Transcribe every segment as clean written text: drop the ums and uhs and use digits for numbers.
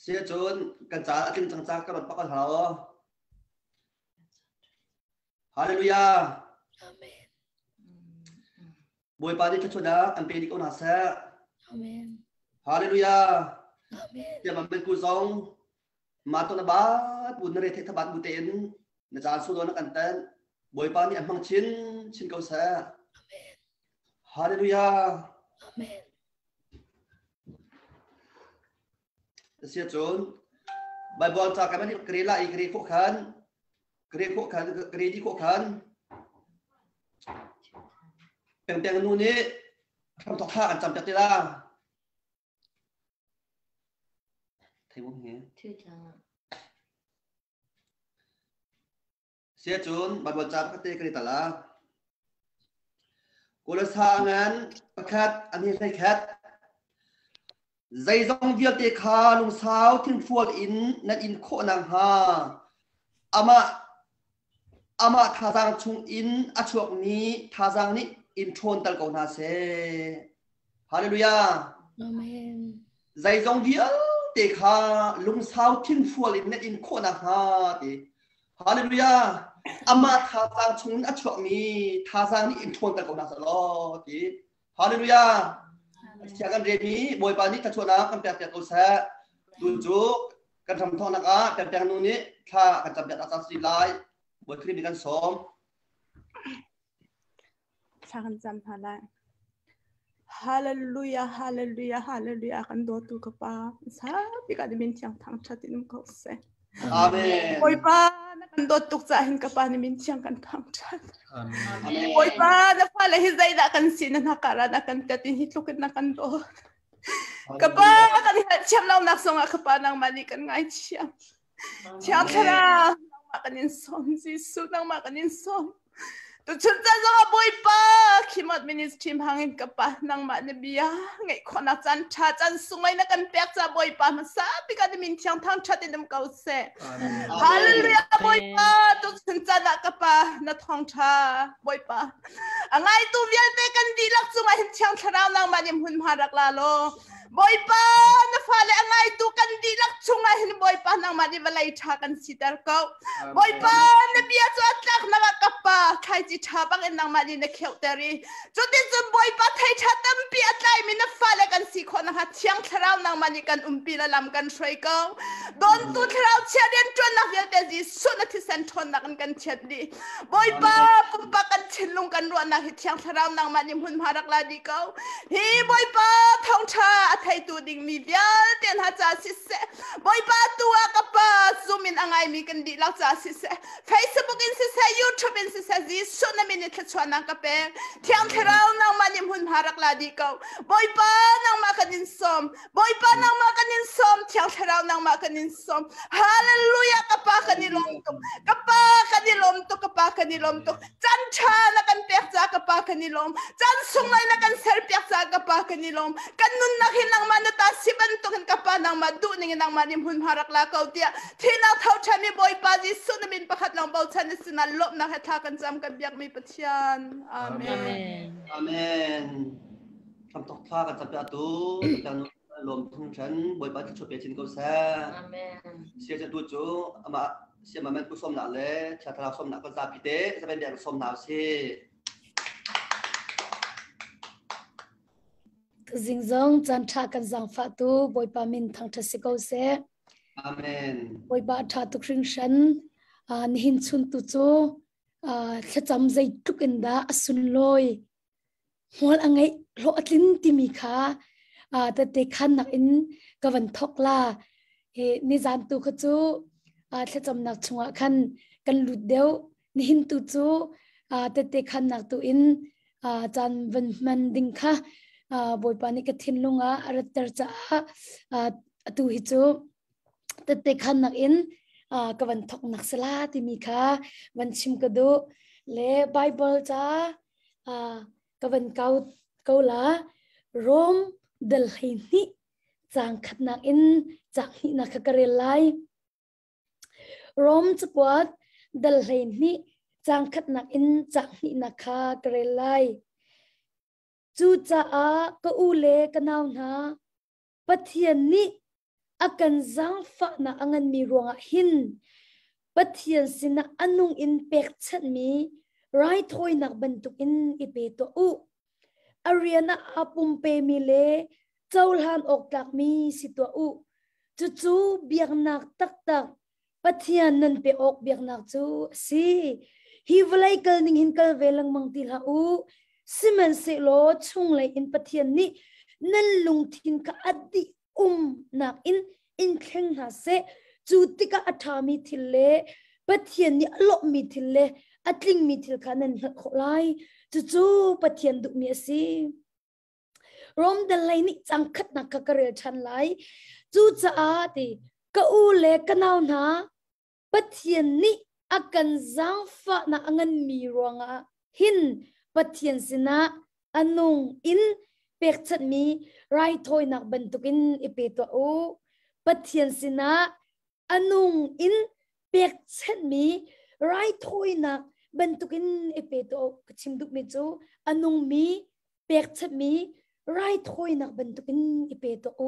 Si cun kan ca a tling cang ca ka rat pak hau. Hallelujah. Amen. Bawipa nih thluachuahnak an pe dih ko hna seh. Amen. Hallelujah. Amen. Tiah man ku zong ma to na bat bu na re the thabat bu tein na caan su na kan tan Bawipa nih a hmang chin chin ko seh. Amen. Hallelujah. Amen. Sia cun Bible ca kan kre la i kre khawh khan kre khawh khan kre di khawh khan pengpeng nu nih hramthok thla an cam piak ti la thei bum hi Sia cun Baibal ca pakhat te kan i tal ah Kolasa ngan pakhat an hi hlei khat zeizong vialte kha lungsau thinfual in nan in khawh nakhnga amah amah thazaang chung in a chuakmi thazaang nih in ṭhawn tal ko hna seh. Hallelujah. Amen. Zeizong vialte kha lungsau thinfual in nan in khawh nakhnga ti. Hallelujah. Amah thazaang chung in a chuakmi thazaang nih in ṭhawnter ko hna seh law ti. Hallelujah. Thiang kan remi Bawipa nih thluachuahnak kan pek piak ko seh. Tu cu kan ram thawknak ah pengpeng nu nih thla kan cam piak cang si lai. Bawi Khrih nih kan sawm. Thla kan cam hna lai. Hallelujah, hallelujah, hallelujah kan dawtu ka pa. Sapi ka min thiang thang that in um ko seh. Amen. Bawipa na kan dawt tuk caah hin ka pa ni min thiang kan thang that. Amen. Bawipa na fale hi zeidah kan si na hna kara na kan tet in hi tluk in na kan dawt. Ka pa kan i thiam lo nak zongah ka pa nangmah nih kan ngaithiam. Thiang Thlarau, nangmah kan in sawm, Jesuh, nangmah kan in sawm. Tuchun caan zongah Bawipa, Khimot Ministry hmangin ka pa, nangmah na bia ngeih khawhnak caan ṭha, caan sunglawi na kan pek ca Bawipa hmasa bik ah na min thiang thangṭhat in um ko seh. Hallelujah Bawipa, tuchun caan ah ka pa, na thawngṭha Bawipa. A ngaitu vialte kan dihlak cungah hin Thiang Thlarau nangmah nih hmunhma rak la law, Bawipa na fale a ngaitu kan dihlak chungah hin Bawipa nangmah nih vawlei ṭha kan siter ko. Bawipa na bia cu a tlak nangah ka pa thlaici ṭha bangin nangmah nih na kheuhter i cuticun Bawipa thei ṭha tampi a tlaimi na fale kan si khawh nakhnga Thiang Thlarau nangmah nih kan umpi le lam kan hruai ko. Dawntu Thlarau chia rianṭuannak vialte Jesuh na thisen ṭhawnnak in kan thianh dih. Bawipa pumpak kan thinlung kan ruahnak hi Thiang Thlarau nangmah nih hmunhma rak la dih ko. Hi Bawipa thawngṭha a theitu dingmi vialte hna ca siseh, Bawipa tu ah ka pa Zoom in a ngaimi kan dihlak ca siseh, Facebook in siseh, YouTube in siseh, Jesuh na min i thluachuahnak ka pek. Thiang Thlarau nangmah nih hmunhma rak la dih ko. Bawipa nangmah kan in sawm. Bawipa nangmah kan in sawm Thiang Thlarau nangmah kan in sawm Hallelujah ka pa kan i lawm tuk ka pa kan i lawm tuk ka pa kan i lawm tuk chan ṭha na kan pek ca ka pa kan i lawm chan sunglai na kan ser piak ca ka pa kan i lawm kan nunnak hi nangmah na ta si bantukin ka pa nangmah duh ning in nangmah nih hmunhma rak la ko tiah thihnak tho ṭhanmi Bawipa Jesuh na min pakhat lawng bochan na sinah lawmhnak he thla kan cam kan biakmi Pathian Amen Amen Hramthok thla kan campiak atu kan lawm thung ṭhan Bawipa thluachuah pe chin ko seh. Amen. Sia tu cu amah siam amen pu sawmnak le Thiang Thlarau sawmnak kan zapi te zaben biak sawm hna usih. Tuzing zong caan ṭha kan zaangfah tu Bawipa min thangṭhat si ko seh. Amen. Bawipa ṭha tuk hringhran. Uh, nihin chun tu cu uh, thlacam zeitluk in dah a sunlawi Hmual a ngeih hlawh a tlin timi kha tette khannak in ka van thawk la. Hi nizan tu kha cu thlacamnak chungah khan kan lut deuh. Nihin tu cu tette khannak tu in caan van hman ding kha Bawipa nih ka thinlung ah a ratter caah atu hi cu tette khannak in ka van thawknak sala timi kha van chim ka duh. Le Bible ca Ka van kau ko la. Rom dal 12 caang khatnak in caang hnihnak kha ka rel lai. Rom cakuat dal 12 caang khatnak in caang hnihnak kha ka rel lai. Cucaah ka u le ka nau hna, Pathian nih a a kan zaangfahnak a nganmi ruangah hin Pathian sinah a nung in pekchanhmi raithawinak bantukin i pe tuah u. A rian ah aa pumpemi le cohlan awk tlakmi si tuah u. Cucu biaknak taktak Pathian nan pe awk biaknak cu a si. Hi vawlei kal ning hin kal ve lengmang ti hlah u. Sihmanhsehlaw chunglei in Pathian nih nan lungthin kha a dih umnak in in thleng hna seh. Cu tikah a ṭhami thil le Pathian nih a lawmhmi thil le a tlingmi thil kha nan hngalh khawh lai. Cucu Pathian duhmi a si. Rom dal lei nih cang khatnak kha ka rel ṭhan lai. Cucaah ti ka u le ka nau hna Pathian nih a kan zaangfahnak a nganmi ruangah hin Pathian sinah a nung in pekchanhmi raithawinak bantukin i pe tuah u. Pathian sinah a nung in pekchanhmi raithawinak bantukin i pe tuah u. Ka chim duhmi cu a nungmi pekchanhmi raithawinak bantukin i pe tuah u.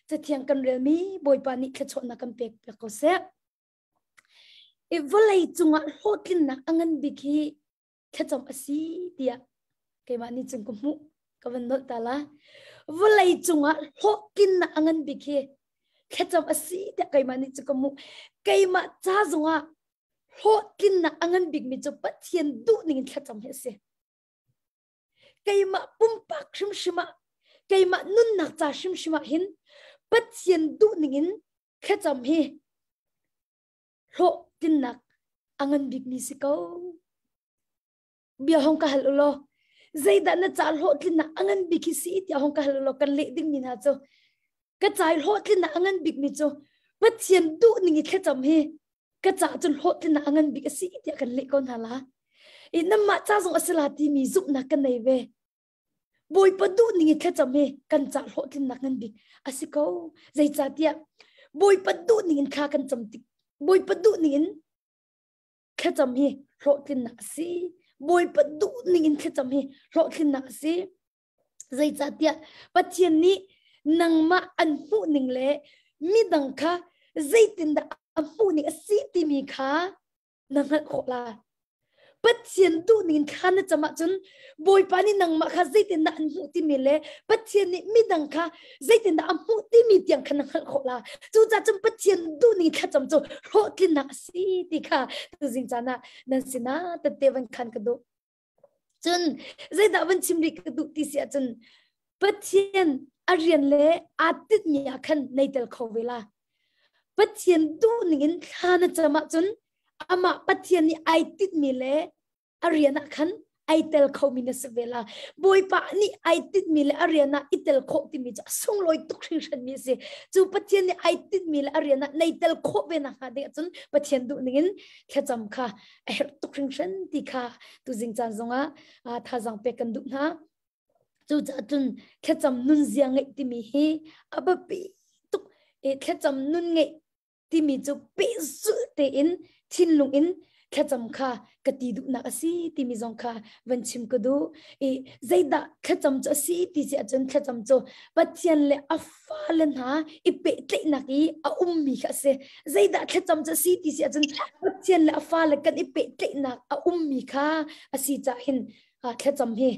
Cathiang kan relmi Bawipa nih thluachuahnak kan pek piak ko seh. I vawlei cungah hlawhtlinnak a ngan bik hi thlacam a si tiah keimah nih cun ka hmuh ka van nolh ta la. Vawlei cungah hlawhtlinnak a ngan bik hi thlacam a si tiah keimah nih cun ka hmuh. Keimah ca zongah hlawhtlinnak a ngan bikmi cu Pathian duh ning in thlacam hi a si. Keimah pumpak hrimhrim ah keimah nunnak ca hrimhrim ah hin Pathian duh ning in thlacam hi hlawhtlinnak a ngan bikmi si ko. Bia hong ka hal u law zeidah na ca hlawhtlinnak a ngan bik hi si tiah hong ka hal u law kan leh dingmi hna cu ka ca i hlawhtlinnak a ngan bikmi cu Pathian duh ning i thlacam hi ka ca cun hlawhtlinnak a ngan bik a si tiah kan leh ko hna la. I namah ca zong a si la timi zumhnak kan nei ve. Bawipa duh ning i thlacam hi kan ca hlawhtlinnak ngan bik a si ko. Zeicahtiah Bawipa duh ning in thla kan cam tik Bawipa duh ning in thlacam hi hlawhtlinnak a si. Bawipa duh ning in thlacam hi hlawhtlinnak a si. Zeicahtiah Pathian nih nangmah an hmuh ning le midang kha zeitindah a hmuh ning a si timi kha na hngalh khawh lai. Pathian duh ning in thla na cam ahcun Bawipa nih nangmah kha zeitindah an hmuh timi le Pathian nih midang kha zeitindah a hmuh timi tiang kha na hngalh khawh lai. Cucaah cun Pathian duh ning thlacam cu hlawhtlinnak a si ti kha tuzing caan ah nan sinah tette van khan ka duh. Cun zeidah van chim rih ka duh ti si ahcun Pathian a rian le aa tinhmi ah khan nei tel kho ve la. Pathian duh ning in thla na cam ahcun amah Pathian nih ai tinhmi le a rian ah khan ai tel khomi na si ve la. Bawipa nih ai tinhmi le a rian ah i tel khawh timi cu a sunglawi tuk hringhranmi a si. Cu Pathian nih ai tinhmi le a rian ah nei tel khawh ve nakhnga ding ahcun Pathian duh ning in thlacam kha a herh tuk hringhran ti kha tuzing caan zongah thazaang pek kan duh hna. Cucaah cun thlacam nunzia ngeih timi hi a biapi tuk. I thlacam nun ngeih timi cu pehzulh tein thinlung in thlacam kha ka ti duhnak a si timi zong kha van chim ka duh. I zeidah thlacam cu a si ti si ahcun thlacam cu Pathian le a fale hna i pehtlaihnak i a ummi kha a si. Zeidah thlacam cu a si ti si ahcun Pathian le a fale kan i pehtlaihnak a ummi kha a si caah hin thlacam hi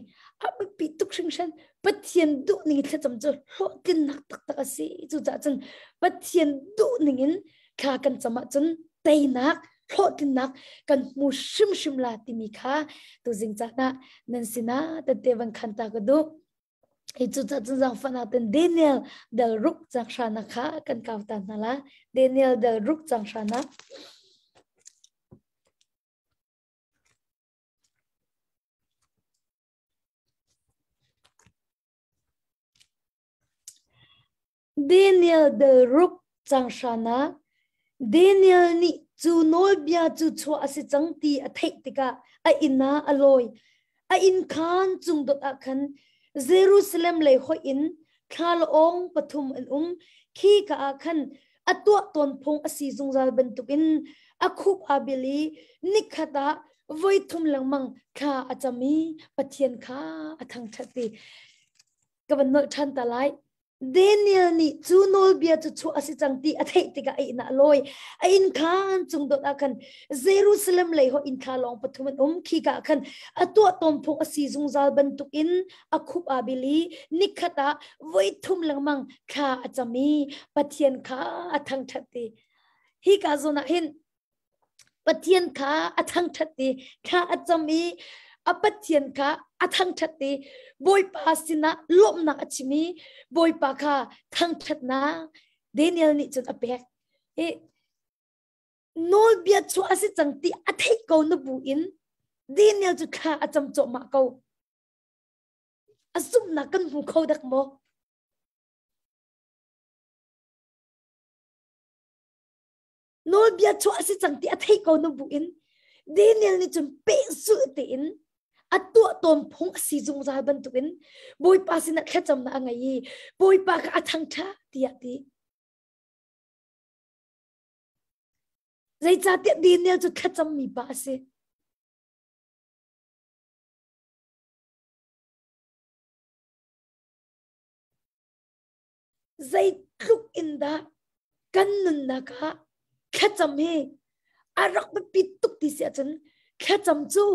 a biapi tuk hringhran. Pathian duh ning in thlacam cu hlawhtlinnak taktak a si. Cucaah cun Pathian duh ning in thla kan cam ahcun teinak hlawhtlinnak kan hmu hrimhrim la timi kha tuzing caan ah nan sinah tette van khan ta ka duh. Hi cucaah cun zaangfahnak ten Daniel dal ruk cang hrana kha kan kau ta hna la. Daniel dal ruk cang hrana. Daniel dal ruk cang hrana. Daniel nih cu nawlbia cu chuah a si cang ti a theih tikah a inn ah a lawi. A inn khaan cung dot ah khan Jerusalem lei hoih in thlalaawng pathum an um. Khika ah khan a tuah tawn phung a si zungzal bantukin a khup aa bil i nikhat ah voi thum lengmang thla a cam i Pathian kha a thangṭhat i ka van nolh ṭhan ta lai. Daniel nih cu nawlbia cu chuah a si cang ti a theih tikah a inn ah a lawi. A inn khan cung dot ah khan Jerusalem lei ho inn thla lawng pathum an um. Khika ah khan a tuah tawn phung a si zungzal bantukin a khup aa bil i nikhat ah voi thum lengmang thla a cam i Pathian kha a thangṭhat i hika zawn ah hin Pathian kha a thangṭhat i thla a cam i a Pathian kha a thangṭhat i Bawipa sinah lawmhnak a chim i Bawipa kha thangṭhatnak Daniel nih cun a pek. I nawlbia chuah a si cang ti a theih ko na bu in Daniel cu thla a cam cawhmah ko. A zumhnak kan hmu kho dak maw? Nawlbia chuah a si cang ti a theih ko na bu in Daniel nih cun pehzulh tein a tuah tawn phung a si zungzal bantukin Bawipa sinah thlacamnak a ngei i Bawipa kha a thangṭha tiah ti. Zeicahtiah Daniel cu thlacammi pa a si. Zeitluk in dah kan nunnak ah thlacam hi a rak biapit tuk ti si ahcun thlacam cu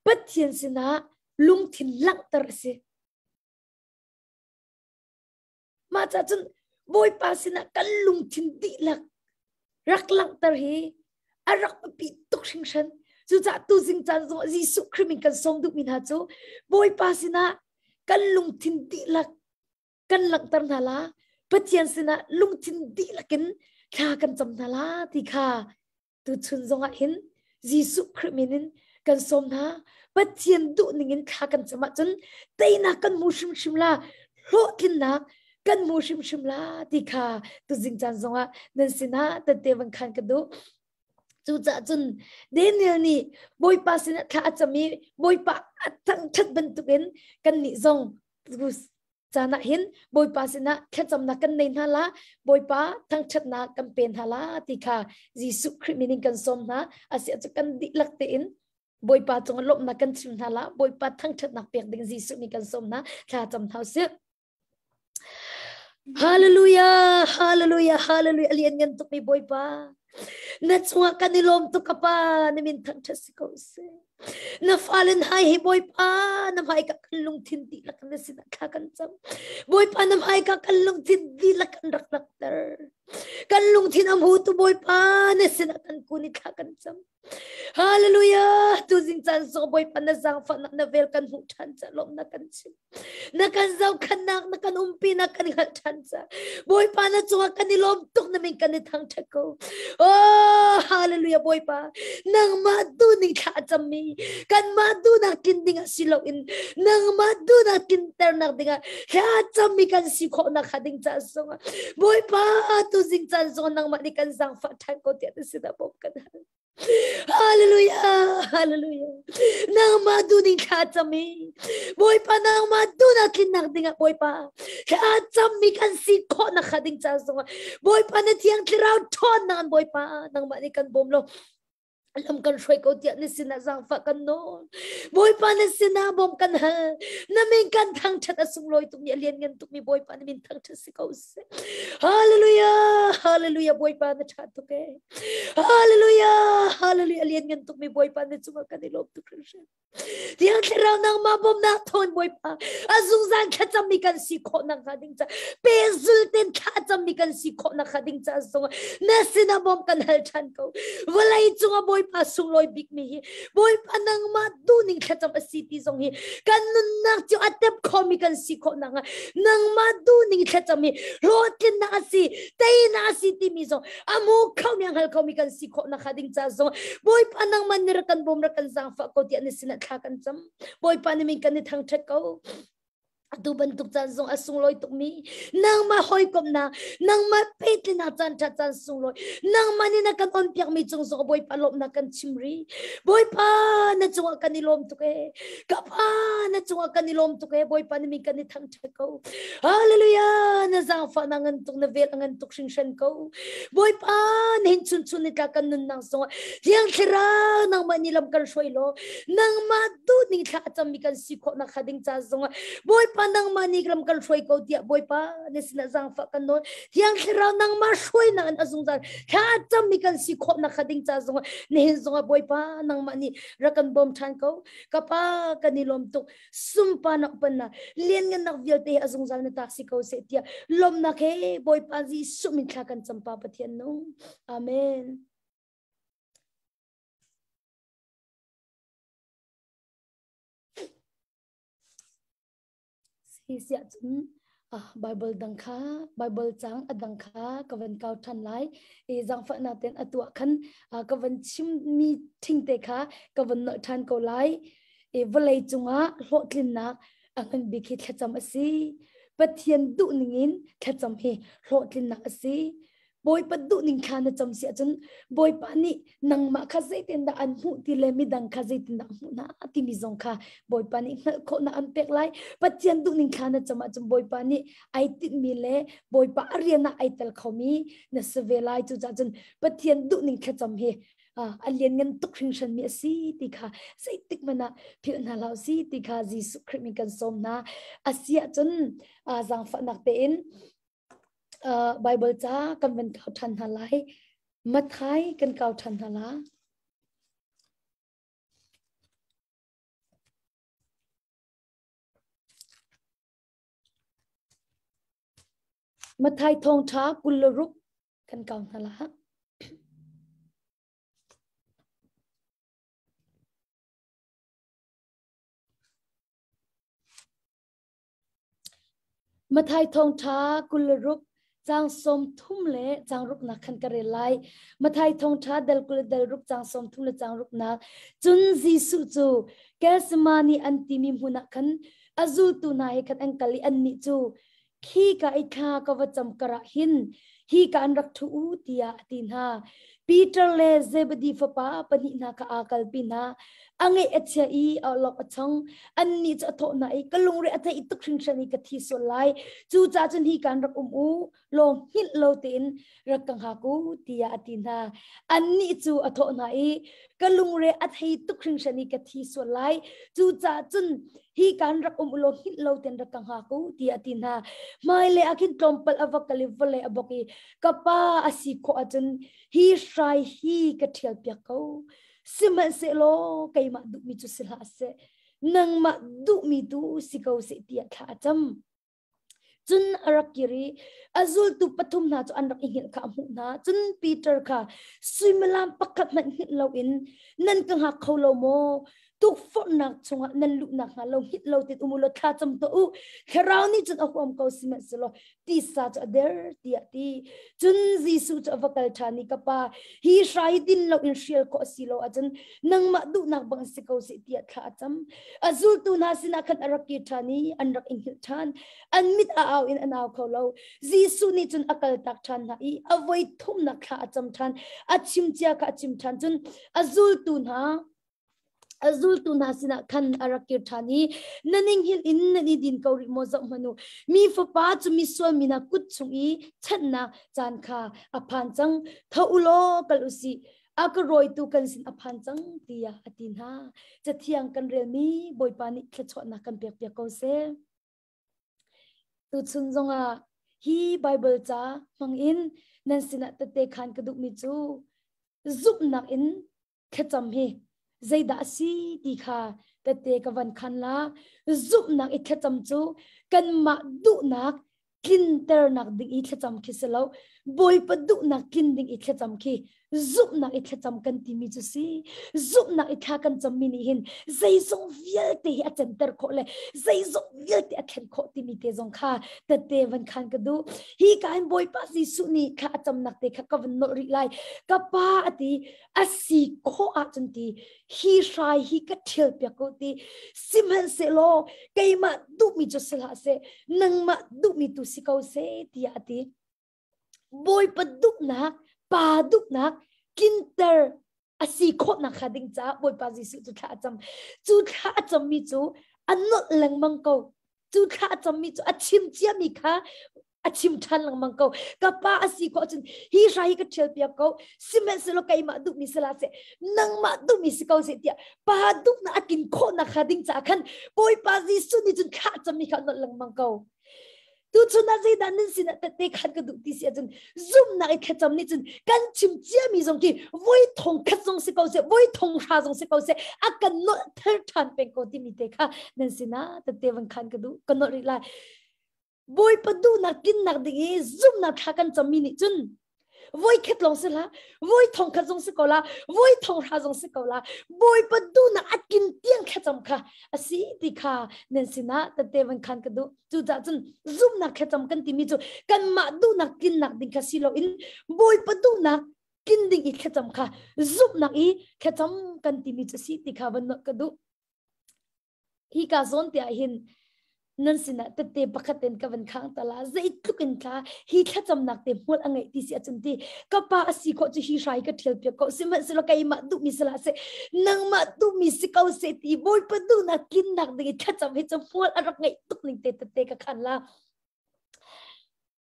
Pathian sinah lungthin langhter a si. Mah cah cun Bawipa sinah kan lungthin dihlak rak langhter hi a rak biapi tuk hringhran. Cucaah tuzing caan zong Jesuh Khrih min kan sawm duhmi hna cu Bawipa sinah kan lungthin dihlak kan langhter hna la Pathian sinah lungthin dihlak in thla kan cam hna la ti kha tuchun zongah hin Jesuh Khrih min in kan sawm hna Pathian duh ning in thla kan cam ahcun teinak kan hmu hrimhrim la hlawhtlinnak kan hmu hrimhrim la ti kha tuzing caan zongah nan sinah tette van khan ka duh Cucaah cun Daniel nih Bawipa sinah thla a cam i Bawipa a thangṭhat bantukin kannih zong caan ah hin Bawipa sinah thlacamnak kan nei hna la Bawipa thangṭhatnak kan pe hna la ti kha Jesuh Khrih min in kan sawm hna asiah cu kan dihlak tein Bawipa cung ah lawmhnak kan chim hna la Bawipa thangṭhatnak pek ding Jesuh nih kan sawm hna thla cam hna usih Hallelujah Hallelujah Hallelujah lian ngan tuk mi Bawipa na chungah kan i lawm tuk ka pa na min thangṭhat si ko seh Na fale hna hi Bawipa na hmaika kan lungthin dihlak na sinah thla kan cam. Bawipa na hmaika kan lungthin dihlak kan rak langhter. Kan lungthin a hmutu Bawipa na sinah kan kun i thla kan cam. Hallelujah! Tuzing caan zong Bawipa na zaangfahnak na vel kan hmuh ṭhan ca lawmnak kan chim. Na kan zohkhannak na kan umpi na kan hngalh ṭhan ca Bawipa na cungah kan i lawm tuk na min kan i thangṭhat ko. Oh, hallelujah Bawipa. Nangmah duhning thla a cammi kanmah duhnak tlin ding ah si loin nangmah duhnak tlinternak dingah thla cammi kan si khawhnak hnga ding ca zongah Bawipa tuzing caan zong nangmah nih kan zaangfah ṭhan ko tiah na sinah bawmh kan hal. Hallelujah, hallelujah. Nangmah duhning thla cam i Bawipa nangmah duhnak tlinnak dingah Bawipa thla cammi kan si khawhnak kha ding ca zongah Bawipa na thiang thlarau ṭhawnnak in Bawipa nangmah nih kan bawm law lam kan hruai ko tiah na sinah zaangfah kan nawl Bawipa na sinah bawm kan hal na min kan thangṭhat a sunglawi tukmi a lianngan tukmi Bawipa na min thangṭhat si ko seh Hallelujah Hallelujah Bawipa na ṭha tuk ee Hallelujah! Hallelujah! Lian ngan tukmi Bawipa na cungah kan i lawm tuk hringhran. Thiang Thlarau nangmah bawmhnak thawn Bawipa a zungzal thlacammi kan si khawh nakhnga ding ca pehzul ten thlacammi kan si khawh nakhnga ding ca zong na sinah bawm kan hal ṭhan ko. Vawlei cungah Bawipa sunglawi bikmi hi Bawipa nangmah duhning thlacam a si ti zong hi kan nunnak cu a tep khomi kan si khawh nakhnga nangmah duhning thlacam hi hlawhtlinnak a si teinak a si timi zong amu kho mi hngal kho mi kan si khawh nak ding ca zong Bawipa nangman ni rak kan bawm rak kan zaangfah ko tiah ni sinah thla kan cam Bawipa ni min kan i thangthat ko atu bantuk caan zong a sunglawi tukmi nangmah hawikomhnak nangmah pehtlinak caan ṭha caan sunglawi nangmah nih na kan on piakmi cung zong Bawipa lawmhnak kan chim ri Bawipa na cungah kan i lawm tuk ee ka pa na cungah kan i lawm tuk ee Bawipa na min kan i thangṭhat ko Hallelujah na zaangfah na ngan tuk na vel a ngan tuk hringhran ko Bawipa nihin chun chun ni tla kan nunnak zongah Thiang Thlarau nangmah nih lam kan hruai law nangmah duhning thla a cammi kan si khawh nak ding ca zongah Bawipa nangmah nih ram kan hruai ko tiah Bawipa na sinah zaangfah kan nawl. Thiang Thlarau nangmah hruainak in a zungzal thla cammi kan si khawh nak kha ding ca zongah nihin zongah Bawipa nangmah nih rak kan bawm ṭhan ko. Ka pa kan i lawm tuk. Sunparnak upannak lianngannak vialte hi a zungzal na tak si ko seh tiah lawmnak he Bawipa Jesuh min thla kan cam pa Pathian nung. Amen. Si siah cun Bible dang kha Bible cang a dang kha ka van kau ṭhan lai i zaangfahnak tein a tuah khan ka van chimmi thing te kha ka van nolh ṭhan ko lai i vawlei cungah hlawhtlinnak a ngan bik hi thlacam a si. Pathian duh ningin thlacam hi hlawhtlinnak a si. Bawipa duh ning thla na cam si ahcun Bawipa nih nangmah kha zeitindah an hmuh ti le midang kha zeitindah a hmuh hna timi zong kha Bawipa nih hngalh khawhnak an pek lai. Pathian duh ning thla na cam ahcun Bawipa nih ai tinhmi le Bawipa a rian ah ai tel khomi na si ve lai. Cucaah cun Pathian duh ning thlacam hi a lianngan tuk hringhranmi a si ti kha zeitik hmanh ah philh hna hlah si ti kha Jesuh Khrih min kan sawm hna. A si ahcun zaangfahnak tein Bible ca kan van kau ṭhan hna lai. Matthai kan kau ṭhan hna la. Matthai thawngṭha 26 kan kau hna la. Matthai thawngṭha 26 caang 30 le caang ruknak khan ka rel lai. Matthai thawngṭha dal 20 dal ruk caang 30 le caang ruknak. Cun Jesuh cu Gethsemane an timi hmun ah khan a zultu hna he khan an kal i annih cu khi ka i thla ka va cam karah hin hi ka an rak ṭhu u tiah a ti hna. Peter le Zebedi fapa pahnih hna kha aa kalpi hna. A ngeih a chia i a awlok a chong. Annih cu a thawh hna i ka lungre a theih tuk hringhran i ka thi sual lai. Cucaah cun hi kaan rak um u law hngilh lo tein rak ka hngak u tiah a ti hna. Annih cu a thawh hna i ka lungre a thei tuk hringhran i ka thi sual lai. Cucaah cun hi kan rak um ulaw hngilh lo ten rak ka hngak u tiah a ti hna. Hmailei ah khin tlawmpal a va kal i vawlei a bok i ka pa a si khawh ahcun hi hrai hi ka ṭhial piak ko. Sihmanhsehlaw keimah duhmi cu si hlah seh, nangmah duhmi tu si ko seh tiah thla a cam. Cun a rak kir i a zultu pathum hna cu an rak i hngilh kha a hmuh hna. Cun Peter kha suimilam pakhat hmanh hngilh loin nan ka hngak kho lo maw? Tukforhnak chungah nan luh nakhnga lo hngilh lo tein um u law thla cam tuah u. Thlarau nih cun a huam ko sihmanhsehlaw tisa cu a der tiah a ti. Cun Jesuh cu a va kal ṭhan i ka pa, hi hrai hi din loin hrial khawh a si lo ahcun nangmah duhnak bang si ko seh tiah thla a cam. A zultu hna sinah khan a rak kir ṭhan i an rak i hngilh ṭhan. An mit a au in an au kho lo. Jesuh nih cun a kaltak ṭhan hna i a voi thumnak thla a cam ṭhan. A chim cia kha a chim ṭhan. Cun a zultu hna a zultu hna sinah khan a rak kir ṭhan i na ning hil in nan i din ko rih maw zoh hmanh u mi fapa cu misual mi hna kut chung i chanhnak caan kha a phan cang tho u law kal u sih a ka rawitu kan sin a phan cang tiah a ti hna cathiang kan relmi bawipa nih thluachuahnak kan pek piak ko seh tuchun zongah hi Bible ca hmangin nan sinah tette khan ka duhmi cu zumhnak in thlacam hi zeidah a si ti kha tette ka van khan la zumhnak i thlacam cu kanmah duhnak tlinternak ding i thlacam khi si lo bawipa duhnak tlin ding i thlacam khi zumhnak i thlacam kan timi cu si zumhnak i thla kan cammi nih hin zeizong vialte hi a center khawh le zeizong vialte a thlen khawh timi te zong kha tette van khan ka duh hi ka in bawipa Jesuh nih kha a camnak te kha ka van nolh rih lai ka pa ati a si khawh ahcun ti hi hrai hi ka ṭhial piak ko ti sihmanhsehlaw keimah duhmi cu si hlah seh nangmah duhmi tu si ko seh tiah a ti bawipa duhnak pa duhnak tlinter a si khawhnak kha ding caah bawipa Jesuh cu thla a cam cu thla a cammi cu a nolh lengmang ko cu thla a cammi cu a chim ciami kha. A chim ṭhan lengmang ko. Ka pa a si khawh cun hi hrai hi ka ṭhial piak ko. Sihmanhsehlaw keimah duhmi si la seh, nangmah duhmi si ko seh tiah pa duhnak a kin khawhnak kha ding caah khan Bawipa Jesuh nih cun thlah cami kha nolh lengmang ko. Tuchun ah zeidah nan sinah tette khan ka duh ti si ahcun zumhnak i thlacam nih cun kan chim ciami zong khi voi thong khat zong si ko seh, voi thong hra zong si ko seh, a kan nolh ther ṭhan peng ko timi te kha nan sinah tette van khan ka duh ka nolh rih lai. Bawipa duhnak tlinnak ding i zumhnak thla kan cammi nih cun voi khat lawng si hlah, voi thong khat zong si ko la, voi thong hra zong si ko la, Bawipa duhnak a tlin tiang thlacam kha a si ti kha nan sinah tette van khan ka duh. Cucaah cun zumhnak thlacam kan timi cu kanmah duhnak tlinnak ding kha si loin Bawipa duhnak tlin ding i thlacam kha zumhnak i thlacam kan timi cu si ti kha van ka duh. Hi ka zawn te ah hin nan sinah tette pakhat in ka van khang ta la zeitluk in tla hi thlacamnak te hmual a ngeih ti si ahcun ti ka pa a si khawh cu hi hrai ka ṭhial piak ko sihmanhsehlaw keimah duhmi si hlah seh nangmah duhmi si ko seh ti Bawipa duhnak tlinnak ding i thlacam hi cu hmual a rak ngeih tuk ning te tette ka khan la.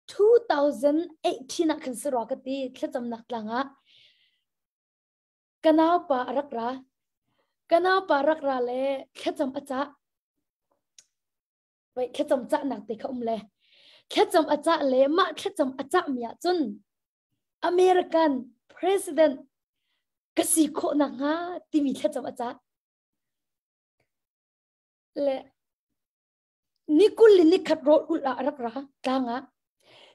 2018 ah khan si rua ka ti thlacamnak tlang ah Ka naupa a rak ra. Ka naupa rak ra le thlacam a cah. Wait, thlacam cahnak te kha um le. Thlacam a cah le mah thlacam a cahmi ahcun American president ka si khawh nakhnga timi thlacam a cah. Le ni 20 le ni khat rawl ulh ah a rak ra tlang ah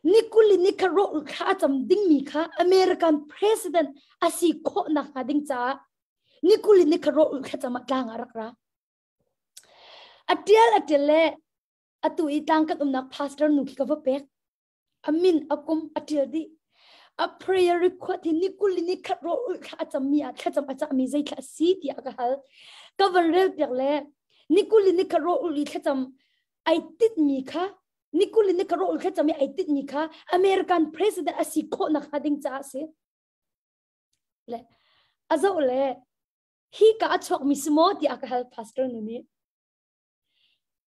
ni 20 le ni khat rawl ulh thla a cam dingmi kha American president a si khawh nakhnga ding caah ni 20 le ni khat rawl ulh thlacam ah tlang ah a rak ra. A tial a tial le atu i tlang kan umnak pastor nu khi ka va pek. A min a kum a ṭial dih. A prayer request hi ni 20 le ni khat rawl ulh thla a cammi ah thlacam a cahmi zei thla a si tiah ka hal. Ka van rel piak le ni 20 le ni khat rawl ulh i thlacam ai titmi kha ni 20 le ni khat rawl ulh thlacam i ai titmi kha American president a si khawh nakhnga ding caah a si. Le a zoh le hi ka a chuakmi si maw tiah ka hal pastor nu nih.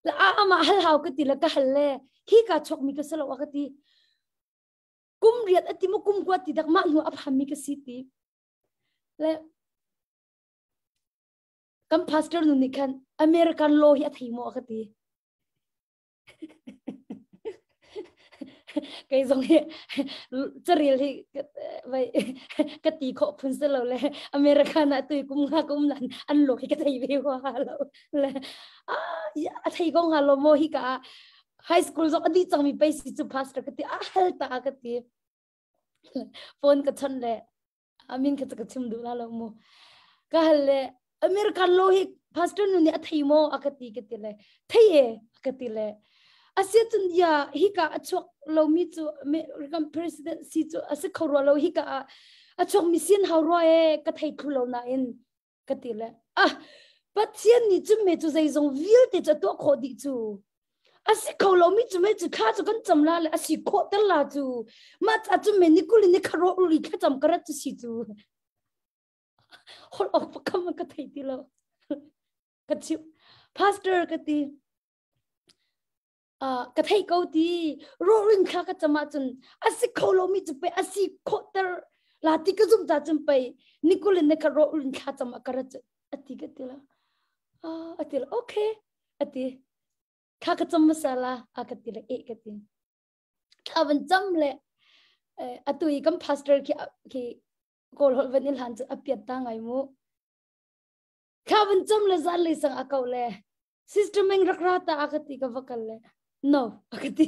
La amah hal hau ka ti le ka hal le hi ka chokmi ka si lo a ka ti. Kum riat a ti mu kum kua ti dak mah hnu a phammi ka si ti. Le kan pastor nu nih khan American law hi a thei maw a ka ti. Kei zong hi carel hi vai ka ti khawh phun si lo le America na tui kum nga kum nan an lo hi ka thei ve hua lo le a thei ko nga lo mo hi ka high school zong a dih cang mi pei si cu pastor ka ti a hal ta ka ti phone ka chon le amin kha ka chim duh la lo mu ka hal le American law hi pastor nu nih a thei maw a ka ti ka ti le thei e a ka ti le asia cun ya hi ka a chuak lomi cu American president si cu a si kho rua lo hi ka a chuak mi sin hau rua e ka thei thlu lo nain ka ti le ah Pathian nih cu me cu zeizong vialte cu a tuah khawh dih cu a si kho lomi cu me cu thla cu kan cam la le a si khawh ter la cu mah ca cu me ni kul ni kharo uri thlacam ka rat cu si cu holh awk pakam ka thei ti lo ka chim pastor ka ti ka thei ko ti rawrin thla ka cam ahcun a si kho lomi cu pei a si khawh ter la ti ka zum ta cun pei nikulin ne ka rawrin thla cam ah ka rat a ti ka ti la a ti la okay a ti thla ka cam hmasa la a ka ti le e ka ti thla van cam le atu i kan pastor khi khi kawl holh van in hlan cu a piat ta ngai mu thla van cam le zan le sang a ko le Sister Meng rak ra ta a ka ti ka va kal le no a ka ti.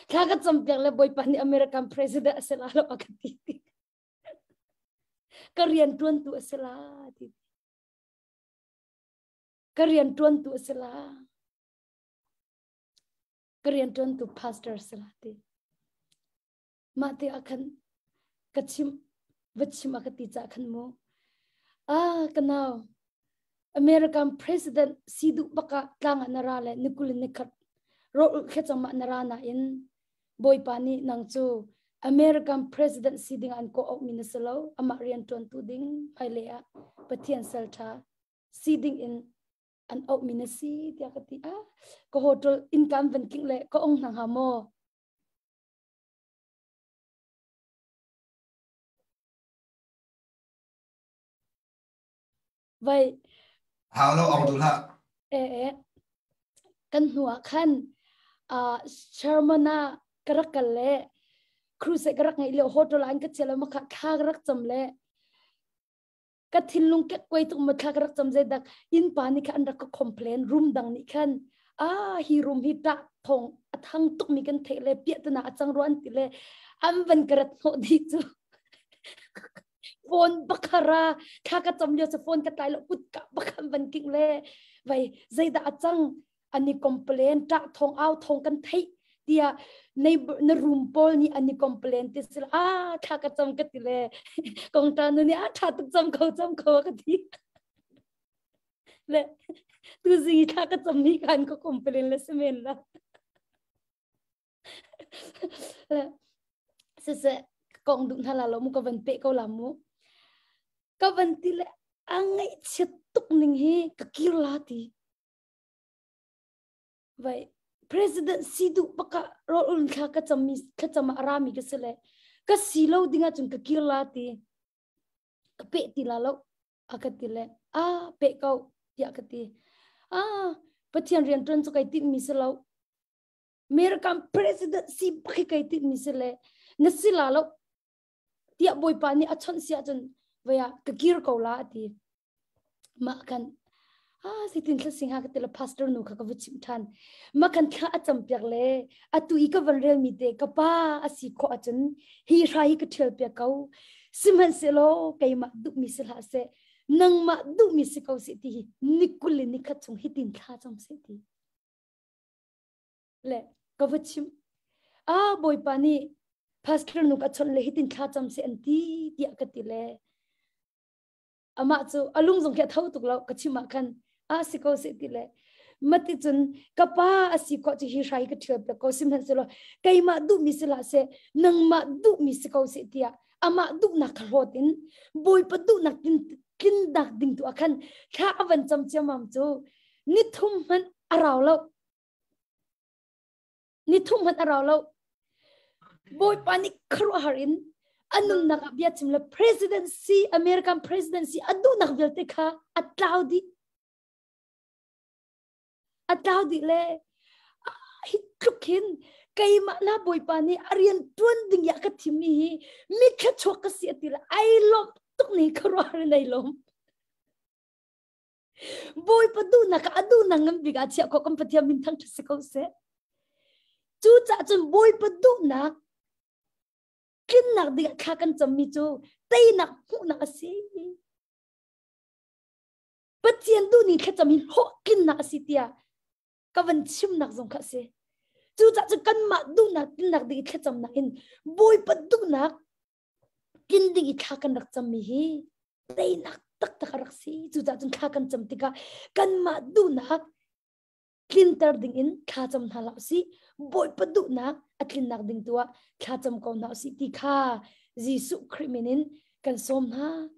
Thla ka cam piak le Bawipa nih American president a si la lo a ka ti. Ka rian tuan tu a si la ti. Ka rian tuan tu a si la. Ka rian tuan tu pastor a si la ti. Mah te ah khan ka chim va chim a ka ti ca khan mu ah ka nau American president si duh baka tlang ah na ra le nikul in nikhat ro thlacam ah na ra na in Bawipa nih nang cu American president si ding an ko mi na si lo amah rian tuan tu ding hmailei ah Pathian sal tha si ding in. An auh mi na si tiah ka ti. Ah, ka hotel inn kan van king le ka ong hna hnga maw? Vai. Hau lo ong du hlah. E e. Kan hnu ah khan uh, Sherman ah ka rak kal le cruise ka rak ngeih lio hotel an ka chiala ma kha thla ka rak cham le ka thinlung kek kuai tuk ma thla ka rak cham zai dak in pa nih khan an rak ka complain room dang nih khan ah hi room hi ta thong a thang tuk mi kan theih le piah tana a cang ruan ti le an van ka rat hnawh di cu phone bakhara thla ka cham lio cu phone ka tlai lo kut ka bakhan van king le vai zeidah a cang ani complain ta thong au thong kan theih tia nei na room pawl nih ani complain ti sil a thla ka cham ka ti le kong ta nu nih a tha tuk cham ko cham ko ka ti le tu zing thla ka cham ni kan ko complain le semen la Siseh kong duh hna la lo mu ka van pe ko la mu. Ka van ti le a ngaihchiat tuk ning hi ka kir la ti. Vai president si duh baka rol ulun thla ka cham mi thla cham ah rami ka si le ka si lo ding ahcun ka kir la ti. Ka pe ti la lo a ka ti le a pe ko tiah ka ti. Ah Pathian rian tuan cu kai tinh mi si lo. American president si bak hi kai tinh mi si le na si la lo tiah bawipa nih a chawnh si ahcun vaya ka kir ko la ati mah kan ah sitin thla sing ha ka tila pastor nu kha ka va chim than ma kan thla a cam piak le atu i ka van rel mi te ka pa a si kho ahcun hi hrai hi ka thial piak ko sihmanhsehlaw keimah duh mi si hlah seh nangmah duh mi si ko si ti hi nikul le nikhat chung hitin thla cam se ti Le ka va chim. Ah Bawipa nih pastor nu ka chawnh le hitin thla cam se an ti tiah ka ti le amah cu a lung zong khi a tho tuk lo ka chim ah khan ah si ko se ti le mati cun ka pa a si khawh cu hi hrai ka ṭhial piak ko sihmanhsehlaw keimah duhmi si hlah seh nangmah duhmi si ko seh tiah amah duhnak kha hlawt in Bawipa duhnak tlin dak ding tu ah khan thla a van cam ciammam cu ni thum hmanh a rau lo Ni thum hmanh a rau lo. Bawipa nih khuaruahhar in a nunnak ah bia chim le presidency American presidency a duhnak vialte kha a tlau dih. A tlau dih le hi tluk hin keimah na Bawipa nih a rian tuan ding ya ka thim mi hi mi thluachuak ka si ati le ai lawm tuk ni khuaruahhar in ai lawm. Bawipa duhnak ah a duhnak ngan bik ah chiah khawh kan Pathian min thangṭhat si ko seh. Cucaah cun Bawipa duhnak tlinnak ding ah thla kan cammi cu teinak hmuhnak a si. Pathian duhning thlacam hi hlawhtlinnak a si tiah ka van chimnak zong kha a si. Cucaah cun kanmah duhnak tlinnak ding i thlacamnak in Bawipa duhnak tlin ding i thla kan rak cammi hi teinak taktak a rak si. Cucaah cun thla kan cam tikah kanmah duhnak tlinter ding in thla cam hna hlah usih. Bawipa duhnak a tlinnak ding tu ah thla cam ko hna usih ti kha Jesuh Khrih min in kan sawm hna.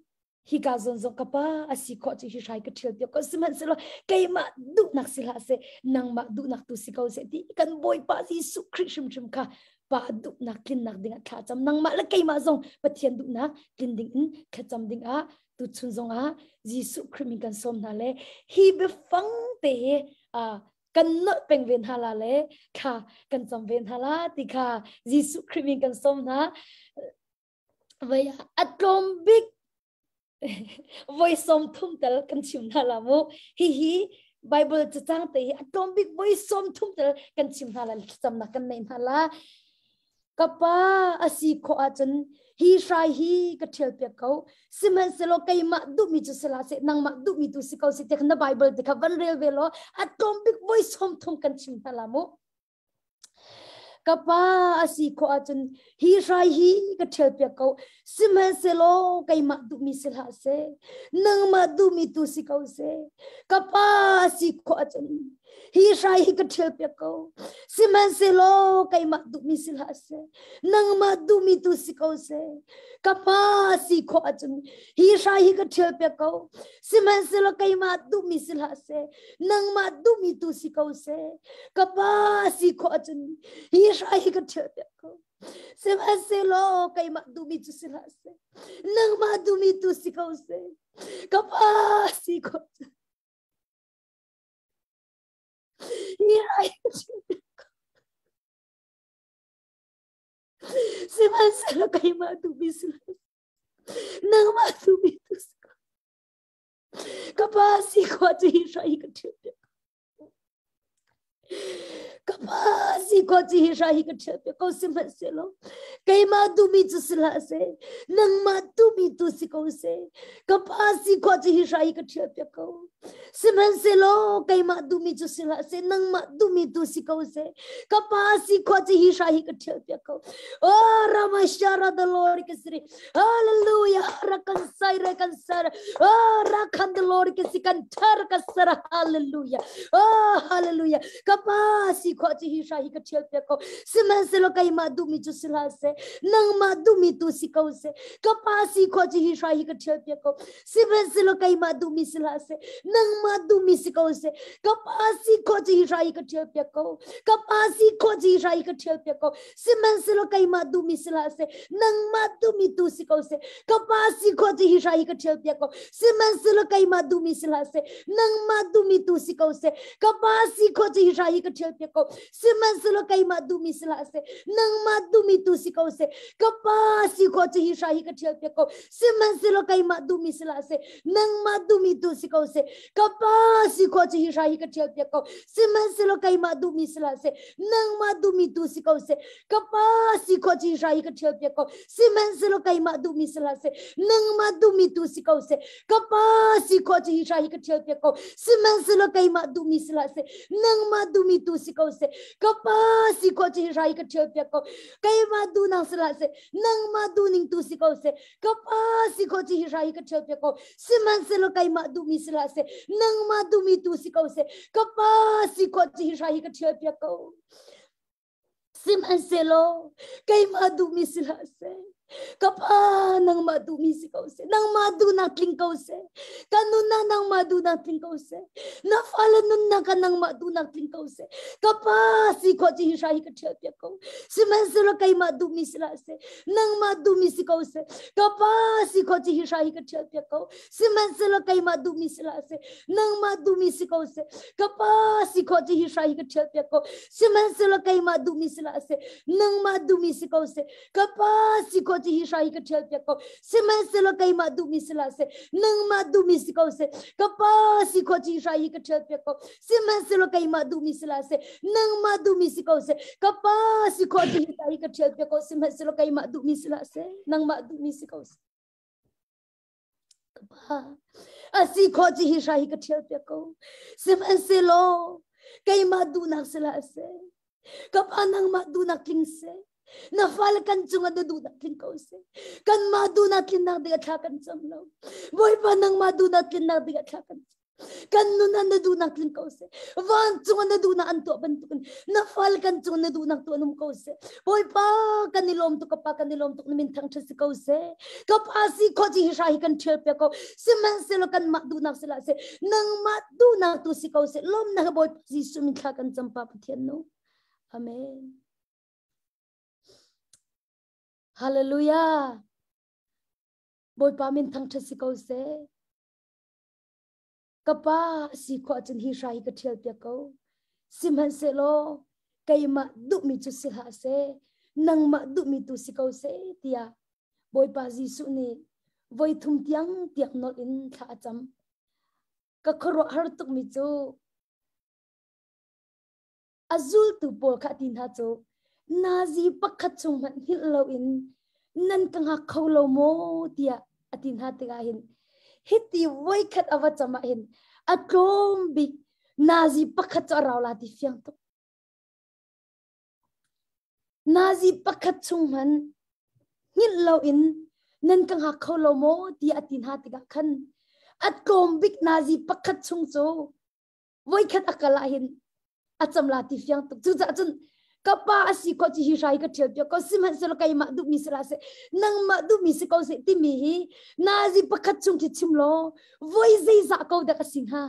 Hika zawn zong ka pa a si khawh cu hi hrai ka ṭhial piak ko sihmanhsehlaw keimah duhnak si hlah seh nangmah duhnak tu si ko seh ti kan Bawipa Jesuh Khrih hrimhrim kha pa duhnak tlinnak dingah thla cam nangmah le keimah zong Pathian duhnak tlin ding in thlacam dingah tuchun zongah Jesuh Khrih min kan sawm hna le hi biafang te hi kan nolh peng ve hna la le thla kan cam ve hna la ti kha Jesuh Khrih min kan sawm hna vai a tlawm bik voi 30 tel kan chim hna la mu hihi Bible cacang te hi a tlawm bik voi 30 tel kan chim hna la thlacamnak kan nei hna la ka pa a si khawh ahcun hi hrai hi ka ṭhial piak ko sihmanhsehlaw keimah duhmi cu si hlah seh nangmah duhmi tu si ko si te na Bible te kha van rel ve law a tlawm bik voi 30 kan chim hna la mu Ka pa a si khawh ahcun hi hrai hi ka ṭhial piak ko. Sihmanhsehlaw keimah duhmi si hlah seh, nangmah duhmi tu si ko seh. Ka pa a si khawh ahcun Hi hrai hi ka ṭhial piak ko. Sihmanhsehlaw keimah duhmi si hlah seh, nangmah duhmi tu si ko seh. Ka pa si khawh ahcun hi hrai hi ka ṭhial piak ko. Sihmanhsehlaw keimah duhmi si hlah seh, nangmah duhmi tu si ko seh. Ka pa si khawh ahcun hi hrai hi ka ṭhial piak ko. Sihmanhsehlaw keimah duhmi cu si hlah seh, nangmah duhmi tu si ko seh. Ka pa si khawh ahcun Sihmanhsehlaw keimah duhmi si lo. Nangmah duhmi tu si ko. Ka pa si khua cu hi hrai hi ka ṭhial piak. Ka pa si khua cu hi hrai hi ka ṭhial piak ko sihmanhsehlaw keimah duhmi cu si hlah seh nangmah duhmi tu si ko seh. Ka pa si khua cu hi hrai hi ka ṭhial piak ko. Sihmanhsehlaw keimah duhmi cu si hlah seh, nangmah duhmi tu si ko seh. Ka pa si khua cu hi hrai hi ka ṭhial piak ko. Oh, Ramashara the Lord ka siri. Hallelujah. Rakan sai rakan sar. Oh, Rakhan the Lord ka si kan thar ka sar. Hallelujah. Oh, hallelujah. Ka pa si khua cu hi hrai hi ka ṭhial piak ko. Sihmanhsehlaw keimah duhmi cu si hlah seh, nangmah duhmi tu si ko seh. Ka pa si khua cu hi hrai hi ka ṭhial piak ko. Sihmanhsehlaw keimah duhmi si hlah seh, nangmah duhmi si ko seh. Ka pa si khawh cu hi hrai ka ṭhial piak ko. Ka pa si khawh cu hi hrai ka ṭhial piak ko. Sihmanhsehlaw keimah duhmi si hlah seh, nangmah duhmi tu si ko seh. Ka pa si khawh cu hi hrai ka ṭhial piak ko. Sihmanhsehlaw keimah duhmi si hlah seh, nangmah duhmi tu si ko seh. Ka pa si khawh cu hi hrai ka ṭhial piak ko. Sihmanhsehlaw keimah duhmi si hlah seh, nangmah duhmi tu si ko seh. Ka pa si khawh cu hi hrai ka ṭhial piak ko. Sihmanhsehlaw keimah duhmi si hlah seh, nangmah duhmi tu si ko seh. Ka pa si khawh cu hi hrai hi ka ṭhial piak ko. Sihmanhsehlaw keimah duhmi si hlah seh, nangmah duhmi tu si ko seh. Ka pa si khawh cu hi hrai hi ka ṭhial piak ko. Sihmanhsehlaw keimah duhmi si hlah seh, nangmah duhmi tu si ko seh. Ka pa si khawh cu hi hrai hi ka ṭhial piak ko. Sihmanhsehlaw keimah duhmi si hlah seh, nangmah duhmi tu si ko seh. Ka pa si khawh cu hi hrai hi ka ṭhial piak ko. Keimah duhnak si hlah seh, nangmah duhning tu si ko seh ka pa si ko ci hi hrai hi ka ṭhial piak ko sihmanhsehlaw keimah duhmi si hlah seh nangmah duhmi tu si ko seh ka pa si ko ci hi hrai hi ka ṭhial piak ko sihmanhsehlaw keimah duhmi si hlah seh ka pa nangmah duhmi si ko seh nangmah duhnak tling ko seh ka nunnak nangmah duhnak tling ko seh na fale nunnak ka nangmah duhnak tling ko seh ka pa si khawh ci hi hrai hi ka ṭhial piak ko sihmanhsehlaw keimah duhmi si hlah seh nangmah duhmi si ko seh ka pa si khawh ci hi hrai hi ka ṭhial piak ko sihmanhsehlaw keimah duhmi si hlah seh nangmah duhmi si ko seh ka pa si khawh ci hi hrai hi ka ṭhial piak ko sihmanhsehlaw keimah duhmi si hlah seh nangmah duhmi si ko seh ka pa si khawh ci hi hrai hi ka ṭhial piak ko sihmanhsehlaw keimah duhmi si hlah seh nangmah duhmi si ko seh ka pa si khawh ci hi hrai hi ka ṭhial piak ko sihmanhsehlaw keimah duhmi si hlah seh nangmah duhmi si ko seh ka pa si khawh ci hi hi ka ṭhial piak ko sihmanhsehlaw keimah duhmi si hlah seh nangmah duhmi si ko seh ka pa a si khawh ci hi hrai hi ka ṭhial piak ko sihmanhsehlaw keimah duhnak si hlah seh ka pa nangmah duhnak tling seh Na fale kan cungah na duhnak tling ko seh. Kanmah duhnak tlinnak ding a thla kan cam lo. Bawipa nangmah duhnak tlinnak ding a thla kan cam. Kan nun ah na duhnak tling ko seh. Vancung ah na duhnak an tuah bantukin na fale kan cung na duhnak tuah num ko seh. Bawipa kan i lawm tuk ka pa kan i lawm tuk na min thangṭhat si ko seh. Ka pa si kho ci hi hra hi kan ṭhial piak ko. Sihmanhsehlaw kanmah duhnak si hlah seh. Nangmah duhnak tu si ko seh. Lawmnak Bawipa Jesuh min thla kan cam pa Pathian nu. Amen. Hallelujah. Bawipa min thangṭhat si ko seh. Ka pa a si khawh ahcun hi hrai hi ka ṭhial piak ko. Sihmanhsehlaw keimah duhmi cu si hlah seh, nangmah duhmi tu si ko seh tiah Bawipa Jesuh nih voi thum tiang tiak nolh in thla a cam. Ka khuaruahhar tukmi cu A zultu pawl kha a ti hna cu, Nazi pakhat chung hmanh hngilh loin nan ka hngak kho lo maw tiah a ti hna tikah hin hiti voikhat a va cam ah hin a tlawm bik nazi pakhat cu a rau la ti fiang tuk. Nazi pakhat chung hmanh hngilh loin nan ka hngak kho lo maw tiah a ti hna tikah khan a tlawm bik nazi pakhat chung cu voikhat a kal ah hin A cam la ti fiang tuk. Cucaah cun ka pa a si ko ci hi hrai ka ṭhial piak ko sihmanhsehlaw keimah duhmi si hlah seh nangmah duhmi si ko seh timi hi nazi pakhat chung khi chim law voi zeizah ko dak a si hnga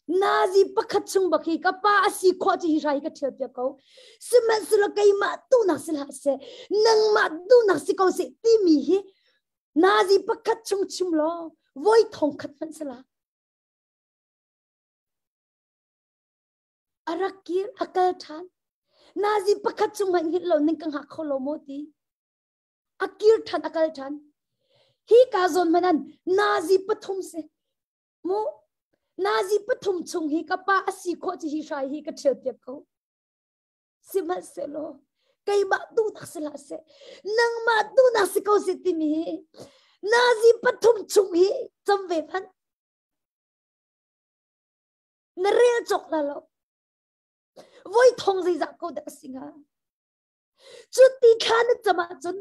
Nazi pakhat chung bak hi ka pa a si khawh ci hi hrai ka ṭhial piak ko. Sihmanhsehlaw keimah duhnak si hlah seh, nangmah duhnak si ko seh timi hi nazi pakhat chung chim law voi thong khat hmanh si la. A rak kir, a kal ṭhan. Nazi pakhat chung hmanh hngilh lo ning ka hngak kho lo maw ti. A kir ṭhan, a kal ṭhan. Hi ka zawn hmanh an nazi pathum si. Mu nazi pathum chung hi ka pa a si khawh ci hi hrai hi ka ṭhial piak ko. Sihmanhsehlaw keimah duhnak si hlah seh, nangmah duhnak si ko seh timi hi nazi pathum chung hi cam ve hmanh. Na rel cawk la lo. Voi thong zeizah ko dah a si hnga? Cu ti thla na cam ahcun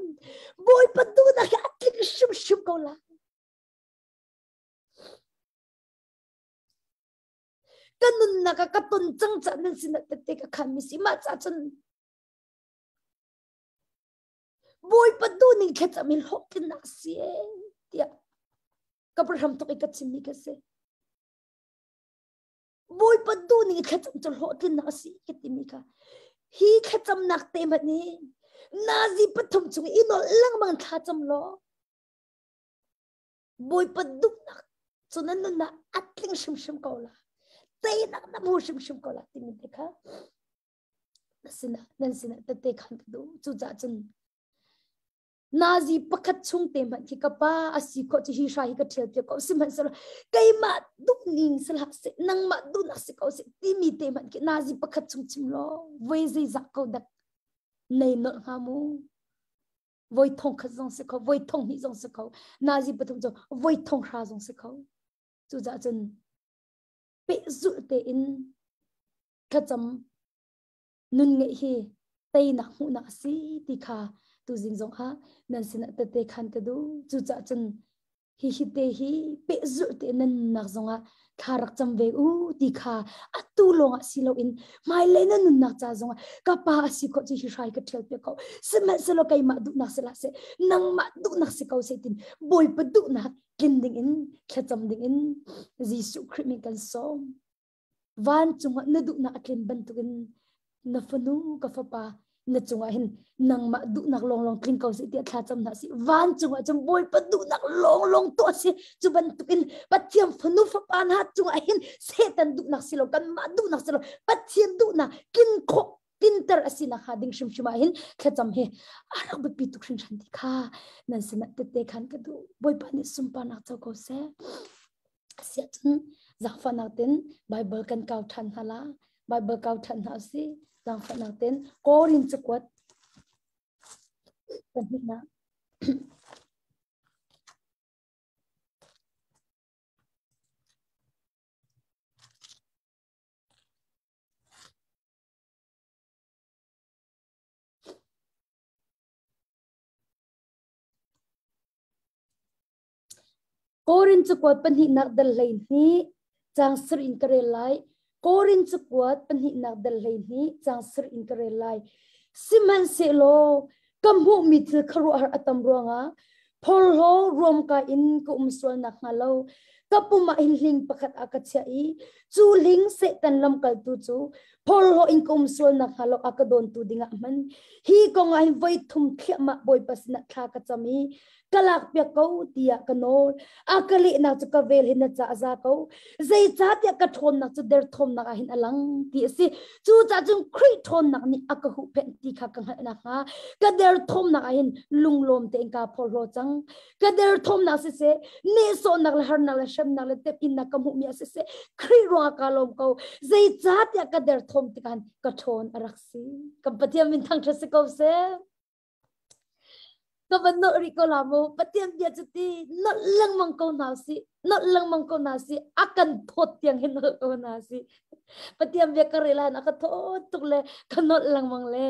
Bawipa duhnak hi a tling hrimhrim ko lai. Ka nunnak ah ka ton cang ca nan sinah tette ka khan mi si mah ca cun Bawipa duhning thlacam in hlawhtlinnak si tiah ka hram tuk i ka chimmi ka si. Bawipa duhning thlacam cu hlawhtlinnak a si ka timi kha hi thlacamnak te hmanh hi nazi pathum chung i nolh lengmang thlacam law Bawipa duhnak cu na nunah a tling hrimhrim ko la. Teinak na hmu hrimhrim ko la timi te kha na sinah nan sinah tette khan ka duh. Cucaah cun nazi pakhat chung te hmanh khi ka pa a si khawh cu hi hrai hi ka ṭhial piak ko sihmanhsehlaw keimah duhning si hlah seh nangmah duhnak si ko seh timi te hmanh khi nazi pakhat chung chim law voi zeizah ko dak nei nolh hnga mu voi thong khat zong si kho voi thong hnih zong si kho nazi pathum cu voi thong hra zong si kho cucaah cun pehzulh tein thlacam nun ngeih hi teinak hmuhnak a si ti kha tuzing zong ah nan sinah tete khan ka duh cucaah cun hi hi te hi pehzulh te nan nunnak zongah thla rak cam ve u ti kha atu lawngah si loin hmailei na nunnak ca zongah ka pa a si khawh cu hi hrai ka ṭhial piak ko sihmanhsehlaw keimah duhnak si hlah seh nangmah duhnak si ko seh tin Bawipa duhnak tlin dingin thlacam dingin Jesuh Khrih min kan sawm Vancung ah na duhnak a tlin bantukin na fanu ka fapa na cungah hin nangmah duhnak lawnglawng tling ko seh tiah thla cam hna sih. Vancung ah cun Bawipa duhnak lawnglawng tuah si. Cu bantukin Pathian fanu fapa hna cungah hin Satan duhnak si lo kanmah duhnak si lo Pathian duhnak tlin khawh tlinter a si nakhnga ding hrimhrim ah hin thlacam hi a rak biapi tuk hringhran ti kha nan sinah tette khan ka duh. Bawipa nih sunparnak co ko seh. Asiahcun zaangfahnak ten Bible kan kau ṭhan hna la. Bible kau ṭhan hna usih. Zaangfahnak ten Korin cakuat pahnihnak. Korin cakuat pahnihnak dal 12 caang sarih in ka rel lai. Korin cakuat pahnihnak dal 12 caang sarih in ka rel lai. Sihmanhsehlaw ka hmuhmi thil khuaruahhar a tam ruangah phorhlaw ruamkai in ka um sual nakhnga lo ka pum ah hin hling pakhat a ka chiah i cu hling Satan lamkaltu cu phorhlaw in ka um sual nakhnga lo a ka dawntu dingah a hman. Hi kong ah hin voi thum thliahmah Bawipa sinah thla ka cam i ka lakpiak ko tiah ka nawl. A ka lehnak cu ka vel hi na ca a za ko. Zeicahtiah ka ṭhawnnak cu derthawmnak ah hin a lang ti a si. Cucaah cun Khrih ṭhawnnak nih a ka huhphenh ti kha ka hngalh nakhnga ka derthawmnak ah hin lunglawm tein kaa phorhlaw cang. Ka derthawmnak siseh, nehsawhnak le harnak le hremnak le temhinnak ka hmuhmi ah siseh, Khrih ruangah kaa lawm ko. Zeicahtiah ka derthawm tikah ka ṭhawn a rak si. Kan Pathian min thangṭhat si ko seh. Ka van nolh rih ko la mu. Pathian bia cu ti nolh lengmang ko hna usih. Nolh lengmang ko hna usih. A kan thawt tiang hin nolh ko hna usih. Pathian bia ka rel han a ka thawt tuk le ka nolh lengmang le.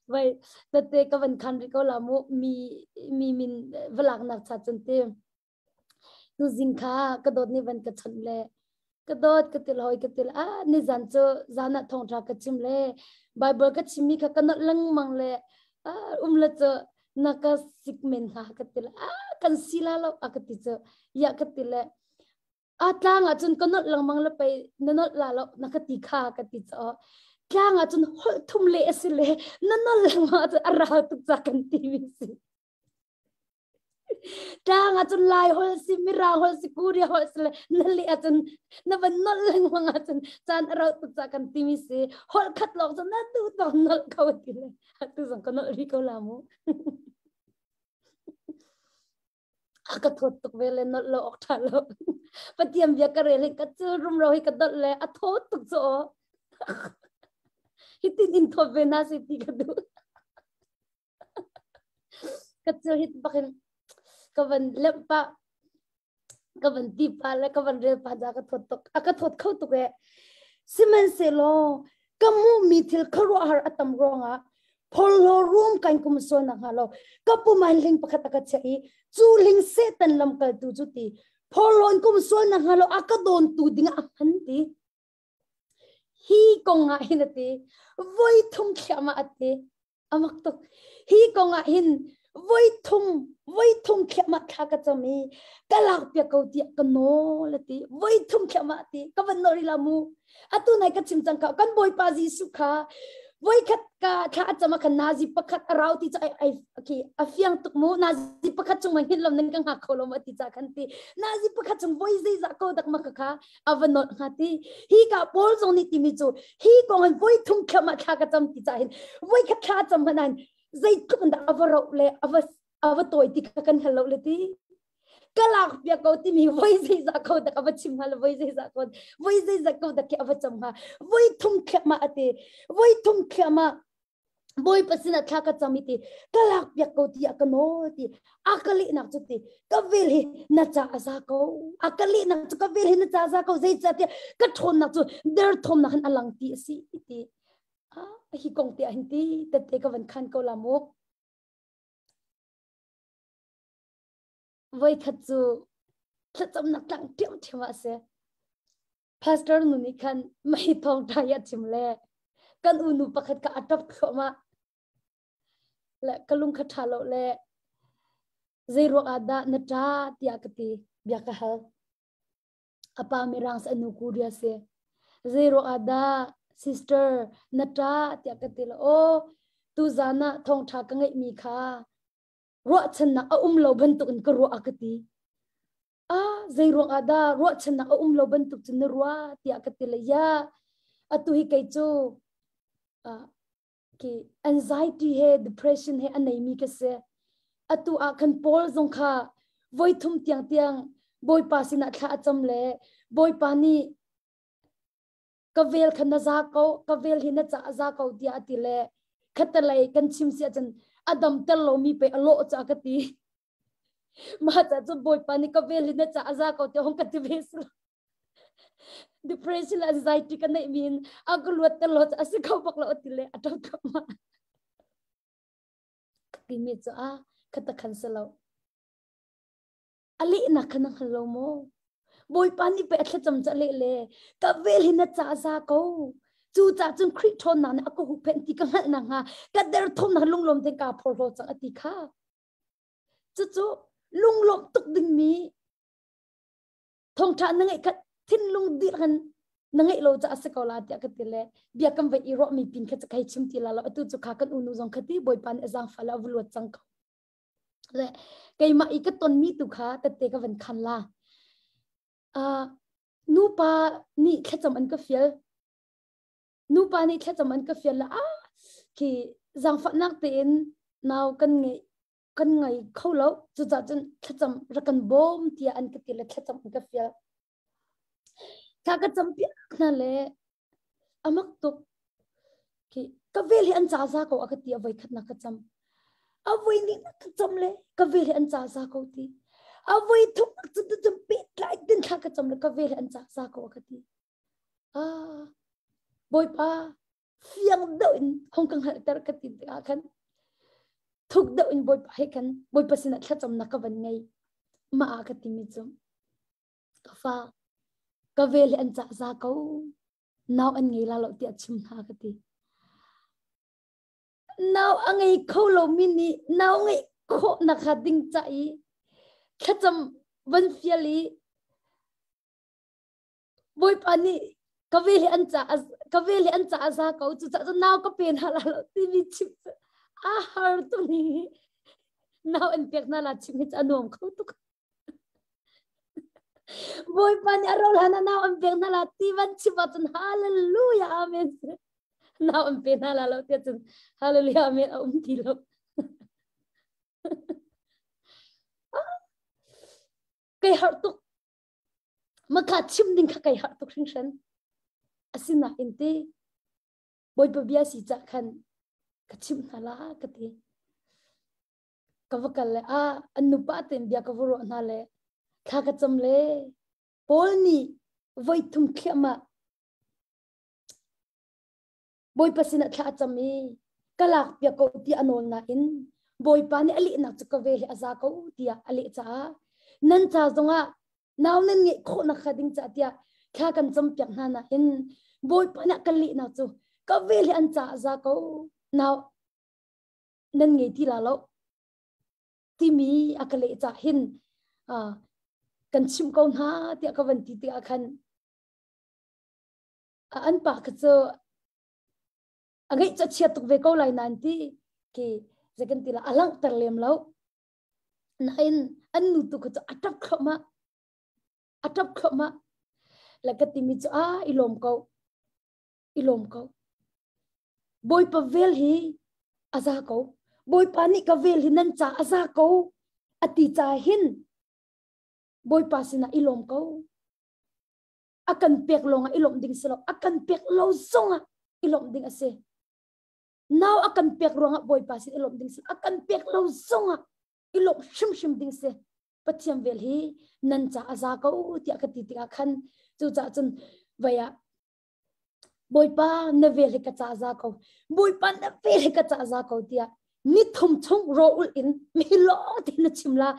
Vai tate ka van khan rih ko la mu. Mi mi min valak nak cha cun ti. Tuzing kha ka dawt nih van ka chawnh le ka dawt ka til hoi ka til a nizan cu zan ah thawngṭha ka chim le Bible ka chimmi kha ka nolh lengmang le um le cu na ka sik men hna ka til a kan si la lo a ka ti cu ya ka ti le a tlang ah cun ka nolh lengmang le pei na nolh la lo na ka ti kha ka ti cu tlang ah cun holh thum le a si le na nolh lengmang ah cun a rau tuk ca kan ti mi si. Tlang ah cun Lai holh si, Mirang holh si, Korea holh si le na leh ahcun na van nolh lengmang ahcun caan a rauh tuk caah kan timi si. Holh khat lawng cun na duh tawk nolh ko ti le atu zong ka nolh rih ko la mu. A ka thawt tuk ve le nolh lo awk ṭha lo. Pathian bia ka rel hi ka cul rumro hi ka dolh le a thawt tuk cu aw. Hitin in thawt ve na si ti ka duh. Ka cil hit bakin ka van lemh pah ka van ti pah le ka van rel pah ka thawt tuk a ka thawt kho tuk e sihmanhsehlaw ka hmuhmi thil khuaruahhar a tam ruangah phorhlaw rum kan kum sual nak hnga lo ka pum ah hling pakhat a ka chiah i cu hling Satan lamkaltu cu ti phorhlawn kum sual nak hnga lo a ka dawntu ding ah a hman ti hi kong ah hin a ti voi thum thliahmah a ti Amak tuk. Hi kong ah hin voi thum voi thum thliahmah thla ka cam i ka lak piak ko tiah ka nawl a ti. Voi thum thliahmah a ti. Ka van nawl rih la mu. Atu nai ka chim cang ka kan Bawipa Jesuh kha voi khat ka thla a cam ah khan nazi pakhat a rau ti cu ai ai okay a fiang tuk mu nazi pakhat chung ma hin lam nan ka ngak kho lo ma ti ca khan ti nazi pakhat chung voi zeizah ko dak ma ka kha a va nolh hnga ti hi ka Paul zong nih timi cu hi kong in voi thum thlam ah thla ka cam ti ca hin voi khat thla cam hmanh an zeitluk in dah a va roh le a va a va tawi ti kha kan hal lo le ti ka lak pia ko timi voi zeizah ko dak a va chim hnga le voi zeizah ko voi zeizah ko dak khi a va cam hnga voi thum thliahmah a ti voi thum thliahmah Bawipa sinah thla ka cam i ti ka lak piak ko ti a ka nawl ti a ka lehnak cu ti ka vel hi na ca a za ko a ka lehnak cu ka vel hi na ca a za ko zeicahtiah ka ṭhawnnak cu derthawmnak hin a lang ti a si ti a hi kong te ah hin ti tette ka van khan ko la mu voikhat cu thlacamnak tlang ṭhiamṭhiam ah a si Pastor nu nih khan mei thawngṭha hi a chim le kan unu pakhat kha a ṭap thluahmah. Le ka lung kha ṭha lo le zei ruang ah dah na ṭa tiah ka ti bia ka hal. A pa mirang sa nu Korea si. Zei ruang ah dah sister na ṭa tiah ka ti le aw tuzan ah thawngṭha ka ngeihmi kha ruahchannak a um lo bantuk in ka ruah a ka ti. Ah, zei ruang ah dah ruahchannak a um lo bantuk cun na ruah tiah ka ti le ya atu hi kei cu ki anxiety he depression he a neimi ka si atu ah khan Paul zong kha voi thum tiang tiang Bawipa sinah thla a cam le Bawipa nih ka vel kha na za ko ka vel hi na ca a za ko tiah a ti le khatalei kan chim si ahcun a dam ter lomi pe a lawh ca ka ti Mah ca cu Bawipa nih ka vel in na ca a za ko tiah hong ka ti ve si Depression le anxiety ka neih mi in a ka luat ter lo a si kho bak lo ti le a ṭang ka ma. Ka ti mi cu a khata khan si lo. A lehnak kha na hngal lo maw? Bawipa nih pei a thlacam ca leh le ka vel hi na ca a za ko. Cu ca cun Khrih ṭhawnnak nih a ka huhphenh ti ka hngalh nakhnga ka derthawmnak lunglawm tein kaa phorhlaw cang a ti kha. Cucu lunglawmh tuk dingmi thawngṭha na ngeih kha thinlung dirhan na ngeih lo caah a si ko la tiah ka ti le bia kan vai i ruahmi pin kha ka hei chim ti la lo atu cu kha kan unu zong kha ti bawipa nih a zaangfah le a va luat cang ko le keimah i ka tonmi tu kha tette ka van khan la uh, nupa nih thlacam an ka fial nupa nih thlacam an ka fial la ah khi zaangfahnak tein nau kan ngeih kan ngai kho lo cucaah cun thlacam rak kan bawm tiah an ka ti le thlacam an ka fial thla ka cam piak hna le amak tuk khi ka vel hi an ca za ko a ka ti a voi khat na ka cam a voi ni na ka cam le ka vel hi an ca za ko ti a voi thum na cam cam pe tlai tin thla ka cam le ka vel hi an ca za ko a ka ti ah bawipa fiang deuh in hong ka hngalhter ka ti tikah khan thuk deuh in bawipa he khan bawipa sinah thlacamnak ka van ngei mah ah ka timi cu. Ka fa, ka vel hi an cah za ko. Nau an ngei la lo tiah chim hna ka ti. Nau a ngei kho lomi nih nau ngeih khawh nak kha ding ca i thlacam van fial i Bawipa nih ka vel hi an ca ka vel hi an ca a za ko cu cah nau ka pe hna la lo timi chim a har tuk ni nau an pek hna la chim hi a nuam kho tuk Bawipa nih a rol hana nau an pek hna la ti van chim ahcun hallelujah amen nau an pe hna la lo tiah cun hallelujah amen a um ti lo Kai harh tuk Maka chim ding kha kai harh tuk hringhran. Asinain te Bawipa bia si cah khan ka chimh hna la ka ti. Ka va kal le a an nupa tein bia ka va ruah hna le thla ka cam le Paul nih voi thum thliahmah Bawipa sinah thla a cam i ka lak piak ko tiah a nawl nain Bawipa nih a lehnak cu ka vel hi a za ko tiah a leh caah nan ca zongah nau nan ngeih khawhnak kha ding cah tiah thla kan cam piak hna nain Bawipa nih a kan lehnak cu ka vel hi an ca a za ko nau nan ngei ti la lo timi a ka leh cah hin kan chimh ko hna tiah ka van ti tikah khan An pa kha cu a ngeih cu a chia tuk ve ko lai nain ti khi zei kan ti la a langhter lem lo. Nain an nu tu kha cu a ṭap thluahmah. A ṭap thluahmah. Le ka timi cu a i lawm ko. I lawm ko. Bawipa vel hi a za ko. Bawipa nih ka vel hi nan ca a za ko. A ti ca hin Bawipa sinah i lawm ko. A kan pek lawngah i lawmh ding si lo a kan pek lo zongah i lawmh ding a si nau a kan pek ruangah bawipa sin i lawmh ding si a kan pek lo zongah i lawmh hrimhrim ding si pathian vel hi nan ca a za ko tiah ka ti tikah khan cucaah cun vai ah bawipa na vel hi ka ca za ko bawipa na vel hi ka ca za ko tiah ni thum chung ro ul in mi lawng te na chim la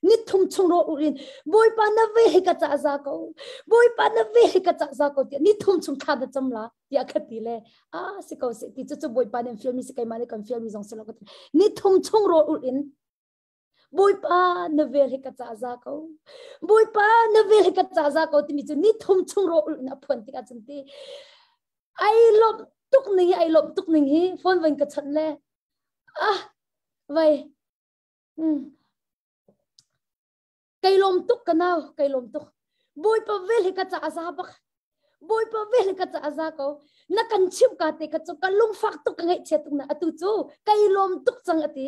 ni thum chung ro ul in bawipa na ve hi ka ca za ko bawipa na ve hi ka ca za ko tiah ni thum chung thla na cam la tiah ka ti le a si ko si ti cu cu bawipa nan fial mi si keimah nih kan fial mi zong si lo ka ti ni thum chung ro ul in Bawipa na vel hi ka ca za ko Bawipa na vel hi ka ca za ko timi cu ni thum chung ro ul in a phuan tikah cun ti ai lawmh tuk ning hi ai lawmh tuk ning hi phone van ka chawnh le ah vai kai lawm tuk ka nau kai lawm tuk Bawipa vel hi ka ca za bak Bawipa vel hi ka ca za ko na kan chimh ka te ka cu ka lungfak tuk ka ngaihchia tuk na atu cu kai lawm tuk cang ati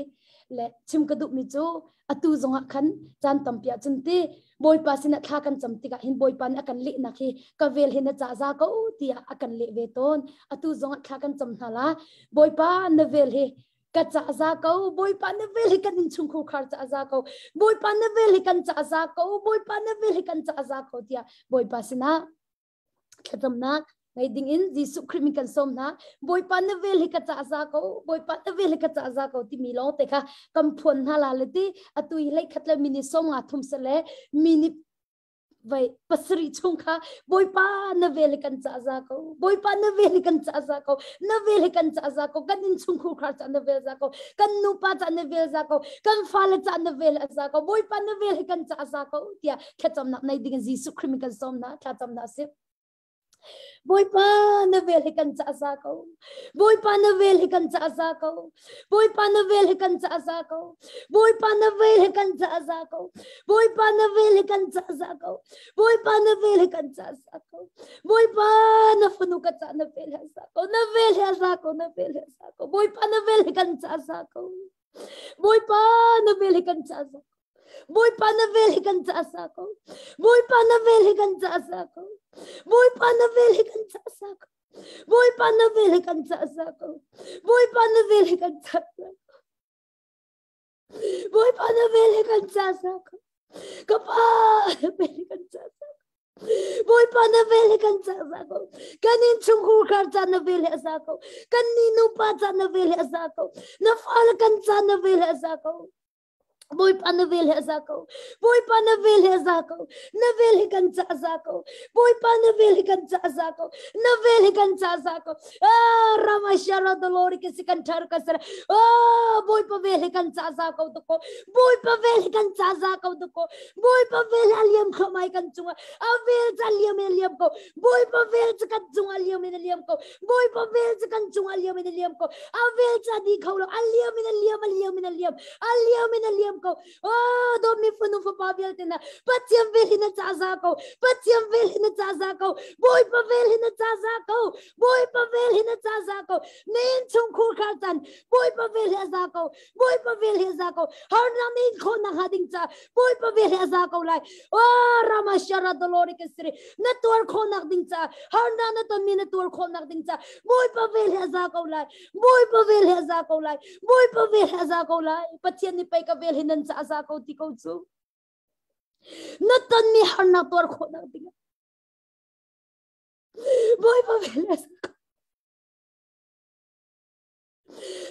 le chim ka duh mi cu atu zongah khan caan tampi ah cun ti Bawipa sinah thla kan cam tikah hin Bawipa nih a kan lehnak hi ka vel hi na ca za ko tiah a kan leh ve tawn atu zongah thla kan cam hna la Bawipa na vel hi ka ca za ko Bawipa na vel hi kan innchungkhar khar ca za ko Bawipa na vel hi kan ca za ko Bawipa na vel hi kan ca za ko tiah Bawipa sinah thlacamnak ngei ding in Jesuh Khrih min kan sawm hna Bawipa na vel hi ka ca za ko Bawipa na vel hi ka ca za ko timi lawng te kha kan phuan hna la le ti atu hi lei khat le mini som nga thum se le mini vai pasarih chung kha Bawipa na vel hi kan ca za ko Bawipa na vel hi kan ca za ko na vel hi kan ca za ko kan innchungkhar khar ca na vel za ko kan nupa ca na vel za ko kan fale ca na vel za ko Bawipa na vel hi kan ca za ko tiah thlacamnak nei ding Jesuh Khrih min kan sawm hna thlacamnak a si Bawipa na vel hi kan ca za ko Bawipa na vel hi kan ca za ko Bawipa na vel hi kan ca za ko Bawipa na vel hi kan ca za ko Bawipa na vel hi kan ca za ko Bawipa na vel hi kan ca za ko Bawipa na fanu ka ca na vel hi za ko na vel hi za ko na vel hi za ko Bawipa na vel hi kan ca za ko Bawipa na vel hi kan ca za ko Bawipa na vel hi kan ca sa ko. Bawipa na vel hi kan ca sa ko. Bawipa na vel hi kan ca sa ko. Bawipa na vel hi kan ca sa ko. Bawipa na vel hi kan ca sa ko. Bawipa na vel hi kan ca sa ko. Ka pa na vel hi kan ca sa ko. Bawipa na vel hi kan ca za ko. Kan in chungkhur khar ca na vel hi a za ko. Kan ni nupa ca na vel hi a za ko. Na fale kan ca na vel hi a za ko. Bawipa na vel he za ko. Bawipa na vel he za ko. Na vel he kan ca za ko. Bawipa na vel he kan ca za ko. Na vel he kan ca za ko. Ah, Rama Shara Dolori ke si kan thar ka sar. Ah, Bawipa vel he kan ca za ko to ko. Bawipa vel he kan ca za ko to ko. Bawipa vel he liam kho mai kan chunga. A vel cha liam in liam ko. Bawipa vel cha kan chunga liam in liam ko. Bawipa vel cha kan chunga liam in liam ko. A vel cha di kho lo. A liam in liam a liam in liam. A liam in a liam ko. Oh, do mi fanu fapa vialte na Pathian vel hi na ca za ko. Pathian vel hi na ca za ko. Bawipa vel hi na ca za ko. Bawipa vel hi na ca za ko. Na inn chung khur khar tan Bawipa vel hi a za ko. Bawipa vel hi a za ko. Harnak na in khawh nak hnga ding ca Bawipa vel hi a za ko lai. Oh, Rama Shara Dolori ka siri. Na tuar khawh nak ding ca harnak na tonmi na tuar khawh nak ding ca Bawipa vel hi a za ko lai. Bawipa vel hi a za ko lai. Bawipa vel hi a za ko lai. Pathian nih pei ka vel hi nan ca a za ko ti ko cu. Na tonmi harnak tuar khawhnak ding ah Bawipa vel hi a za ko.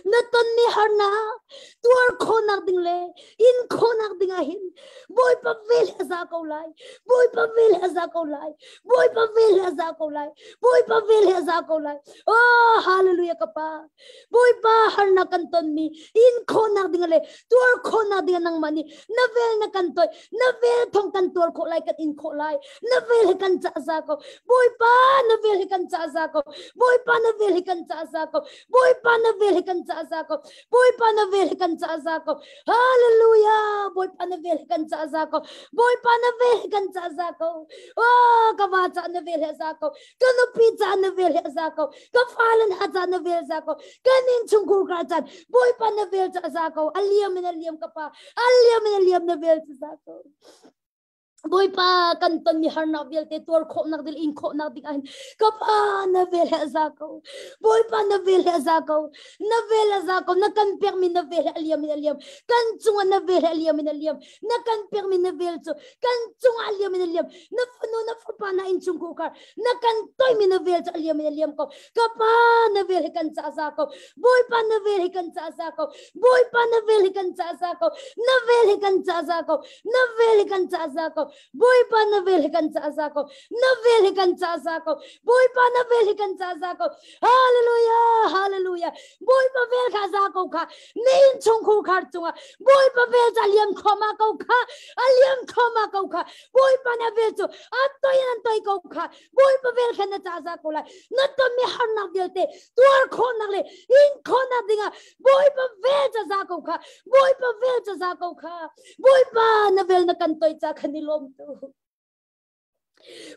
Na tonmi harnak tuar khawhnak ding le in khawhnak ding ah hin Bawipa vel hi a za ko lai. Bawipa vel hi a za ko lai. Bawipa vel hi a za ko lai. Bawipa vel hi a za ko lai. Oh, hallelujah ka pa. Bawipa harnak kan tonmi in khawhnak ding le tuar khawhnak ding nangmah nih na vel na kan toi na vel thong kan tuar khawh lai kan in khawh lai na vel hi kan cah za ko Bawipa na vel hi kan cah za ko Bawipa na vel hi kan cah za ko Bawipa na vel hi kan cah za ko Bawipa na vel hi kan cah za ko Hallelujah Bawipa na vel hi kan cah za ko Bawipa na vel hi kan cah za ko Oh ka va cah na vel hi za ko ka nupi ca na vel hi za ko ka fale hna ca na vel za ko kan in chungkhur ka chan Bawipa na vel ca za ko a liam in a liam ka pa a liam in a liam na vel ca za ko Bawipa kan tonmi harnak vialte tuar khawhnak ding in khawhnak ding ahhin ka pa na vel he za ko Bawipa na vel he za ko na vel a za ko na kan pekmi na vel he a liam in a liam kan cungah na vel he a liam in a liam na kan pekmi na vel cu kan cungah a liam in a liam na fanu na fapa na innchung khar na kan toimi na vel cu a liam in a liam ko ka pa na vel hi kan ca za ko bawipa na vel hi kan ca za ko bawipa na vel hi kan ca za ko na vel hi kan ca za ko na vel hi kan ca za ko bawipa na vel hi kan ca za ko na vel hi kan ca za ko bawipa na vel hi kan ca za ko hallelujah hallelujah bawipa vel kha za ko kha na inn chungkhur khar cungah bawipa vel cu a liam thluahmah ko kha a liam thluahmah ko kha bawipa na vel cu a toi in an toi ko kha bawipa vel khan na ca za ko lai na tonmi harnak vialte tuar khawhnak le in khawhnak dingah bawipa vel ca za ko kha bawipa vel ca za ko kha bawipa na vel na kan toi ca khan i lawm tu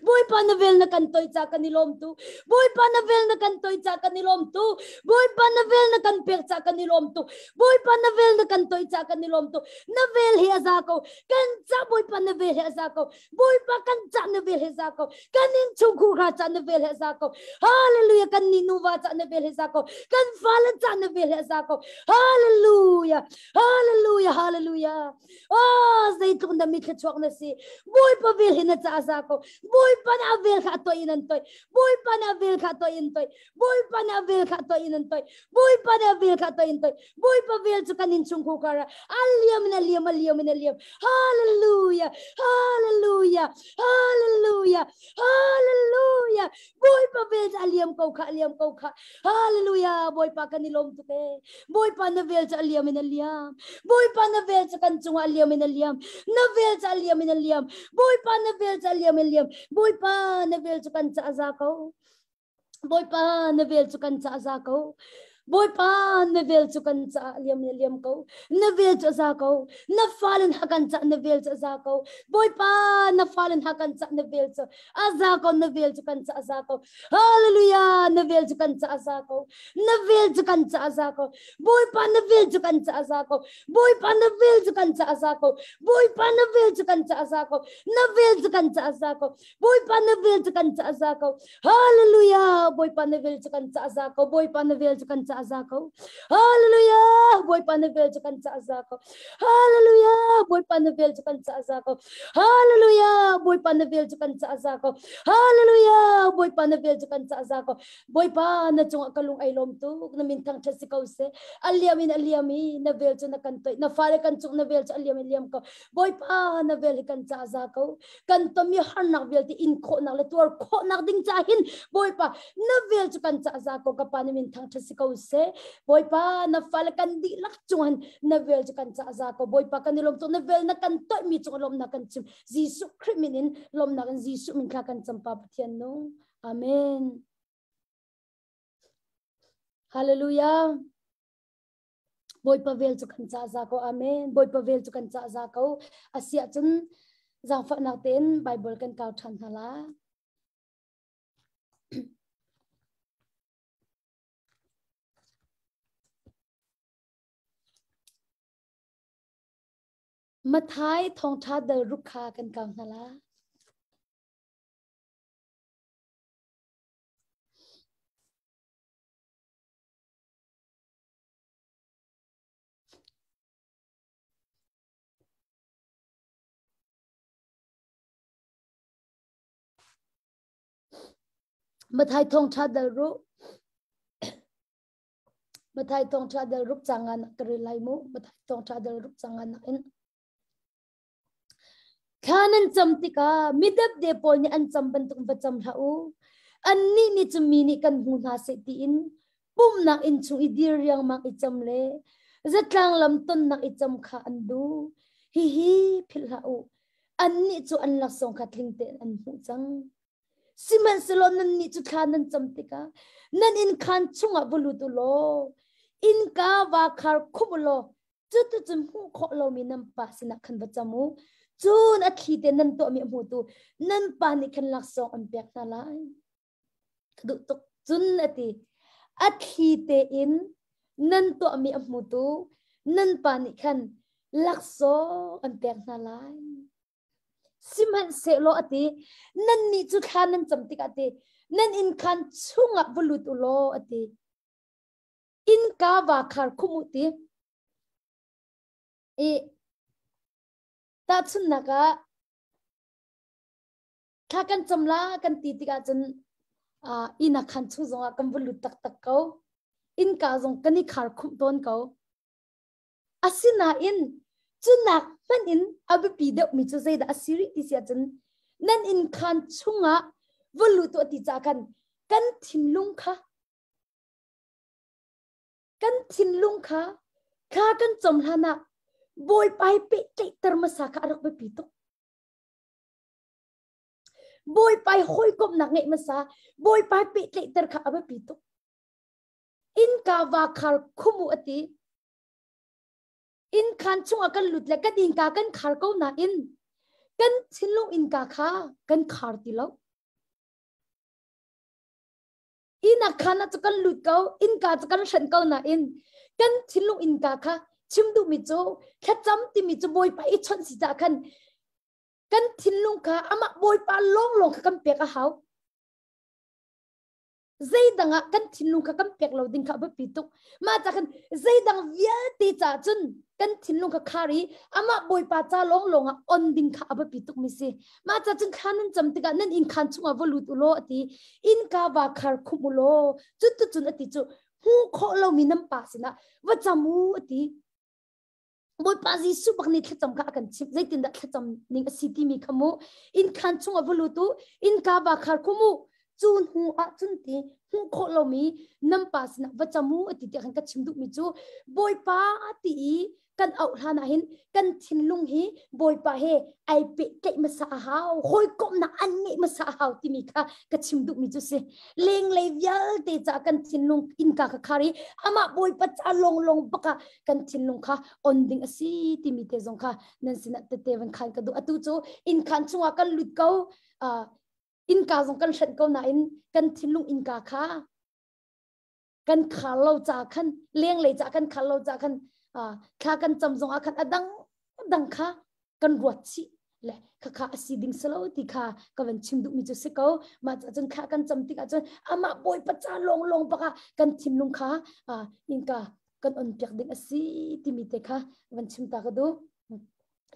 Bawipa na vel na kan toi ca kan i lawm tu. Bawipa na vel na kan toi ca kan i lawm tu. Bawipa na vel na kan pek ca kan i lawm tu. Bawipa na vel na kan toi ca kan i lawm tu. Na vel hi a za ko. Kan ca Bawipa na vel hi a za ko. Bawipa kan ca na vel hi za ko. Kan in chungkhur kha ca na vel hi a za ko. Hallelujah kan ni nuva ca na vel hi za ko. Kan fale ca na vel hi a za ko. Hallelujah. Hallelujah. Hallelujah. Oh, zeitluk na mi thluachuak na si. Bawipa vel hi na ca za ko. Bawipa na vel kha toi in an toi. Bawipa na vel kha toi in toi. Bawipa na vel kha toi in an toi. Bawipa na vel kha toi in toi. Bawipa vel cu kan in chung khu kara. Aliam in aliam aliam in aliam. Hallelujah. Hallelujah. Hallelujah. Hallelujah. Bawipa vel cu aliam ko kha aliam ko kha. Hallelujah. Bawipa kan i lawm tuk e. Bawipa na vel cu a liam in a liam. Bawipa na vel cu kan cungah a liam in a liam. Na vel cu a liam in a liam. Bawipa na vel cu a liam in a liam. Bawipa na vel cu kan ca za ko. Bawipa na vel cu kan ca za ko. Bawipa na vel cu kan ca liam in a liam ko. Na vel cu a za ko. Na fale hna kan ca na vel cu a za ko. Bawipa na fale hna kan ca na vel cu a za ko na vel cu kan ca a za ko. Hallelujah na vel cu kan ca a za ko na vel cu kan ca a za ko Bawipa na vel cu kan ca a za ko Bawipa na vel cu kan ca a za ko Bawipa na vel cu kan ca a za ko na vel cu kan ca a za ko Bawipa na vel cu kan ca a za ko Hallelujah Bawipa na vel cu kan ca a za ko Bawipa na vel cu kan ca. ca za ko. Hallelujah! Bawipa na vel cu kan ca za ko. Hallelujah! Bawipa na vel cu kan ca za ko. Hallelujah! Bawipa na vel cu kan ca za ko. Hallelujah! Bawipa na vel cu kan ca za ko. Bawipa na cungah ka lung ai lawm tuk. Na min thangṭhat si ko seh. A liam in a liam i na vel cu na kan toih. Na fale kan cung na vel cu a liam in liam ko. Bawipa na vel hi kan ca za ko. Kan tonmi harnak vialte in khawhnak le tuar khawhnak ding ca hin Bawipa na vel cu kan ca za ko. Ka pa na min thangṭhat si ko seh. Bawipa na fale kan dihlak cung hin na vel cu kan ca za ko. Bawipa kan i lawm tuk. Na vel na kan toihmi cung lawmnak kan chim. Jesuh Khrih min in lawmnak in Jesuh min thla kan cam pa Pathian nung. Amen. Hallelujah. Bawipa vel cu kan ca za ko. Amen. Bawipa vel cu kan ca za ko. Asiah cun zaangfahnak tein Bible kan kau ṭhan hna la. Mathai thawngṭha dal ruk kha kan kau hna la. Mathai thawngṭha dal ruk Mathai thawngṭha dal ruk cangan ka rel lai mu Mathai thawngṭha dal ruk cangan in Thla nan cam tikah midepde pawl nih an cam bantuk va cam hlah u. Annih nih cun mi nih kan hmu hna seh tiin pumhnak inn chung i dir riangmang i cam le zatlang lam tonnak i cam kha an duh. Hihi philh hlah u. Annih cu an laksawng kha tling tein an hmuh cang. Sihmanhsehlaw nannih cu thla nan cam tikah nan innkhaan chungah va lut u law innka vaa khar khumh u law Cuticun hmuh khawh lomi nan pa sinah khan va cam u. Cun a thli te nan tuahmi a hmutu nan pa nih khan laksawng an pek hna lai. Ka duh tuk. Cun a ti, a thli tein nan tuahmi a hmutu nan pa nih khan laksawng an pek hna lai. Sihmanhsehlaw a ti, nannih cu thla nan cam tikah ti, nan inn khaan chungah va lut u law a ti. Innka va khar khum u ti. I tahchunhnak ah thla kan cam la kan ti tikah cun uh, inn a khan chung zongah kan va lut taktak ko. Innka zong kan i khar khumh tawn ko. Asinain cunak hmanh in a biapi deuhmi cu zeidah a si rih ti si ahcun nan inn khaan chungah va lut tuah ti caah khan kan thinlung kha Kan thinlung kha thla kan cam hlan ah Bawipa he pehtlaihter hmasa kha a rak biapi tuk. Bawipa he hawikomhnak ngeih hmasa, Bawipa he pehtlaihter kha a biapi tuk. Innka va khar khum u a ti. Inn khaan chungah kan lut le kan innka kan khar ko nain kan thinlung innka kha kan khar ti lo. Inn khaan ah cu kan lut ko, innka cu kan hrenh ko nain kan thinlung innka kha chim duhmi cu thlacam timi cu Bawipa i chawnh si caah khan kan thinlung kha amah Bawipa lawnglawng kha kan pek a hau. Zeidang ah kan thinlung kha kan pek lo ding kha a biapi tuk. Mah ca khan zeidang vialte caah cun kan thinlung kha khar i amah Bawipa ca lawnglawng ah on ding kha a biapi tuk mi si. Mah ca cun thla nan cam tikah nan inn khaan chungah va lut u law a ti. Innka va khar khumh u law cuticun a ti cu hmuh khawh lomi nan pa sinah va cam u a ti. Bawipa Jesuh bak nih thlacam kha a kan chimh. Zeitindah thlacam ning a si timi kha mu. Inn khaan chungah va lut u, innka va khar khum u. Cu hnu ah cun ti hmuh khawh lomi nan pa sinah va cam u a ti tiah khan ka chim duhmi cu Bawipa ti i kan auh hlan ah hin kan thinlung hi Bawipa he ai pehtlaih hmasa a hau hawikomhnak an ngeih hmasa a hau timi kha ka chim duhmi cu si lenglei vialte ca kan thinlung innka kha khar i amah Bawipa ca lawnglawng bak ah kan thinlung kha on ding a si timi te zong kha nan sinah tete van khan ka duh atu cu inn khan chungah kan lut ko innka zong kan hrenh ko nain kan thinlung innka kha kan khar lo ca khan lenglei ca kan khar lo ca khan thla kan cam zong ah khan a dang dang kha kan ruat chih. Le khakha a si ding salo ti kha ka van chim duhmi cu si ko. Mah ca cun thla kan cam tikah cun amah Bawipa ca lawnglawng bak ah kan thinlung kha inka kan on piak ding a si timi te kha van chim ta ka duh.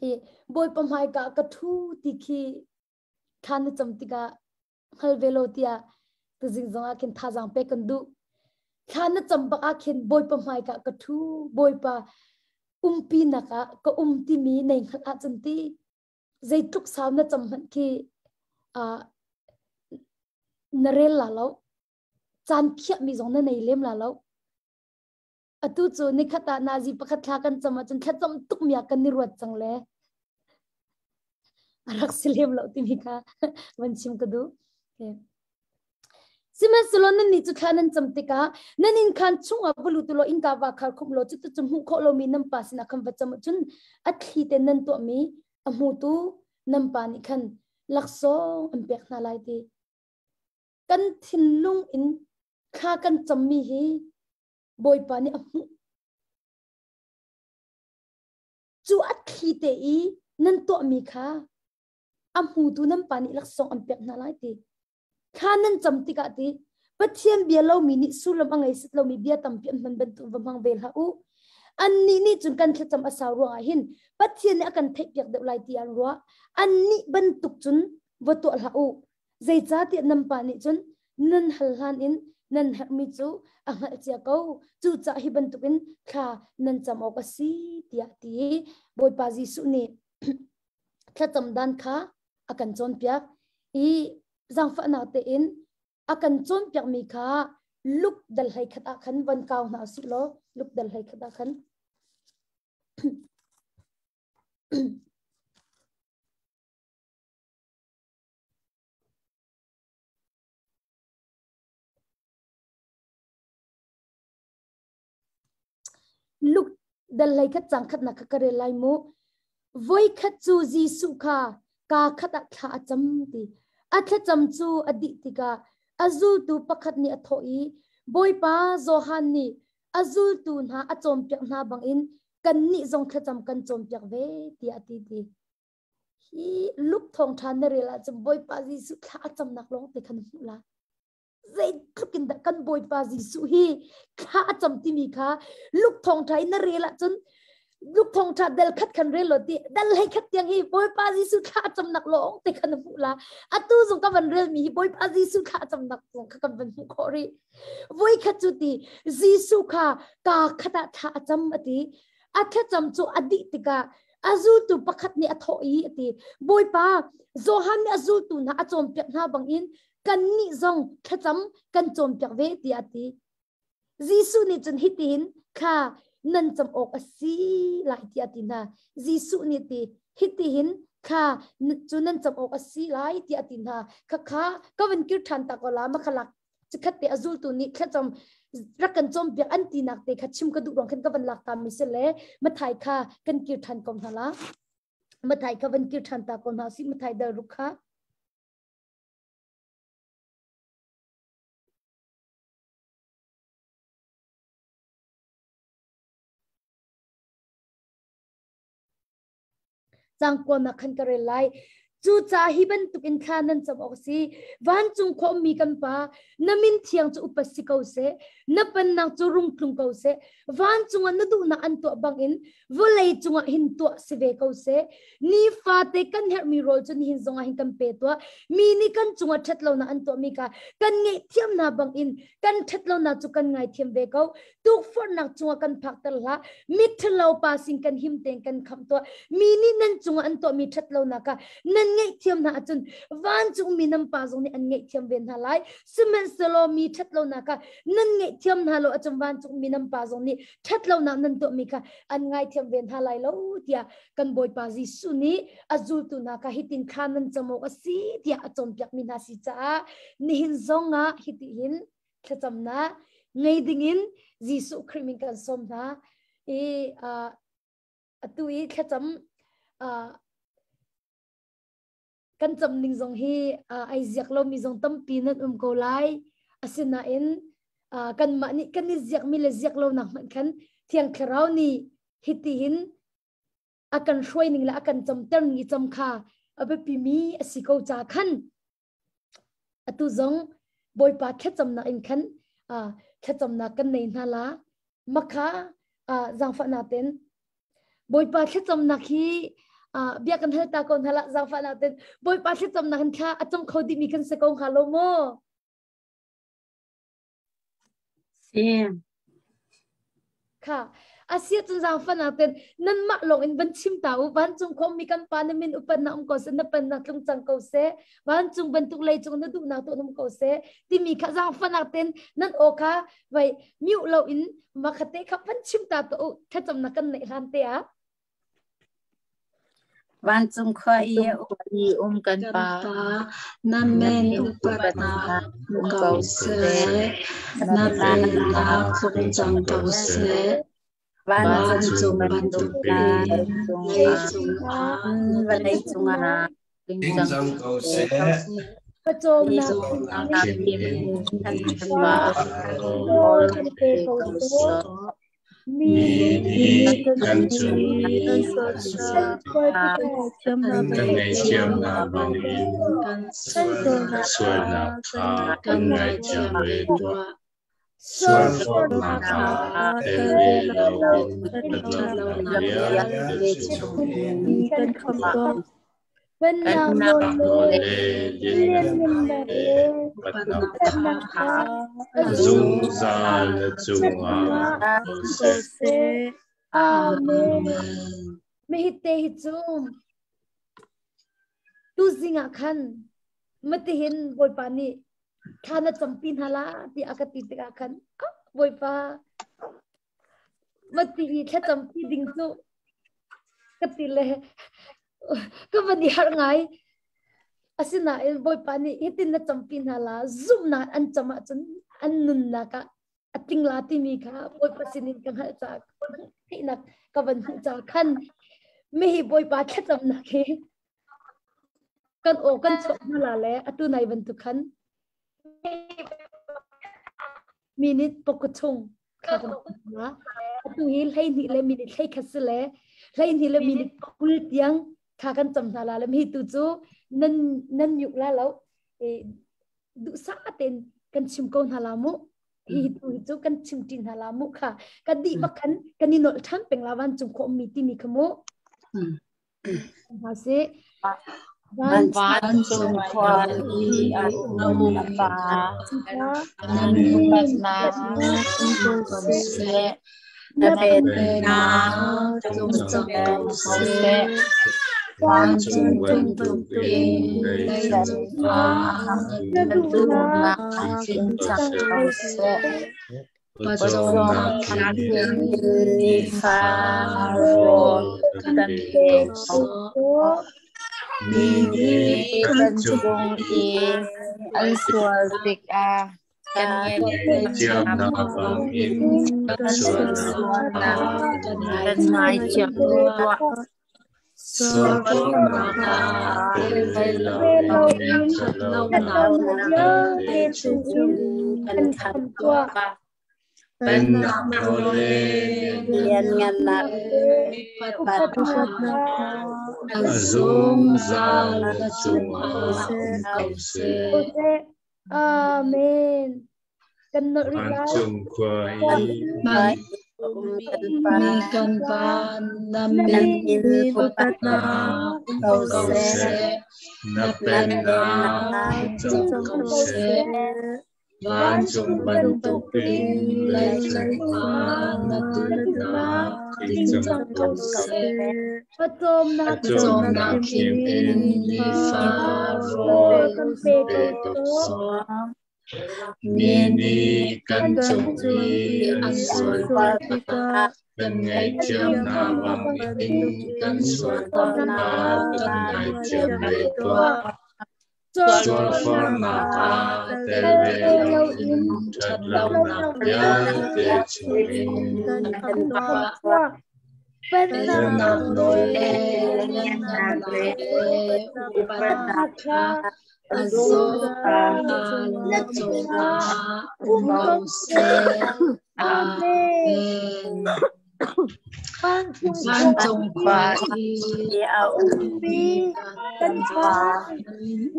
I Bawipa hmaika ka thu ti khi thla na cam tikah hngal ve lo tiah tuzing zong ah khin thazaang pek kan duh. Thla na cam bak ah khin Bawipa hmaika ka thu, Bawipa umpi nak ah ka um timi nei hngalh ahcun ti zeitluk sau na cam hmanh khi na rel la lo. Caan khiahmi zong na nei lem la lo. Atu cu nikhat ah nazi pakhat thla kan cam ahcun thlacam tuk mi ah kan i ruat cang le a rak si lem lo timi kha van chim ka duh. Okay. Sihmanhsehlaw nannih cu thla nan cam tikah nan inn khaan chungah va lut u law innka va khar khumh law cuti cu hmuh khawh lomi nan pa sinah khan va cam ahcun a thli te nan tuahmi a hmutu nan pa nih khan laksawng an pek hna lai ti. Kan thinlung in thla kan cammi hi Bawipa nih a hmuh. Cu a thli te i nan tuahmi kha a hmutu nan pa nih laksawng an pek hna lai ti. Thla nan cam tikah ti Pathian bia lomi nih sullam a ngei set lomi bia tampi an hman bantuk va hmang ve hlah u. Annih nih cun kan thlacam a sau ruangah hin Pathian nih a kan theihpiak deuh lai ti an ruah. Annih bantuk cun va tuah hlah u. Zeicahtiah nan pa nih cun nan hal hlan in nan herhmi cu a hngalh cia ko. Cucaah hi bantukin thla nan cam awk a si tiah ti Bawipa Jesuh nih thlacam dan kha a kan cawnpiak i zaangfahnak tein a kan cawnpiakmi kha luk dal hlei khat ah khan von kau hna usih law luk dal hlei khat ah khan Luk dal hlei khat cang khat nak kha ka rel lai mu. Voi khat cu Jesuh kha kaa khat ah thla a cam ti. A thlacam cu a dih tikah a zultu pakhat nih a thawh i Bawipa Johan nih a zultu hna a cawnpiak hna bangin kannih zong thlacam kan cawnpiak ve tiah a ti ti. Hi Luke thawngṭha na rel ahcun Bawipa Jesuh thla a camnak lawng te kha na hmuh lai. Zeitluk in dah kan Bawipa Jesuh hi thla a cam timi kha Luke thawngṭha in na rel ahcun Luke thawngṭha del khat khan rel law ti dal hlei khat tiang hi Bawipa Jesuh thla a camnak lawng te kha na hmuh la. Atu zong ka van relmi hi Bawipa Jesuh thla a camnak zong kha kan van hmuh khawh rih. Voi khat cu ti Jesuh kha kaa khat ah thla a cam a ti. A thlacam cu a dih tikah a zultu pakhat nih a thawh i a ti Bawipa Johan nih a zultu hna a cawnpiak hna bangin kannih zong thlacam kan cawnpiak ve tiah a ti. Jesuh nih cun hitihin thla nan cam awk a si lai tiah a ti hna. Jesuh nih ti hitihin thla cu nan cam awk a si lai tiah a ti hna. Khakha ka van kir ṭhan ta ko la makhalak Chikhat te a zultu nih thlacam rak kan cawnpiak an tinak te kha chim ka duh ruang khan ka van lak ta mi si le Mathai kha kan kir ṭhan ko hna la. Mathai kha van kir ṭhan ta ko hna si Mathai dal ruk kha. Cangkuam ah khan ka rel lai. Cucaah hi bantuk in thla nan cam awk a si. Vancung khua ummi kan Pa, na min thiang cu upat si ko seh. Na pennak cu rung tlung ko seh. Vancung ah na duhnak an tuah bangin vawlei cungah hin tuah si ve ko seh. Nifate kan herhmi rawl cu nihin zongah hin kan pe tuah. Mi nih kan cungah ṭhatlonak an tuahmi kha kan ngaihthiam hna bangin kan ṭhatlonak cu kan ngaithiam ve ko. Tukforhnak cungah kan phakter hlah. Miṭhalo pa sin kan him tein kan khamh tuah. Mi nih nan cungah an tuahmi ṭhatlonak kha nan ngaihthiam hna ahcun vancungmi nan pa zong nih an ngaihthiam ve hna lai. Sihmanhsehlaw mi ṭhatlonak kha nan ngaihthiam hna lo ahcun vancungmi nan pa zong nih ṭhatlonak nan tuahmi kha an ngaithiam ve hna lai lo tiah kan Bawipa Jesuh nih a zultu hna kha hitin thla nan cam awk a si tiah a cawnpiakmi hna si caah nihin zongah hitihin thlacamnak ngei dingin Jesuh Khrih min kan sawm hna i atu i thlacam kan cam ning zong hi ai ziak lomi zong tampi nan um ko lai asinain kanmah nih kan i ziakmi le ziak lonak hmanh khan Thiang Thlarau nih hitihin. a kan hruai ning le a kan camter ning i cam kha a biapi mi a si ko ca khan atu zong Bawipa thlacamnak in khan thlacamnak kan nei hna la makha zaangfahnak ten Bawipa thlacamnak hi bia kan hal ta ko hna la zaangfahnak ten Bawipa thlacamnak in thla a cam kho dih mi kan si ko hnga lo maw? Si. Kha asia cun zaangfahnak ten nanmah lawng in van chim ta u vancung khuami kan pa na min upat na um ko seh na pan na tlung cang ko seh vancung bantuk leicung na duhnak tuah um ko seh timi kha zaangfahnak ten nan aw kha vai mute lo in makhate kha van chim ta to u thlacamnak kan neih hlan te ah Vancung khua i a i um kan Kan Pa, Pa, na min upatnak um ko seh, na pennak tlung cang ko seh. Vancung Vancung bantukin leicung ah na vawlei cungah Ding cang ko seh. Pawcawmnak Pawcawmnak kim in kan pa rawl kan pe ko seh. Mi Mi nih kan cung i kan an sual sual kan kan ngaihthiamnak bangin kan sualnak sualnak kha kan kan ngaihthiam ngaihthiam ve tuah. tuah. Sualforhnak ah tel ve loin ṭhatlonak vialte chungin kan khamh tuah. Pennak nawl nawl le le lianngannak le upatnak upatnak kha a zungzal na cungah um ko seh. Amen. Amen. Mehite hi cu tuzing ah khan matihin Bawipa nih thla na campi hna la ti a ka ti tikah khan ah Bawipa mati i thla campi ding cu ka ti le ka van i harh ngai. Asinain Bawipa nih hitin na campi hna la zumhnak an cam ahcun an nunnak ah a tling la timi kha Bawipa sinin ka hngalh caah theihnak ka van hmuh caah khan mihi Bawipa thlacamnak hi kan aw kan chuah hna la le atu nai bantuk khan minute pokua chung kha kan hna atu hi 12 le minute 11 si le 12 le minute 20 tiang kha kan cam hna la le mi tu cu nan nan nyuk la lo e duhsah tein kan chim ko hna la mu hi tu hi cu kan chim ṭi hna la mu kha kan dih bak khan kan i nolh ṭhan peng la van cung khawh mi timi kha mu ha si Van Vancung khua i a um Pa, Na nan min upatnak um ko seh, na na pennak pennak tlung tlung cang cang ko ko seh. seh. Vancung Vancung bantukin bantukin leicung leicung ah ah na na duhnak duhnak Tling tling cang cang ko ko seh. seh. Pawcawmnak Pawcawmnak in in nifa nifa rawl rawl kan kan pe pe ko ko seh. Mi nih Kan kan cung cung i i an sual tikah kan ngaihthiamnak bangin kan kan sualnak sualnak kha kan ngaithiam tuah. Sualforhnak ah tel ve loin ṭhatlonak vialte chungin kan khamh tuah. Pennak nawl le Lianngannak Upatnak a zungzal na cungah um ko seh. Amen. Kan nolh rih lai. Vancung khua i Mi kan Pa, na min upatnak um ko ko seh. seh, na na pennak pennak tlung tlung ko ko seh. seh. Vancung bantukin leicung ah na duhnak tling cang ko seh. Pawcawmnak Pawcawmnak Pawcawmnak in in nifa nifa rawl rawl kan kan pe pe ko ko seh. seh. Mi nih kan cung i an sual tikah kan ngaihthiamnak bangin kan sualnak kha kan ngaihthiam ve tuah. Sualforhnak ah tel ve loin ṭhatlonak vialte chungin Kan khamh tuah. pennak nawl le Lianngannak le upatnak kha a zungzal na cungah um ko seh. Amen. Vancung khua i a ummi kan Pa,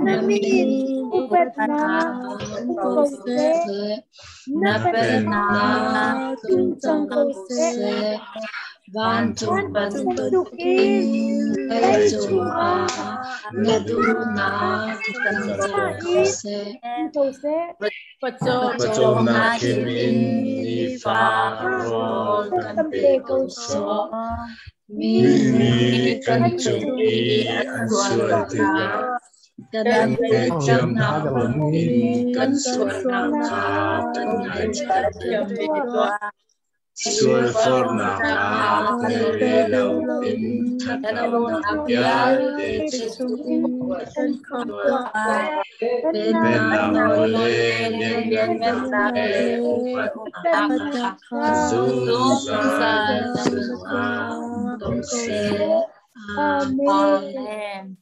na min upatnak um ko seh, na pennak tlung cang ko seh. Vancung bantukin leicung ah na duhnak cang ko seh. Pawcawmnak khim in nifa rawl kan pe ko sawh. Mi nih kan cung i an sual tikah kan ngaihthiam hna bangin kan sualnak kha kan ngaithiam ve tuah. Sualforhnak ah tel ve loin ṭhatlonak vialte chungin kan tuah. Pennak nawl le lianngannak le upatnak kha zungzal na cungah um ko seh. Amen.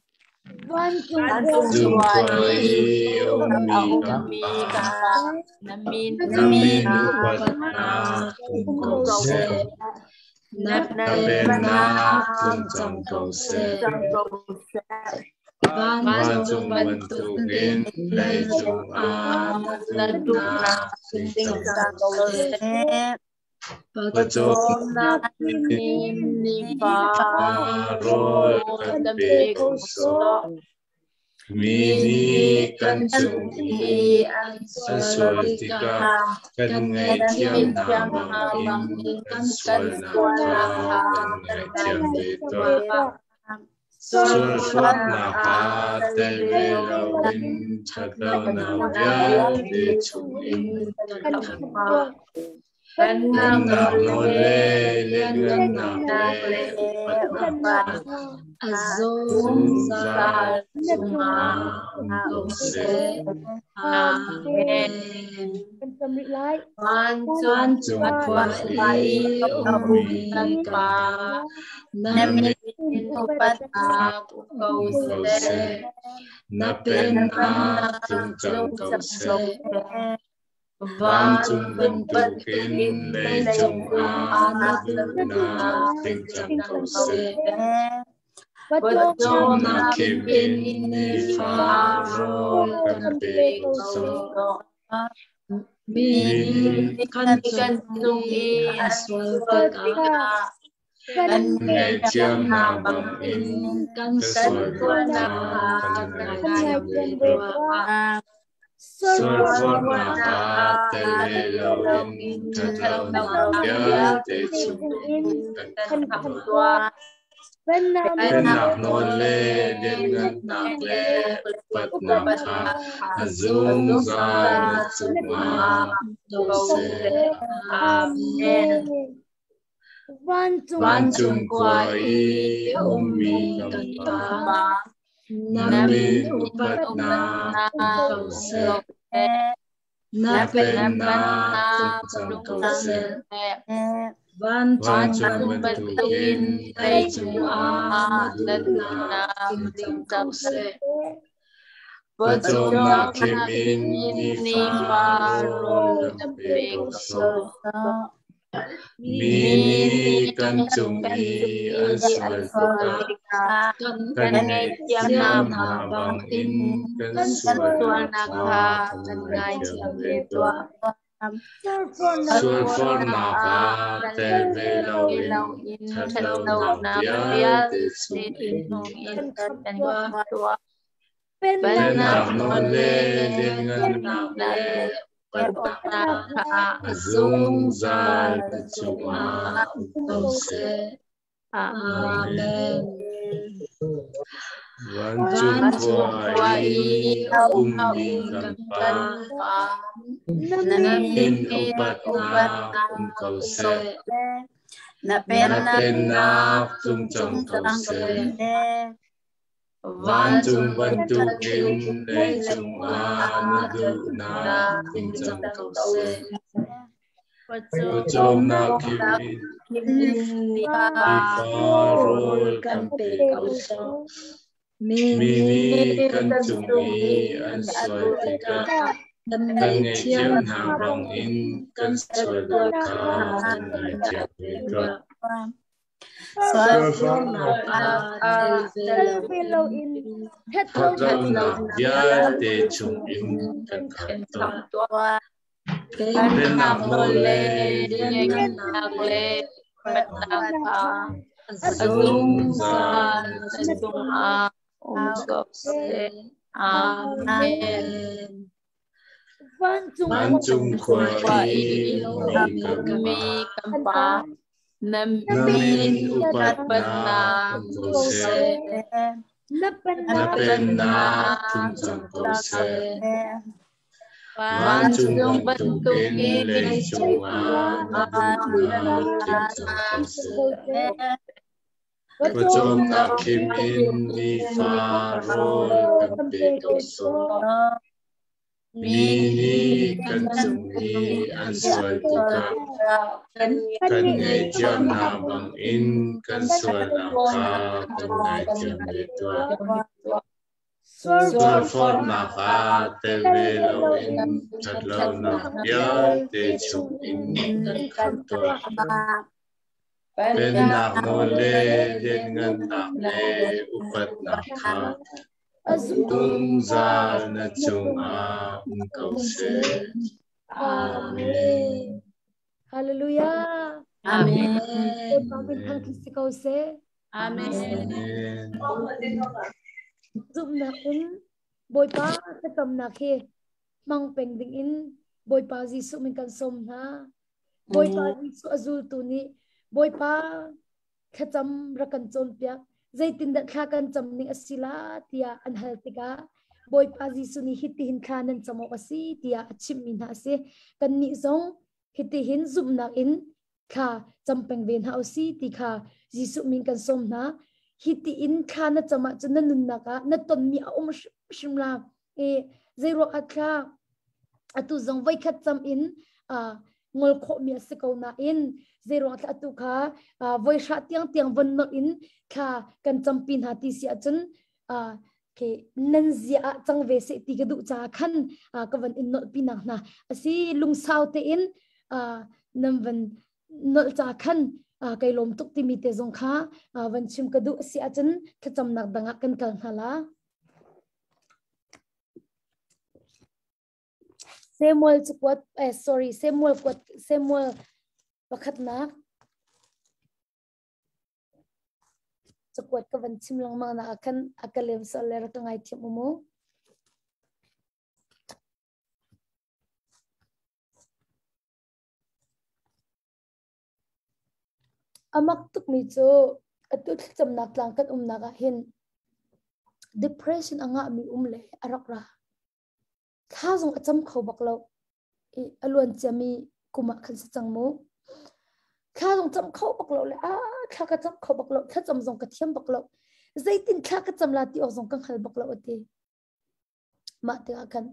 Vancung khua i a ummi kan Pa, na min upatnak um ko seh. Na pennak tlung cang ko seh. Vancung bantukin leicung ah na duhnak tling cang ko seh. Pawcawmnak in nifa rawl kan pe ko sawh. Mi nih kan cung i an sual tikah kan ngaihthiam hna bangin kan sualnak kha kan ngaihthiam ve tuah. Sualforhnak ah tel ve loin ṭhatlonak vialte chungin kan khamh. Pennak nawl le lianngannak le upatnak A zungzal cungah um ko seh. Amen. Vancung khua i a ummi kan Pa, na min upatnak um ko seh. Na pennak tlung cang ko seh. Vancung bantukin leicung ah na duhnak tling cang ko seh. Pawcawmnak khim in nifa rawl kan pe ko sawh. Mi nih kan cung i an sual tikah kan ngaihthiam hna bangin kan sualnak kha kan ngaihthiam ve tuah. Sualforhnak ah tel ve loin ṭhatlonak vialte chungin kan khamh tuah. Pennak nawl le lianngannak le upatnak kha a zungzal na cungah um ko seh. Amen. Vancung khua i a ummi kan Pa, na min upatnak um ko seh. Na pennak tlung cang ko seh. Vancung bantukin leicung ah na duhnak tling cang ko seh. Pawcawmnak khim in nifa rawl kan pe ko sawh. Mi nih kan cung i an sual tikah kan ngaihthiam hna bangin kan sualnak kha kan ngaithiam ve tuah. Sualforhnak ah tel ve loin ṭhatlonak vialte chungin kan tuah. Pennak nawl le lianngannak le upatnak kha a zungzal na cungah um ko seh. Amen. Vancung khua i a ummi kan Pa, na min upatnak um ko seh. Na pennak tlung cang ko seh. Vancung bantukin leicung ah na duhnak tling cang ko seh. Pawcawmnak khim in nifa rawl kan pe ko sawh. Mi nih kan cung i an sual tikah kan ngaihthiam hna bangin kan sualnak kha kan ngaithiam ve tuah. Sualforhnak ah tel ve loin ṭhatlonak vialte chungin kan khamh tuah. Pennak nawl le lianngannak le upatnak kha a zungzal na cungah um ko seh. Amen. Vancung khua i ummi kan Pa, na min upatnak um ko seh. Na pennak tlung cang ko seh. Vancung bantukin leicung ah na duhnak tling cang ko seh. Pawcawmnak khim in nifa rawl kan pe ko sawh. Mi nih kan cung i an sual tikah kan ngaihthiam hna bangin kan sualnak kha kan ngaithiam ve tuah. Sualforhnak ah tel ve loin ṭhatlonak vialte chungin kan khamh tuah. Pennak nawl le lianngannak le upatnak kha zungzal na cungah um ko seh. Amen. Hallelujah. Amen. Bawipa min thangṭhat si ko seh. Amen. Zumhnak in Bawipa thlacamnak hi hmang peng ding in Bawipa Jesuh min kan sawm hna. Bawipa Jesuh a zultu nih Bawipa thlacam rak kan cawnpiak zeitindah thla kan cam ning a si la tiah an hal tikah Bawipa Jesuh nih hitihin thla nan cam awk a si tiah a chimhmi hna a si. Kannih zong hitihin zumhnak in thla cam peng ve hna usi ti kha Jesuh min kan sawm hna. Hi tiin thla na cam ahcun na nunnak ah na tonmi a um hrim la. E zeiruang ah thla atu zong voikhat cam in ngol khawhmi a si ko nain zeiruang thla atu kha voi hra tiang tiang von nolh in thla kan campi hna ti si ahcun ke nan zia ah cang ve se ti ka duh ca khan ka van in nolh pi nak hna asi lungsau tein nan van nolh ca khan kai lawm tuk timi te zong kha van chim ka duh si ahcun thlacamnak dangah kan kal hna la. Samuel cu kuat eh sorry Samuel kuat Samuel pakhatnak Cakuat ka van chim lengmang na ah khan a ka lem sual le rak ka ngaithiam u mu. A mak tukmi cu atu thlacamnak tlang kan umnak ah hin depression a ngahmi um le a rak ra. Thla zong a cam kho bak lo. I a luan ciami kum ah khan si cang mu. Thla zong cam kho bak lo le a thla ka cam kho bak lo thlacam zong ka thiam bak lo. Zeitin thla ka cam la ti awk zong ka hngal bak lo ati. Mah tikah khan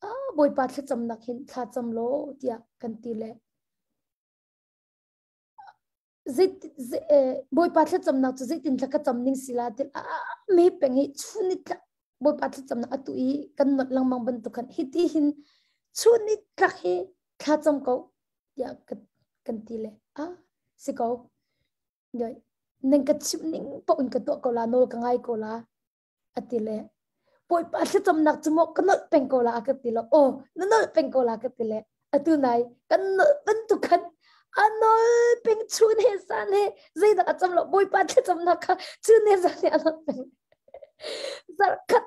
a Bawipa thlacamnak hin thla cam law tiah kan ti le Bawipa thlacamnak cu zeitin thla ka cam ning si la ti a me peng hi chun ni tlak Bawipa thlacamnak atu i kan not lengmang bantuk khan hiti hin chun ni tlak hi thla cam ko tiah kan ti le a si ko nan ka chimh ning paoh in ka tuah ko la nawl ka ngai ko la a ti le Bawipa thlacamnak cu maw ka nolh peng ko la a ka ti lo aw na nolh peng ko la ka ti le atu nai kan nolh bantuk khan a nol peng chun he san he zeidah a cam lo Bawipa thlacamnak kha chun he zan he a nolh peng zarkhat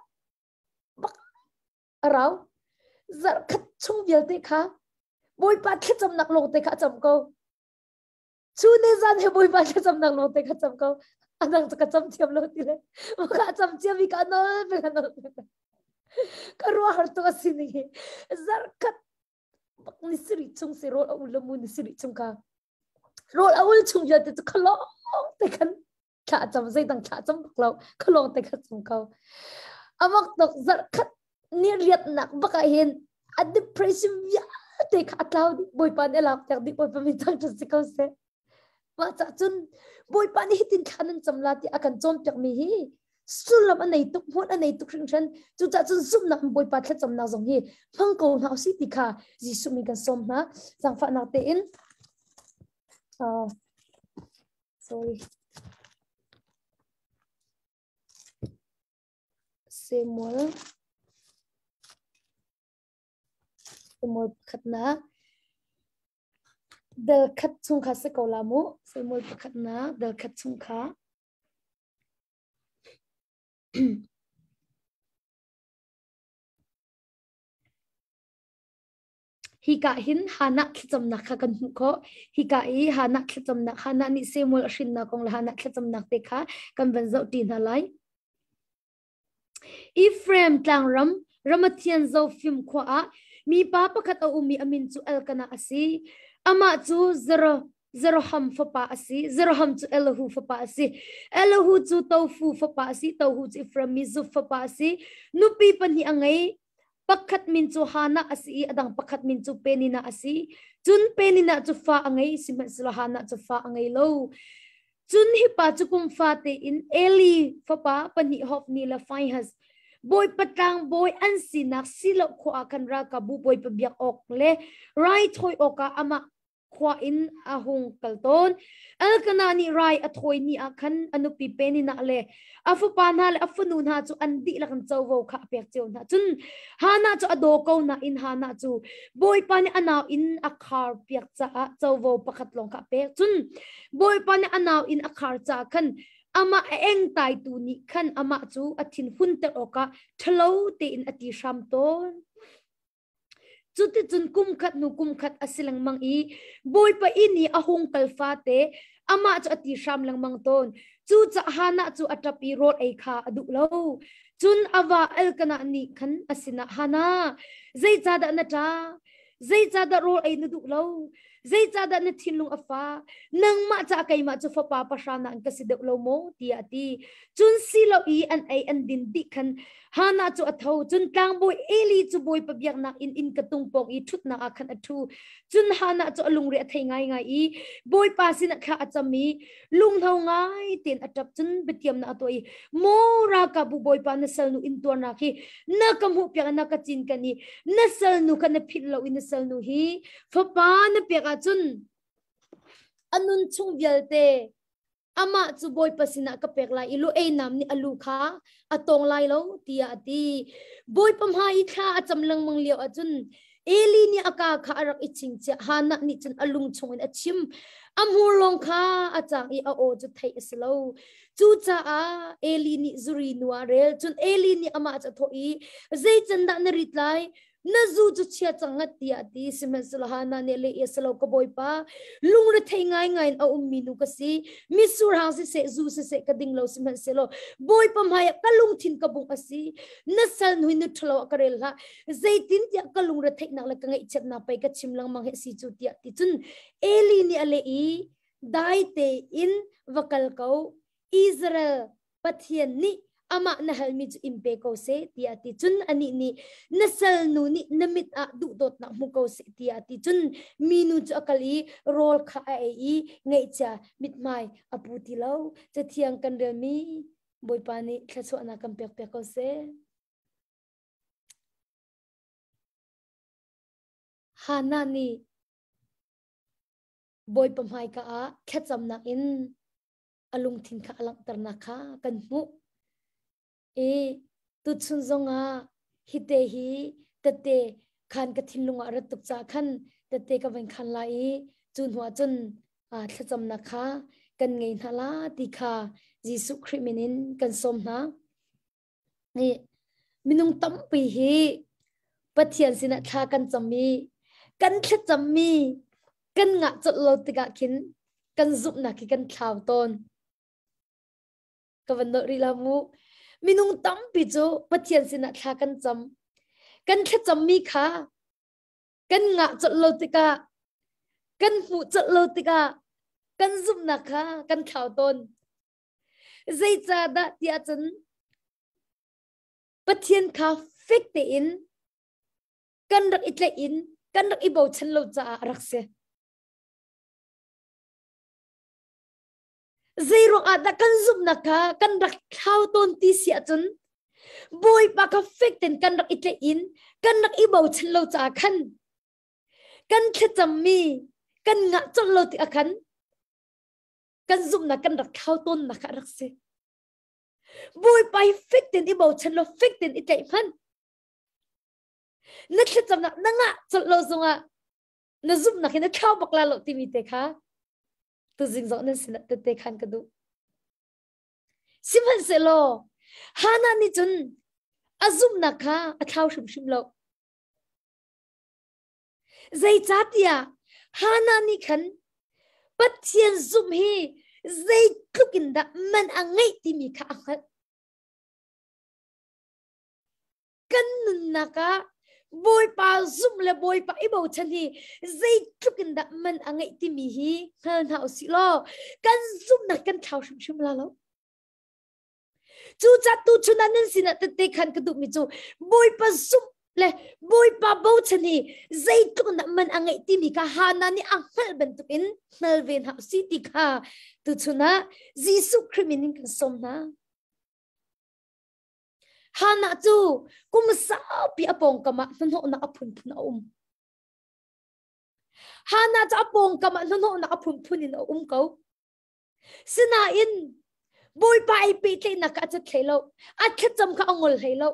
bak a rau zarkhat chung vialte kha Bawipa thlacamnak lawng te kha a cam ko Cu ne zan he Bawipa thlacamnak lawng te ka cam ko. Anang cu ka cam thiam lo ti le. Ka cam cia mi ka nol pe ka nol pe. Ka ruah har tuk a si ni. Zarkhat bak ni siri chung si rol a ul mu ni siri chung ka. Rol a ul chung vialte cu khalong te kan thla cam zeidang thla cam bak lo khalong te kha cam ko. Amak tok zarkhat ni riat nak bak ah hin a depression vialte kha a tlau dih Bawipa nih a lak piak dih Bawipa min thangṭhat si ko seh mah cah cun Bawipa nih hitin thla nan cam la ti a kan cawnpiak mi hi sullam a nei tuk hmual a nei tuk hringhran cucaah cun zumhnak in Bawipa thlacamnak zong hi hmang ko hna usih ti kha Jesuh min kan sawm hna zaangfahnak tein. Sorry. Samuel Samuel pakhatnak dal khat chung kha si ko la mu. Samuel pakhatnak dal khat chung kha. Hika hin Hannah thlacamnak kha kan hmuh khawh. Hika i Hannah thlacamnak, Hannah nih Samuel a hrinnak kong le Hannah thlacamnak te kha kan van zohṭi hna lai. Ephraim tlangram Ramathian Zofim khua ah mipa pakhat a um i a min cu Elkanah a si. Amah cu Zeroham fapa a si. Zeroham cu Elihu fapa a si. Elihu cu Tofu fapa a si. Tohu cu Ephraim mi Zuf fapa a si. Nupi pahnih a ngei. Pakhat min cu Hannah a si i a dang pakhat min cu Peninnah a si. Cun Peninnah cu fa a ngei, sihmanhsehlaw Hannah cu fa a ngei lo. Cun hi pa cu kum fate in Eli fapa pahnih Hofni le Phinehas Bawipa tlangbawi an sinak Shiloh khua ah khan ralkapbu Bawipa biak awk le raithawi awkah amah khua in a hung kal tawn. Elkanah nih rai a thawi ni ah khan a nupi Peninnah le a fapa hna le a fanu hna cu an dihlak in covo kha a pek cio hna. Cun Hannah cu a daw ko nain Hannah cu Bawipa nih a nau in a khar piak caah covo pakhat lawng kha a pek. Cun Bawipa nih a nau in a khar caah khan amah a engtaitu nih khan amah cu a thin hunter awkah ṭhalo tein a ti hram tawn. Cuticun kum khat hnu kum khat a si lengmang i Bawipa inn i a hung kal fate amah cu a ti hram lengmang tawn. Cucaah Hannah cu a ṭap i rawl ei kha a duh lo. Cun a va Elkanah nih khan a sinah, Hannah, zeicahdah na ṭah? Zeicahdah rawl ei na duh lo? Zeicahdah na thinlung a fah? Nangmah caah keimah cu fapa pahra na an ka si deuh lo maw? tiah a ti. Cun silo i an ei an din dih khan Hannah cu a tho. Cun tlangbawi Eli cu Bawipa biaknak inn inn ka tung pawng i ṭhutnak ah khan a ṭhu. Cun Hannah cu a lungre a thei ngaingai i Bawipa sinah thla a cam i lunghno ngai tein a ṭap. Cun biatiamnak a tuah i, Maw ralkapbu Bawipa na salnu intuarnak hi na ka hmuhpiak i na ka cinken i na salnu kha na philh lo i na salnu hi Fapa na pek ahcun a nun chung vialte amah cu Bawipa sinah ka pek lai i lu ei nam nih a lu kha a tawng lai lo tiah a ti. Bawipa hmai i thla a cam lengmang lio ahcun Eli nih a ka kha a rak i chingchiah. Hannah nih cun a lung chungin a chim. A hmur lawng kha a cang i a aw cu theih a si lo. Cucaah Eli nih zuri nu ah rel. Cun Eli nih amah cu a thawh i, Zei can dah na rit lai? Na zu cu chia cang ngat tiah a ti. Sihmanhsehlaw Hannah nih le i a si lo ka bawipa, lungrethei ngaingai in a ummi nu ka si. Mitsur hang siseh, zu siseh ka ding lo sihmanhsehlaw Bawipa hmaiah ka lungthin ka bungh a si. Na sal nu hi nu ṭhalo ah ka rel hlah. Zeitintiah ka lungretheihnak le ka ngaihchiatnak pei ka chim lengmang hi a si cu tiah ti. Cun Eli nih a leh i, Dai tein va kal ko. Israel Pathian nih amah na halmi cu in pe ko seh tiah a ti. Cun anih nih na salnu nih na mit ah duhdawtnak hmu ko seh tiah a ti. Cun minu cu a kal i rawl kha a ei i ngaihchia mithmai a pu ti lo. Cathiang kan relmi Bawipa nih thluachuahnak kan pek piak ko seh. Hannah nih Bawipa hmaika ah thlacamnak in a lungthin kha a langhternak kha kan hmuh. I tuchun zongah hite hi tete khan ka thinlung ah rat tuk caah khan tete ka van khan lai i cu hnu ah cun thlacamnak kha kan ngei hna la ti kha Jesuh Khrih min in kan sawm hna. I minung tampi hi Pathian sinah thla kan cam i kan thlacammi kan ngah colh lo tikah khin kan zumhnak hi kan thlau tawn. Ka van nolh rih la mu. Minung tampi cu Pathian sinah thla kan cam. Kan thlacammi kha kan ngah colh lo tikah kan hmuh colh lo tikah kan zumhnak kha kan thlau tawn. Zeicahdah tiah cun Pathian kha fek tein kan rak i tlaih in kan rak i bochan lo caah a rak si. Zeiruang ah dah kan zumhnak kha kan rak thlau tawn ti si ahcun Bawipa kha fek tein kan rak i tlaih in kan rak i bochan lo caah khan kan thlacammi kan ngah colh lo tikah khan. Kan zumhnak kan rak thlau tawnnak kha a rak si. Bawipa hi fek tein i bochan law fek tein i tlaih hmanh. Na thlacamnak na ngah colh lo zongah na zumhnak hi na thlau bak la lo timi te kha tuzing zong nan sinah tette khan ka duh. Sihmanhsehlaw Hannah nih cun a zumhnak kha a thlau hrimhrim lo. Zeicahtiah Hannah nih khan Pathian zumh hi zeitluk in dah man a ngeih timi kha a hngalh. Kan nunnak ah Bawipa zumh le Bawipa i bochan hi zeitluk in dah man a ngeih timi hi hngal hna usih law kan zumhnak kan thlau hrimhrim la lo. Cucaah tuchun ah nan sinah tette khan ka duhmi cu Bawipa zumh le Bawipa bochan hi zeitluk in dah man a ngeih timi kha Hannah nih a hngalh bantukin hngal ve hna usih ti kha tuchun ah Jesuh Khrih min in kan sawm hna. Hannah cu kum saupi a pawngkam ah hnahnawhnak a phunphun a um. Hannah cu a pawngkam ah hnahnawhnak a phunphun in a um ko. Sinain Bawipa ai pehtlaihnak kha a cat hlei lo. A thlacam kha a ngol hlei lo.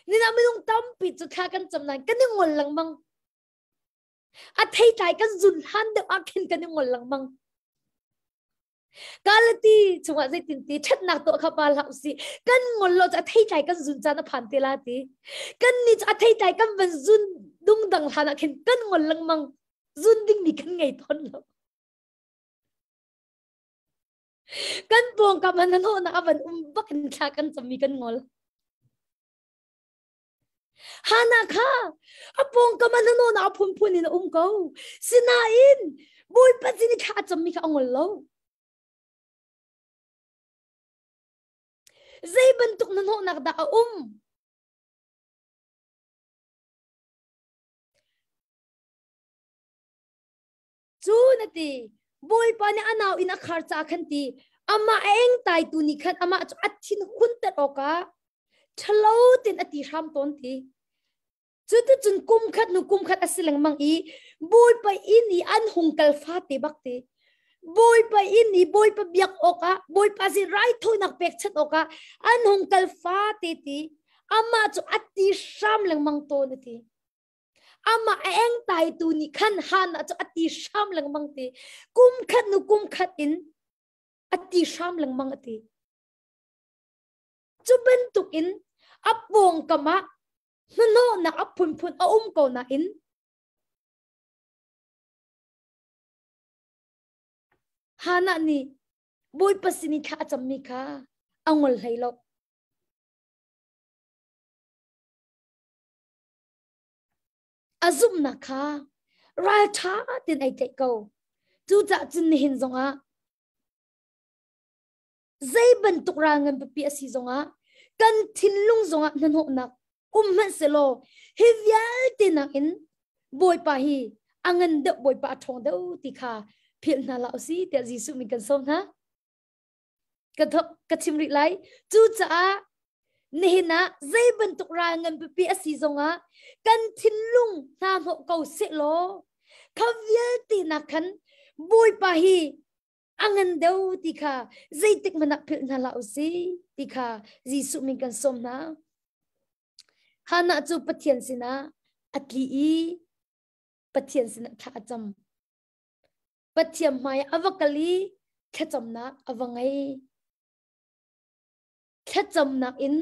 Nina minung tampi cu thla kan cam nain kan i ngol lengmang. A theitlai kan zun hlan deuh ah khin kan i ngol lengmang. Galati chungah zeitin ti ṭhatnak tuah kha pa hlah usih. Kan ngol lo cu a theitlai kan zun caan a phan te la ti. Kan nih cu a theitlai kan van zun dungdang hlan ah khin kan ngol lengmang. Zun dingmi kan ngei tawn lo. Kan pawngkam ah hnahnawhnak a van um bak in thla kan cammi kan ngol. Hannah kha a pawngkam ah hnahnawhnak a phunphun in a um ko. Sinain Bawipa sin i thla a cammi kha a ngol lo. Zei bantuk hnahnawhnak dah a um? Cu na ti, Bawipa nih a nau in a khar caah khan ti, amah a engtaitu nih khan amah cu a thin hunter awkah ṭhalo tein a ti hram tawn ti. Cuticun kum khat hnu kum khat a si lengmang i Bawipa inn i an hung kal fate bak ti. Bawipa inn i Bawipa biak awkah, Bawipa sin raithawinak pekchanh awkah an hung kal fate ti. Amah cu a ti hram lengmang tawn a ti. Amah a engtaitu nih khan Hannah cu a ti hram lengmang ti. Kum khat nu kum khat in a ti hram lengmang a ti. Cu bantuk in a pawngkam ah hnahnawhnak a phunphun a um ko nain Hannah nih Bawipa sin i thla a cammi kha a ngol hlei lo. A zumhnak kha ralṭha tein ai tlaih ko. Cucaah cun nihin zongah zei bantuk ral ngan pipi a si zongah kan thinlung zongah hnahnawhnak um hmanh selaw hi vialte nakin Bawipa hi a ngan deuh Bawipa a ṭhawng deuh ti kha philh hna hlah usih tiah Jesuh min kan sawm hna. Ka thok ka chim rih lai. Cucaah nihin ah zei bantuk ral ngan pipi a si zongah kan thinlung hna hnawh ko sehlaw kha vialte nak khan Bawipa hi a ngan deuh ti kha zeitik hmanh ah philh hna hlah usih ti kha Jesuh min kan sawm hna. Hannah cu Pathian sinah a tli i Pathian sinah thla a cam. Pathian hmai ah a va kal i thlacamnak a va ngei. Thlacamnak in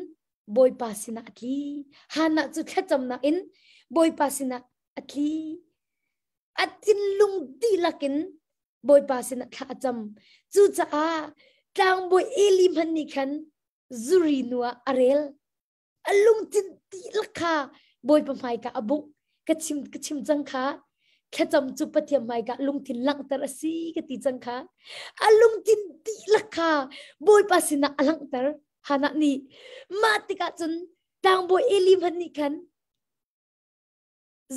Bawipa sinah a tli. Hannah cu thlacamnak in Bawipa sinah a tli. A thinlung dihlak in Bawipa sinah thla a cam. Cucaah tlangbawi Eli hmanh nih khan zuri nu ah a rel. A lungthin dihlak kha Bawipa hmaika a bungh. Ka chim ka chim cang kha. Thlacam cu Pathian hmaika lungthin langhter a si ka ti cang kha. A lungthin dihlak kha Bawipa sinah a langhter. Hannah nih mah tikah cun tlangbawi Eli hmanh nih khan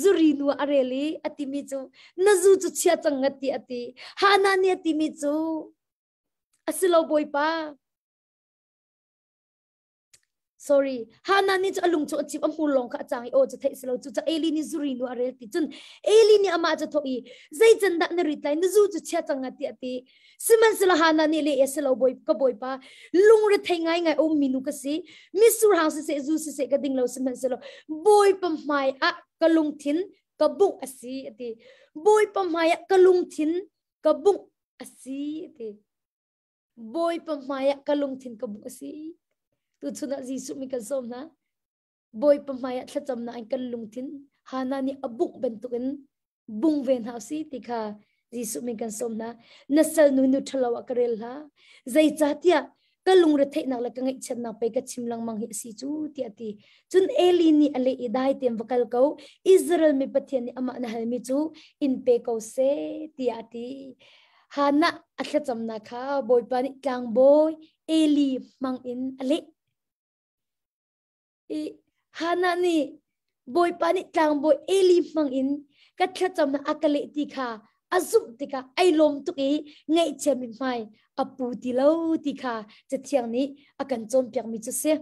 zuri nu a rel i a timi cu na zu cu chia cang ngat ti a ti. Hannah nih a timi cu a si lo Bawipa. Sorry. Hana nih cu a lung cu a cip a hmur lawng kha a cang i aw cu theih si lo cu ca Eli nih zuri nu a rel ti cun Eli nih amah cu thawh i zei can dah na rit lai na zu cu chia cang a ti a ti. Sihmanhsehlaw Hana nih le a si lo bawi ka bawipa lungre thei ngai ngai um mi nu ka si misur hang siseh zu siseh ka ding lo sihmanhsehlaw bawipa hmai ah ka lungthin ka bungh a si a ti. Bawipa hmai ah ka lungthin ka bungh a si a ti. Bawipa hmaiah ka lungthin ka bungh a si. Tuchun ah Jesuh mi kan sawm hna. Bawipa hmaiah thlacamnak in kan lungthin Hana nih a bungh bantukin bung ve hna si ti kha Jesuh min kan sawm hna. Na salnu nu ṭhalo ah ka rel hlah. Zeicahtiah ka lungre theihnak le ka ngaihchiatnak pei ka chim lengmang hi a si cu tiah a ti. Cun Eli nih a leh i dai tein va kal ko. Israel mi Pathian nih amah na halmi cu in pe ko seh tiah a ti. Hannah a thlacamnak kha Bawipa nih tlangbawi Eli hmang in a leh. I Hannah nih Bawipa nih tlangbawi Eli hmang in ka thlacamnak a ka leh ti kha a zumh tikah ai lawm tuk i ngaihchia mithmai a pu ti lo ti kha Cathiang nih a kan cawnpiakmi cu si.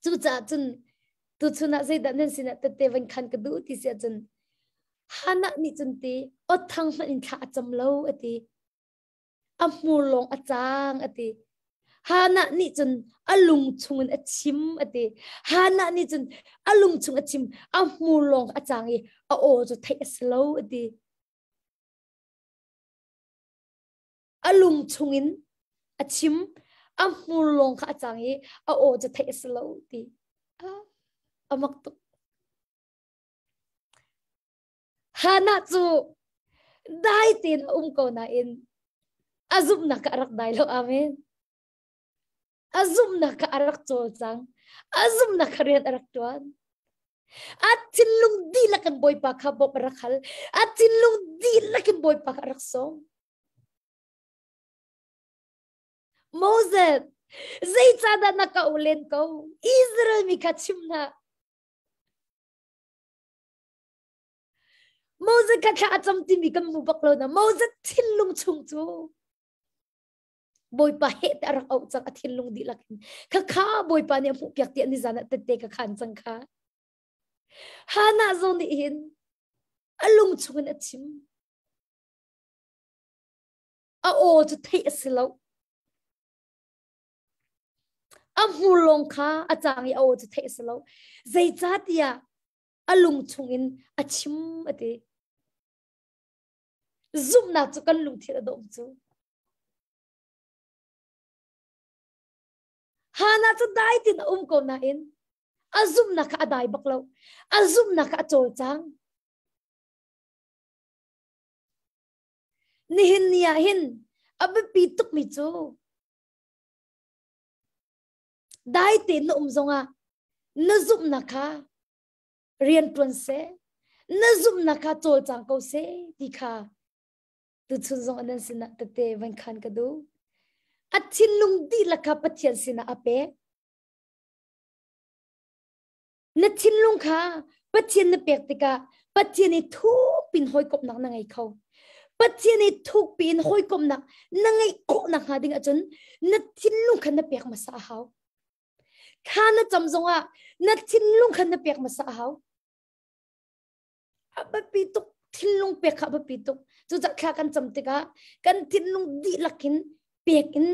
Cucaah cun tuchun ah zeidah nan sinah tette van khan ka duh ti si ahcun Hannah nih cun ti awthang hmanh in thla a cam lo a ti. A hmur lawng a cang a ti. Hannah nih cun a lung chungin a chim a ti. Hannah nih cun a lung chung a chim a hmur lawng a cang i a aw cu theih a si lo a ti. A lung chungin a chim a hmur lawng kha a cang i a aw cu theih a si lo ti a mak tuk Hannah cu dai tein a um ko nain a zumhnak kha a rak dai lo amen a zumhnak kha a rak cawlcang a zumhnak kha rian a rak ṭuan a thinlung dihlak in Bawipa kha bawmh a rak hal a thinlung dihlak in Bawipa kha a rak sawm Moses zeicahdah na ka len ko Israel mi kha chim hna Moses kha thla a cam timi kan hmu bak lo na Moses thinlung chung cu Bawipa he te a rak auh cang a thinlung dihlak in kha kha Bawipa nih a hmuh piak ti ni zan ah tette ka khan cang kha Hannah zong nih hin a lung chung in a chim a aw cu theih a si lo a hmur lawng kha a cang i a aw cu theih a si lo zeicahtiah a lung chung in a chim a ti Zumhnak cu kan lungthin a dawm cu. Hana cu dai tin a um ko nain a zumhnak kha a dai bak lo. A zumhnak kha a cawlcang. Nihin ni ah hin a biapi tukmi cu dai tein na um zongah na zumhnak kha rian ṭuan seh na zumhnak kha cawlcang ko seh ti kha tuchun zong nan sinah tete van khan ka duh a thinlung dihlak kha Pathian sinah a pek na thinlung kha Pathian na pek tikah Pathian i thukpin hawikomhnak na ngei kho Pathian i thukpin hawikomhnak na ngeih khawh nakhnga ding ahcun na thinlung kha na pek hmasa a hau Thla na cam zongah na thinlung khan na pek hmasa a hau. A biapi tuk thinlung pek kha a biapi tuk. Cucaah thla kan cam tikah kan thinlung dihlak in pek in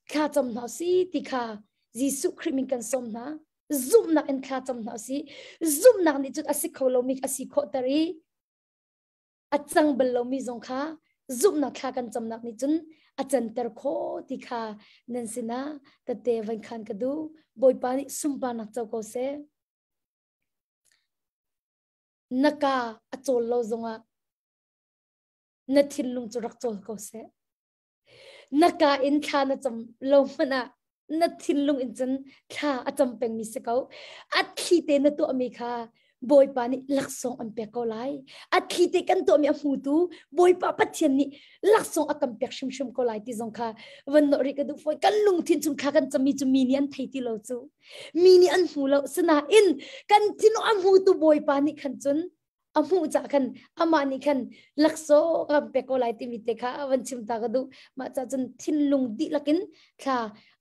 thla cam hna si ti kha Jesuh Khrih min kan sawm hna. Zumhnak in thla cam hna si. Zumhnak nih cun a si kho lomi a si khawhter i a cang bal lomi zong kha zumhnak thla kan camnak nih cun a canter khawh ti kha nan sinah tette van khan ka duh Bawipa nih sunparnak co ko seh na ka a cawl lo zongah na thinlung cu rak cawl ko seh Na ka in thla na cam lo hmanh ah na thinlung in cun thla a cam pengmi si ko. A thli te na tuahmi kha Bawipa nih laksawng an pek ko lai. A thli te kan tuahmi a hmutu Bawipa Pathian nih laksawng a kan pek hrimhrim ko lai ti zong kha van nawh rih ka duh fawn. Kan lungthin chung thla kan cammi cu mi nih an thei ti lo cu. Mi nih an hmu lo. Sinain kan thinlung a hmutu Bawipa nih khan cun a hmuh cah khan amah nih khan laksawng kan pek ko lai timi te kha van chim ta ka duh mah ca cun thinlung dihlak in thla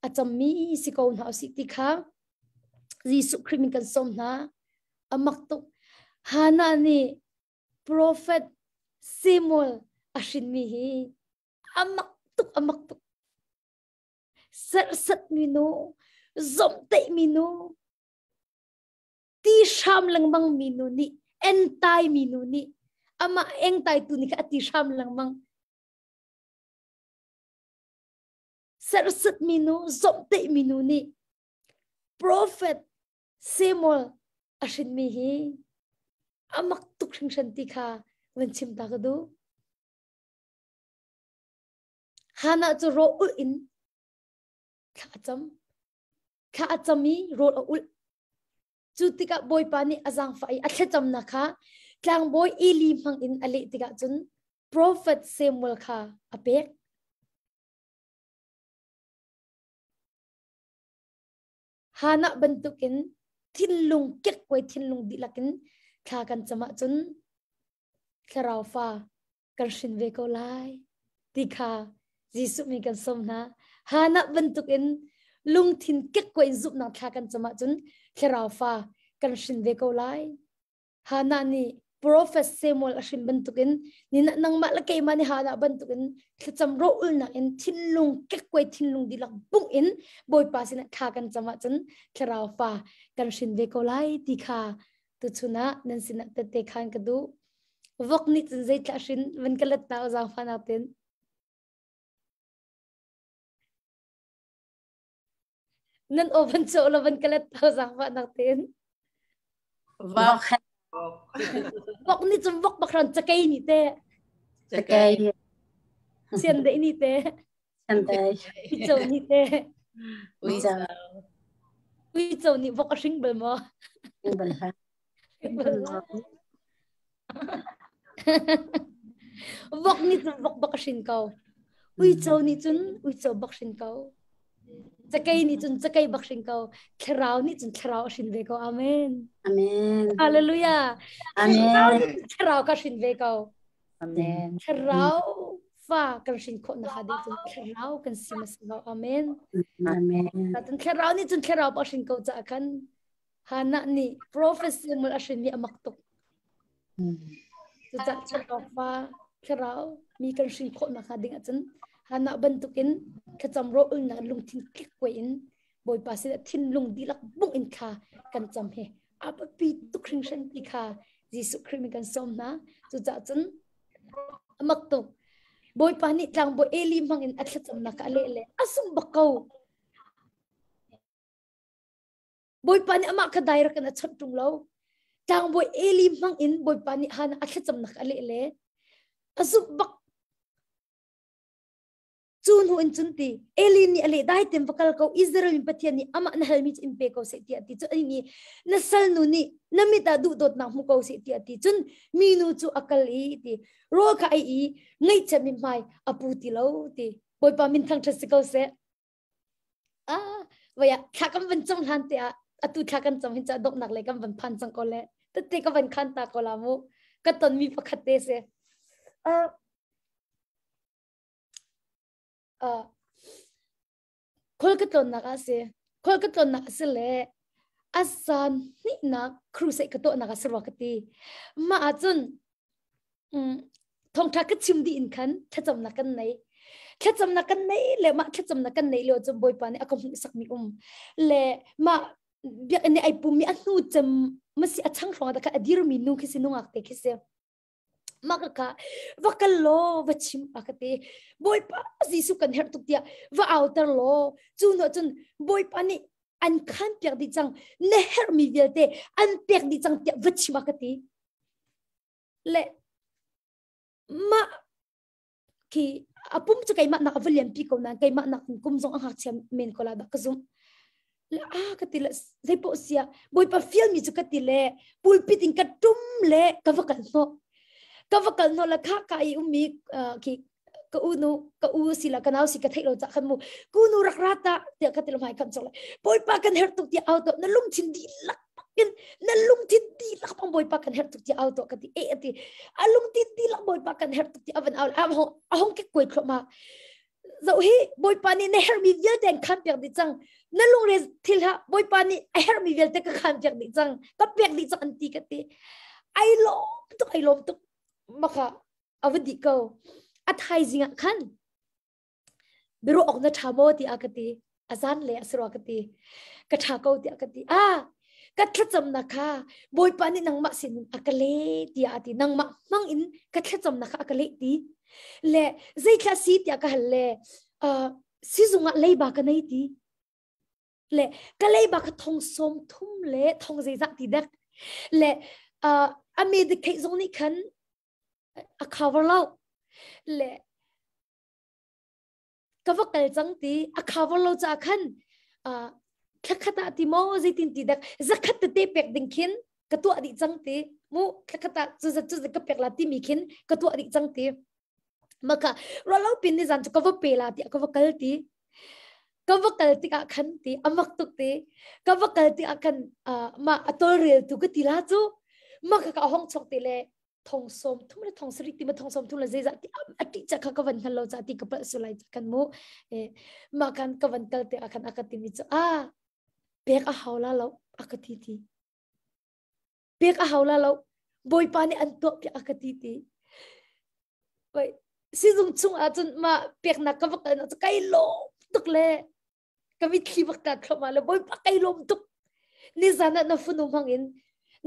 a cammi si ko hna usih ti kha. Jesuh Khrih min kan sawm hna. Amak tuk. Hannah nih prophet Samuel a hrinmi hi amak tuk amak tuk. Serhsat mi nu, zomhtaih mi nu, ti hram lengmang mi nu nih, entai mi nu nih, amah engtai tu nih kha a ti hram lengmang. Serhsat mi nu, zomhtaih mi nu nih Prophet Samuel a hrinmi hi amak tuk hringhran ti kha van chim ta ka duh. Hannah cu rawl ulh in thla a cam. Thla a cam i rawl a ulh. Cu tikah Bawipa nih a zaangfah i a thlacamnak kha tlangbawi Eli hmang in a leh tikah cun Prophet Samuel kha a pek. Hannah bantukin thinlung kekkuai thinlung dihlak in thla kan cam ahcun thlarau fa kan hrin ve ko lai ti kha Jesuh mi kan sawm hna. Hannah bantukin lungthin kekkuai in zumhnak thla kan cam ahcun thlarau fa kan hrin ve ko lai. Hannah nih Prophet Samuel a hrin bantukin ni nangmah le keimah nih Hannah bantukin thlacam rawlnak in thinlung kekkuai thinlung dihlak bungh in Bawipa sinah thla kan cam ahcun thlarau fa kan hrin ve ko lai ti kha tuchun ah nan sinah tette khan ka duh. Vok nih cun zeitlah hrin van ka let ta o zaangfah natin. Nan aw van cawh lo van ka let ta zaangfah natin. Vok. Vok nih cun vok bak ran cakei nih te. Cakei. Chiandeih nih te. Chiandeih. Uico nih te. Uico. Uico nih vok a hring bal maw? Hring bal hlah. Hring bal hlah. Vok nih cun vok bak a hrin ko. Uico nih cun uico bak hrin ko. Cakei nih cun cakei bak hrin ko. Thlarau nih cun thlarau a hrin ve ko. Amen. Amen. Hallelujah. Amen. Thlarau ka hrin ve ko. Amen. Thlarau fa kan hrin khawh na ding cun thlarau kan si ma si lo. Amen. Amen. Cun thlarau nih cun thlarau pa hrin ko caah khan Hannah nih prophet Samuel a hrin mi a mak tuk. Cucaah thlarau fa thlarau mi kan hrin khawh nakhnga ding ahcun Hannah bantukin thlacam rawh ulnak lungthin kik kuai in Bawipa sinah thinlung dihlak bung in thla kan cam hi a biapi tuk hringhran ti kha Jesuh Khrih min kan sawm hna. Cucaah cun a mak tuk. Bawipa nih tlangbawi Eli hmang in a thlacamnak kha a leh le a sung bak ko. Bawipa nih amah kha direct in a chawnh ṭung lo. Tlangbawi Eli hmang in Bawipa nih Hannah a thlacamnak a leh le a zumh bak. Cu hnu in cun ti Eli nih a leh dai tein va kal ko Israel mi Pathian nih amah na halmi cu in pe ko seh tiah a ti. Cun anih nih na salnu nih na mit ah duhdawtnak hmu ko seh tiah a ti. Cun minu cu a kal i ti rawl kha ei i ngaihchiat mithmai a pu ti lo ti. Bawipa min thangṭhat si ko seh. Ah, vaya thla kan van cam hlan te ah atu thla kan cam hin cha donghnak lei kan van phan cang ko le tete ka van khan ta ko la mu ka ton mi pakhat te se uh, uh, khol ka tlon nak a si khol ka tlon nak a si le asan hnih nak crusade ka to nak a si rua ka ti ma ahcun thawngṭha ka chim dih in khan thlacamnak kan nei thlacamnak kan nei le mah thlacamnak kan nei lio cu bawipa nih a ka hmuhsakmi um le mah biakinn i ai pummi a hnu cem masi a chang hrawng ah kha a dirmi nu khi si nungak te khi si mah ka ka va kal law va chim a ka ti bawipa Jesuh kan herh tuk tiah va auter law cu hnu cun bawipa nih an khan piak dih cang na herhmi vialte an pek dih cang tiah va chim a ka ti Le mah khi a pum cu keimah nak a va lianpi ko nain keimah nak kum zong a ngakchia men ko la dah ka zumh. Le a ka ti le zeipoh sia Bawipa fial mi cu ka ti le pulpit in ka tum le ka va kal hnawh. Ka va kal hnawh le kha ka i ummi khi ka u nu ka u si la ka nau si ka theih lo ca khan mu ku nu rak ra ta tiah ka ti lo mai kan chok le Bawipa kan herh tuk tiah au to na lungthin dihlak in na lungthin dihlak pang Bawipa kan herh tuk tiah au to ka ti e ati a lungthin dihlak Bawipa kan herh tuk tiah avan au a hong a hong ke kuai thluahmah zo hi Bawipa nih na herhmi vialte an khan piak dih cang. Na lungre thil ha Bawipa nih a herhmi vialte ka khan piak dih cang, ka pek dih cang an ti ka ti. Ai lawm tuk, ai lawm tuk. Maka a va dih ko. A thaizing ah khan biaruah awk na ṭha maw tiah ka ti. A zan le a si rua ka ti. Ka ṭha ko tiah ka ti. Ah, ka thlacamnak kha Bawipa nih nangmah sin in a ka leh tiah a ti. Nangmah hmang in ka thlacamnak kha a ka leh ti. Le zeithla si tiah ka hal le sizung ah leiba ka nei ti. Le ka leiba kha thong sawm thum le thong zeizah ti dek. Le a medicaid zong nih khan a cover lo. Le ka va kal cang ti a cover lo ca khan thlakhat ah ti maw zeitin ti dak zakhat tete pek ding khin ka tuah dih cang ti mu thlakhat ah cu zat cu zat ka pek la ti mi khin ka tuah dih cang ti maka rolo pin ni zan cu ka va pe la ti ka va kal ti ka va kal tikah khan ti amak tuk ti ka va kal tikah khan ma atol rel tu ka ti la cu maka ka hong chok ti le thong sawm thum le thong sarih ti ma thong sawm thum le zeizah ti a ti cha kha ka van hngal lo cha ti ka palh su lai kan mu e ma kan ka van kal te akhan aka ti mi chu a pek a hau la lo aka ti ti pek a hau la lo bawipa nih an tuah piak aka ti ti wai sizung chung ah cun ma peknak ka va kal na chu kai lawm tuk le ka mitthli bak ta thloma le bawipa kai lawm tuk nizan ah na funu hmang in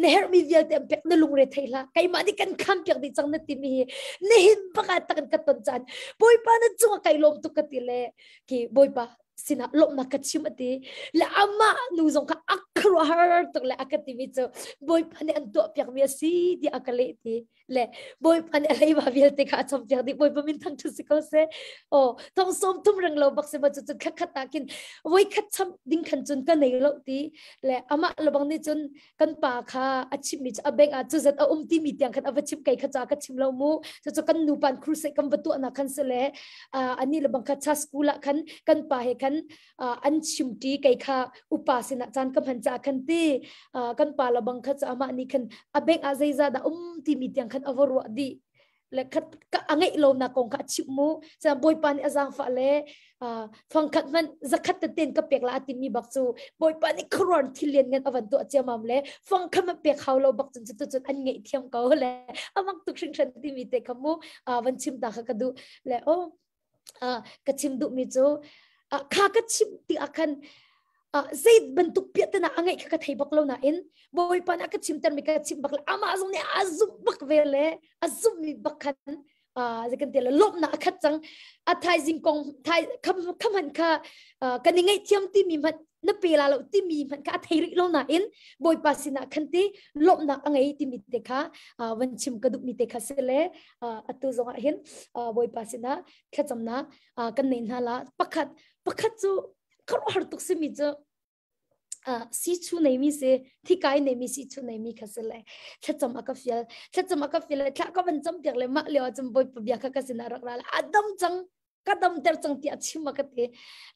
na herhmi vialte an pek na lungre thei hlah keimah nih kan kham piak dih cang na timi hi nihin bak ah tak in ka ton caan bawipa na cungah kai lawm tuk ka ti le ki bawipa sinah lawmhnak ka chim ati le amah nu zong kha a khuaruahhar tuk le a ka timi cu bawipa nih an tuah piakmi a si ti a ka leh ti le bawipa nih a leiba vialte kha a chompiak dih bawipa min thang ṭhu si ko seh aw thong sawm thum reng lo bak si ma cu cun khat ah khin voi khat cham ding khan cun ka nei lo ti le amah lebang nih cun kan pa kha a chim mi cu a bank ah cu zat a um ti mi tiang khan a va chim kai kha cha ka chim lo mu cu cu kan nu pan crusade kan va tuah na khan se le ani lebang kha cha school ah khan kan pa he khan an chim ti kei kha upa sinah caan ka hman caah khan ti kan pa la bang kha cu amah nih khan a bank ah zeizah dah um timi tiang khan a va ruah dih le khat ka a ngeih lo nak kong kha a chimh mu cun bawipa nih a zaangfah le fangkhat hmanh zakhat teten ka pek la a timi bak cu bawipa nih khuaruan thil lian ngan a van tuah ciamam le fangkhat hmanh pek hau lo bak cun cu cun an ngeih thiam ko le amak tuk hringhran timi te kha mu van chim ta kha ka duh le o ka chim duhmi cu kha ka chim ti ah khan zei bantuk piahtana a ngeih kha ka thei bak lo nain bawipa nih a ka chimter mi ka chim bak le amah zong nih a zumh bak ve le a zumhmi bak khan zei kan ti le lawmhnak a khat cang a thaizing kong thai kham kham han kha kan i ngaihthiam timi hmanh na pe la lo timi hmanh kha a thei rih lo nain bawipa sinah khan ti lawmhnak a ngei timi te kha van chim ka duhmi te kha si le atu zong ah hin bawipa sinah thlacamnak kan nei hna la pakhat pakhat cu khuaruahhar tuk simi cu si chu nei mi si thikai nei mi si chu nei mi kha si le thlacam a ka fial thlacam a ka fial le thla ka van cam piak le mah lio ah cun bawipa bia kha ka sinah rak ra le a dam cang ka damter cang ti a chim a ka ti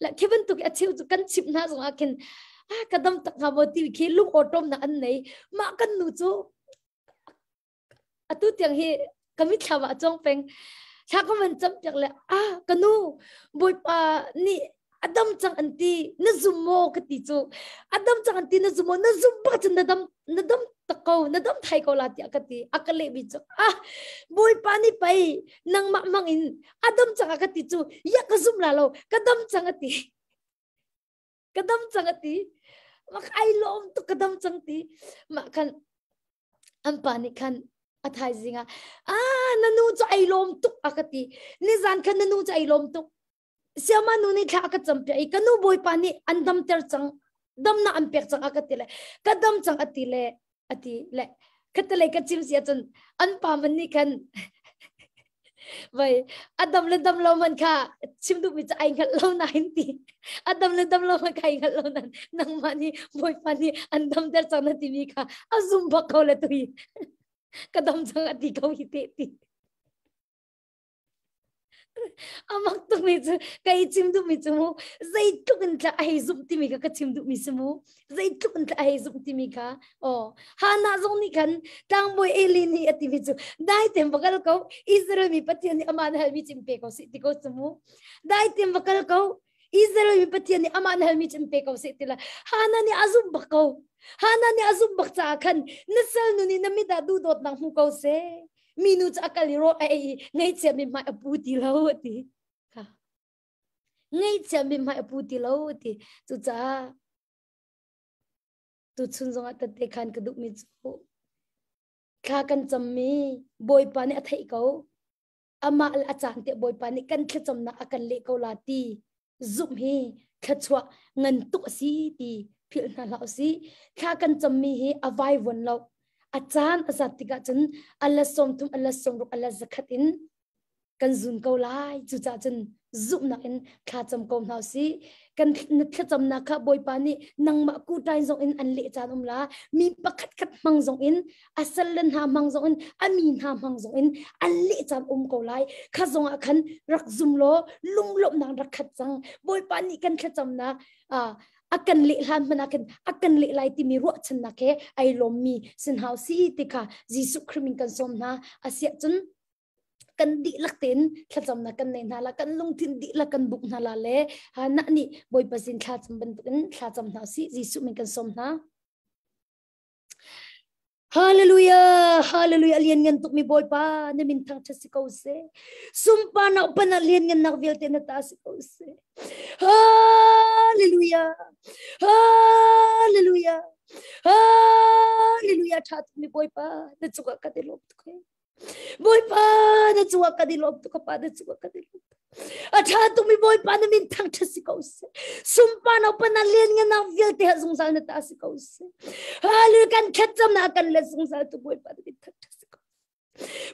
le khi bantuk a cheu cu kan chim hna zong ah khin ah ka dam tak hnga maw ti khi lung awṭawm nak an nei mah kan nu cu atu tiang hi ka mitthlam ah a cong peng thla ka van cam piak le ah ka nu bawipa nih a dam cang an ti na zum maw ka ti cu a dam cang an ti na zum maw na zum bak cun na dam na dam tak ko na dam thai ko la tiah ka ti a ka leh mi cu ah bawipa nih pei nangmah mang in a dam cang a ka ti cu ya ka zum la lo ka dam cang a ti ka dam cang a ti mak ai lawm tuk ka dam cang ti mah khan an pa nih khan a thaizing ah ah na nu cu ai lawm tuk a ka ti nizan khan na nu cu ai lawm tuk siama nu nih thla a ka cam piak i ka nu bawipa nih an damter cang damnak an pek cang a ka ti le ka dam cang a ti le a ti le khatalei ka chim si ahcun an pa man nih khan vai a dam le dam lo man kha chim duh mi cu ai hngalh lo nain ti a dam le dam lo man kha ai hngalh lo nan nangmah nih bawipa nih an damter cang na timi kha a zum bak ko le tui ka dam cang a ti ko hi te ti Amak tukmi cu kai chim duhmi cu mu zeitluk in tla a hei zumh timi kha ka chim duhmi si mu zeitluk in tla a hei zumh timi kha aw Hannah zong nih khan tlangbawi Eli nih a timi cu dai tem va kal ko Israel mi Pathian nih amah na halmi chim pe ko si ti ko cu mu dai tem va kal ko. Israel mi Pathian nih amah na halmi cu in pe ko seh ti la Hana nih a zumh bak ko. Hana nih a zumh bak caah khan na salnu nih na mit ah duhdawtnak hmu ko seh. Minu cu a kal i rawl a ei i ngaihchia mi hmai a pu ti lo a ti. Kha. Ngaihchia mi hmai a pu ti lo a ti. Cucaah tuchun zongah tette khan ka duhmi cu thla kan cammi Bawipa nih a theih ko. Amah le a caan te Bawipa nih kan thlacamnak a kan leh ko la ti zumh hi thluachuah ngan tuk a si ti philh hna hlah usih. Thla kan cammi hi a vaivuan lo. A caan a zat tikah cun a la 30, a la 60, a la 100 in kan zun ko lai. Cucaah cun zumhnak in thla cam ko hna usih. Kan thlacamnak kha Bawipa nih nangmah kuṭai zong in an leh caan um la. Mi pakhat khat hmang zong in a salle hna hmang zong in a mi hna hmang zong in an leh caan um ko lai. Kha zong ah khan rak zum law lunglawmhnak rak khat cang. Bawipa nih kan thlacamnak a kan leh hlan hmanh ah khan a kan leh lai timi ruahchannak he ai lawmmi sin hau si ti kha Jesuh Khrih min kan sawm hna. Asiah cun kan dihlak tein thlacamnak kan nei hna la kan lungthin dihlak kan buk hna la le ha na nih Bawipa sin thlacam bantukin thlacam hna usih Jesuh min kan sawm hna. Hallelujah hallelujah lian ngan tuk mi Bawipa na min thangthat si ko seh sumpa nak pana lian ngan nak vialte na ta si ko seh Hallelujah Hallelujah Hallelujah tha tuk mi Bawipa na cungah ka ti lawm tuk he Bawipa na cungah kan i lawm tuk ka pa na cungah kan i lawm a ṭha tukmi Bawipa na min thangṭhat si ko seh sumpa na pa na lian ngan nak vialte ha zungzal na ta si ko seh hallelujah kan thlacam na kan let zungzal tu Bawipa na min thangṭhat si ko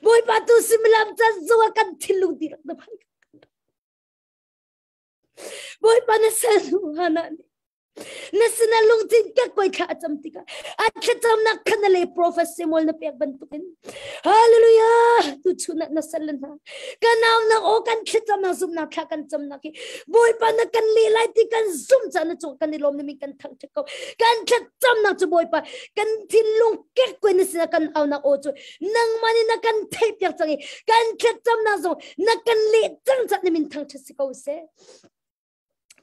Bawipa tu similam chan zungah kan thinlung dihlak na phai Bawipa na sal hana nih na sinah lungthin kekkuai thla a cam tikah a thlacamnak kha na le prophet Samuel na pek bantukin hallelujah tu chun ah na sal hna ka nau na aw kan thlacamnak zumnak thla kan camnak hi Bawipa na kan le lai ti kan zum ca na cung kan i lawm na min kan thangṭhat ko kan thlacamnak cu Bawipa kan thinlung kekkuai na sinah kan aunak aw cu nangmah nih na kan theihpiak cang i kan thlacamnak zong na kan leh cang ca na min thangṭhat si ko seh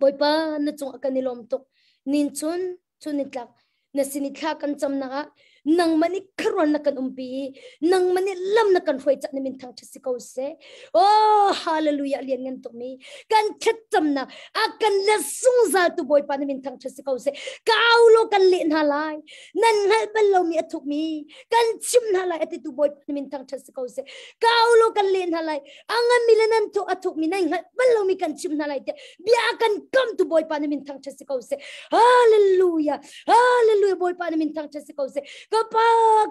Bawipa na cungah kan i lawm tuk nin chun chun ni tlak na sin i thla kan camnak ah nangmah nih kharuan na kan umpi i nangmah nih lam na kan hruai cah na min thangṭhat si ko seh oh hallelujah lian ngan tuk mi kan thlacamnak a kan le zungzal tu Bawipa na min thangṭhat si ko seh ka au law kan leh hna lai nan hngalh bal lomi a thukmi kan chim hna lai ati tu Bawipa na min thangṭhat si ko seh ka au law kan leh hna lai a nganmi le nan thuk a thukmi nan hngalh bal lomi kan chim hna lai tiah bia kan kam tu Bawipa na min thangṭhat si ko seh hallelujah hallelujah Bawipa na min thangṭhat si ko seh ka pa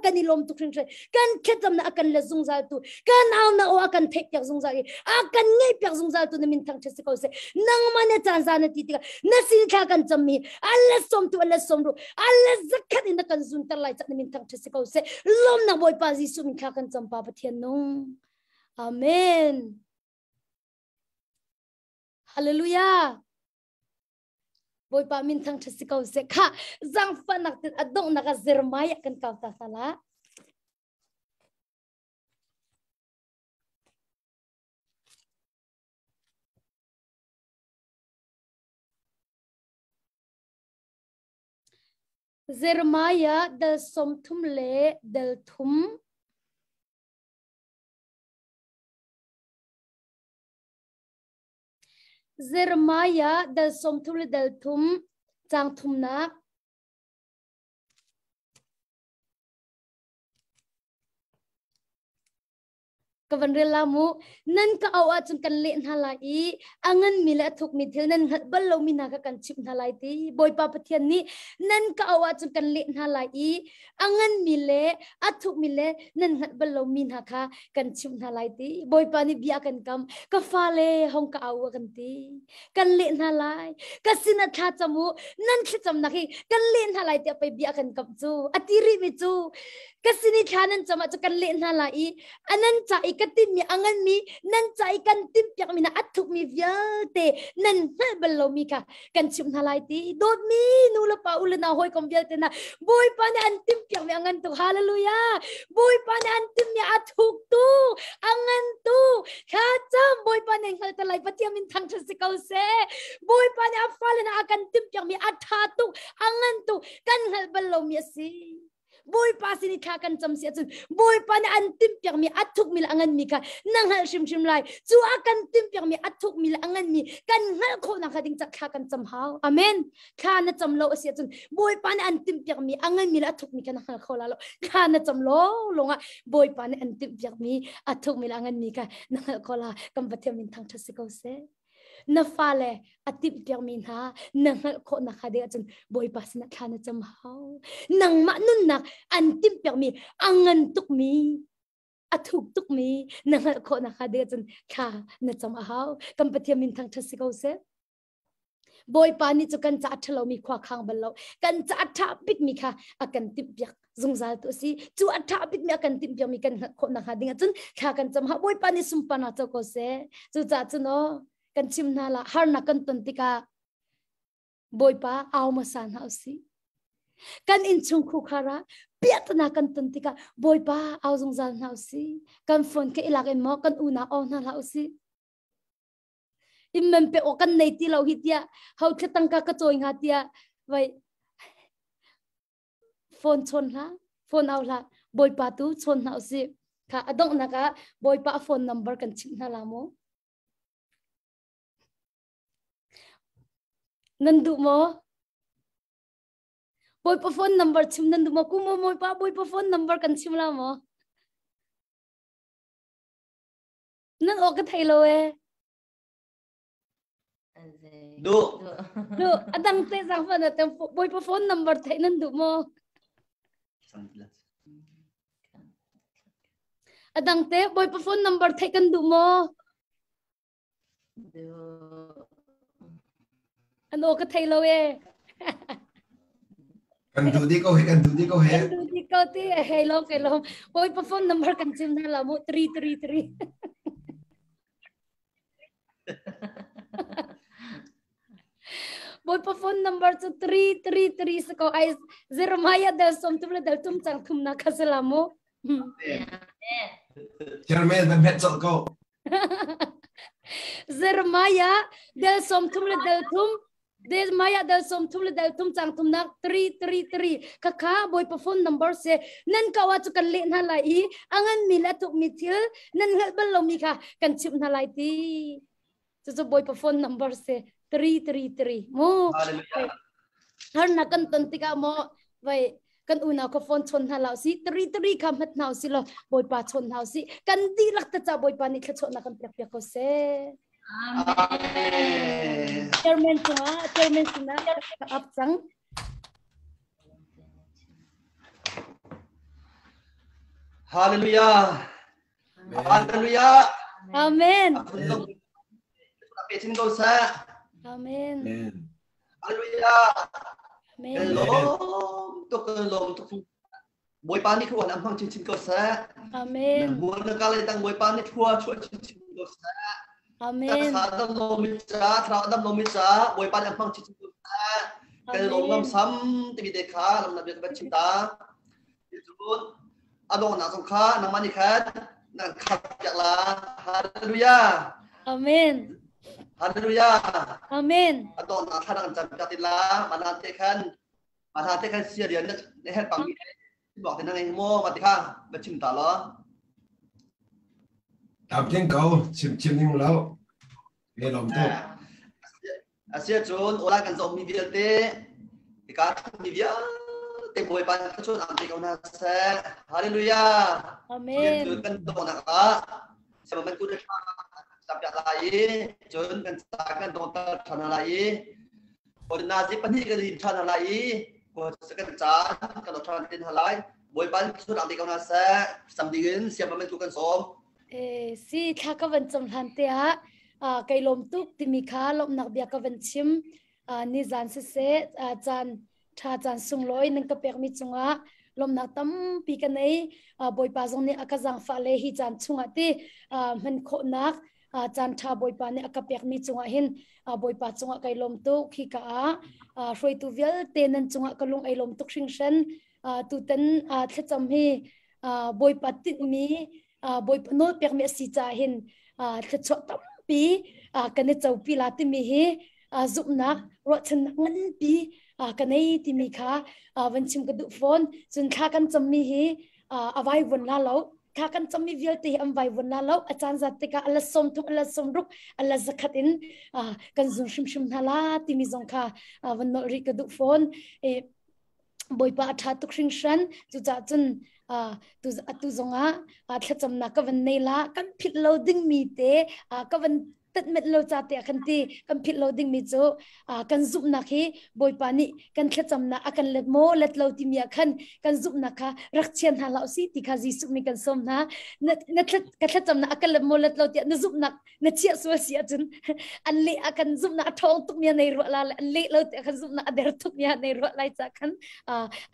kan i lawm tuk hringhran kan thlacamnak a kan let zungzal tu kan aunak aw a kan theih piak zungzal i a kan ngeih piak zungzal tu na min thangṭhat si ko seh nangmah na caan za na ti tikah na sin thla kan cammi ala som tu ala som ru ala zakhat in na kan zunter lai cak na min thangṭhat si ko seh lawmnak Bawipa Jesuh min thla kan cam pa Pathian nung Amen. Hallelujah. Bawipa min thangṭhat si ko seh. Kha zangfahnak tin a donghnak ah Jeremiah kan kau ta hna la. Jeremiah dal 30 le dal thum. Jeremiah dal 30 le dal thum caang thumnak. Ka van rel la mu. Nan ka auh ahcun kan leh hna lai i a nganmi le a thukmi thil nan hngalh bal lomi hna kha kan chimh hna lai ti. Bawipa Pathian nih nan ka auh ahcun kan leh hna lai i a nganmi le a thukmi le nan hngalh bal lomi hna kha kan chimh hna lai ti. Bawipa nih bia kan kam. Ka fale hong ka au a kan ti. Kan leh hna lai. Ka sinah thla cam u. Nan thlacamnak hi kan leh hna lai tiah pei bia kan kam cu. A ti rihmi cu ka sin i thla nan cam ah cu kan leh hna lai i a nan ca i ka timmi a nganmi nan ca i kan timhpiakmi na a thukmi vialte nan hngalh bal lomi kha kan chimh hna lai ti dawtmi nu le pa u le nau hawikom vialte na Bawipa nih an timhpiakmi a ngan tuk hallelujah Bawipa nih an timhmi a thuk tu a ngan tu thla cam Bawipa nih hngal te lai Pathian min thangṭhat si ko seh Bawipa thla kan cam si ahcun Bawipa nih an timhpiakmi a thukmi le a nganmi kha na hngalh hrimhrim lai. Cu a kan timhpiakmi a thukmi le a nganmi kan hngalh khawhnak hnga ding ca thla kan cam hau. Amen. Thla na cam lo a si ahcun Bawipa nih an timhpiakmi a nganmi le a thukmi kha na hngal kho la lo. Thla na cam lo lawngah Bawipa nih an timhpiakmi a thukmi le a nganmi kha na hngalh kho la. Kan Pathian min thangṭhat si ko seh. Na fale a timhpiakmi hna na hngalh khawh nakhnga ding ahcun Bawipa sinah thla na cam hau. Nangmah nunnak an timhpiakmi a ngan tukmi a thuk tukmi na hngalh khawh nakhnga ding ahcun thla na cam a hau. Kan Pathian min thangṭhat si ko seh. Bawipa nih cu kan ca a ṭhalomi khua khang bal lo. Kan ca a ṭha bikmi kha a kan timhpiak zungzal tu a si. Cu a ṭha bikmi a kan timhpiakmi kan hngalh khawh nakhnga ding ahcun thla kan cam ha. Bawipa nih sunparnak co ko seh. Cucaah cun aw kan chim hna la harnak kan ton tikah Bawipa au hmasa hna usih. Kan innchung khukhar ah piahtana kan ton tikah Bawipa au zungzal hna usih. Kan phone ke ilak in maw kan unau au hna hlah usih. Imman pe aw kan nei ti lo hi tiah ho thla tangka ka cawi hnga tiah vai phone chawn hlah phone au hlah Bawipa tu chawn hna usih. Kha a donghnak ah Bawipa a phone number kan chimh hna la mu. Nan duh maw? Bawipa phone number chim nan duh maw? Kum maw Bawipa Bawipa phone number kan chim la maw? Nan aw ka thei lo e. Duh. Duh. A dang te zang fa na te Bawipa phone number thei nan duh maw? A dang te Bawipa phone number thei kan duh maw? Duh. An aw ka thei lo e. Kan duh di ko he, kan duh di ko he. Kan duh di ko ti hei lo ke lo. Bawipa phone number kan chim hna la mu 333. Bawipa phone number cu 333 sa ko ai Jeremiah del som tum le del tum chang thum na kha sala mu. Chairman van hmet colh ko. Jeremiah del som thum le del thum Jeremiah del som thum le del thum chang thum nak 333 khakha Bawipa phone number se nan ka wa chu kan leh hna lai i angan mi le tuk mi thil nan hngalh bal lo mi kha kan chimh hna lai ti cu cu Bawipa phone number se 333 mu har na kan ton tikah mo vai kan unau kha phone chon hna lau si tri tri kha hmat hna si lo Bawipa chon hna si kan dihlak te ca Bawipa nih thluachuahnak kan pek piak ko seh. Amen. Chairman cungah chairman sinah ka up cang. Hallelujah. Hallelujah. Amen. Pe chin ko seh. Amen. Hallelujah. Amen. Lawm tuk lawm tuk. Bawipa nih thua nam hmang chinchin ko seh. Amen. Buan na kale tang Bawipa nih thua chuah chinchin ko seh. Amen. Sa dam lo mi ca, thlarau dam lo mi ca, Bawipa nih hmang chinchin ko seh. Kan lawm ngam sam timi te kha lam na bia kan chim ta. Cun a donghnak zong kha nangmah nih khan nan khap piak la. Hallelujah. Amen. Hallelujah. Amen. A donghnak thla kan cam piak ti la. Mana te khan mana te khan sia rian na her pang mi bok te na ngei mo ma te kha ba chim ta lo. Tam tling ko chim chim ning lo. Le lom tuk. Asia cun ola kan zoh mi vialte hika mi vialte Bawipa nih thluachuah am pe ko hna seh. Hallelujah. Amen. Cun kan dawhnak ah siaman tu tha piak lai i cun kan ca kan dawter ṭhan hna lai i nazi pahnih kan lim ṭhan hna lai i kan caan kan dawt ṭhan hna lai. Bawipa nih thluachuah am pe ko hna seh. Sam dingin siaman tu kan sawm. Eh, si thla ka van cam hlan te ah kai lawm tuk timi kha lawmhnak bia ka van chim. Nizan siseh caan ṭha caan sunglawi nan ka pekmi cungah lawmhnak tampi ka nei. Bawipa zong nih a ka zaangfah le hi caan chungah ti hman khawhnak caan ṭha Bawipa nih a ka pekmi cungah hin Bawipa cungah kai lawm tuk. Hi ka ah hruaitu vialte nan cungah ka lung ai lawm tuk hringhran. Tutan thlacam hi Bawipa tinhmi Bawipa nawl pekmi a si caah hin thluachuah tampi kan i copi la timi hi zumhnak ruahchannak nganpi ka nei timi kha van chim ka duh fawn. Cun thla kan cammi hi A vai vun la lo. Kha kan cammi vialte hi an vai vun la lo. A caan zat tikah a la 30, a la 60, a la 100 in kan zun hrimhrim hna la timi zong kha van nolh rih ka duh fawn. E, Bawipa a ṭha tuk hringhran. Cucaah cun tu atu zongah thlacamnak ka van nei la. Kan philh lo dingmi te ka van tatmet lo ca te kan ti kan philh lo dingmi cu kan zumhnak hi Bawipa nih kan thlacamnak a kan let maw let lo timi ah khan kan zumhnak kha rak chian hna hlah usih ti kha Jesuh min kan sawm hna. Na ka thlacamnak a kan let maw let lo tiah na zumhnak na chiah sual si ahcun an leh a kan zumhnak a ṭhawng tuk mi nei ruah la le an leh lo tiah kan zumhnak a der tuk mi nei ruah lai ca khan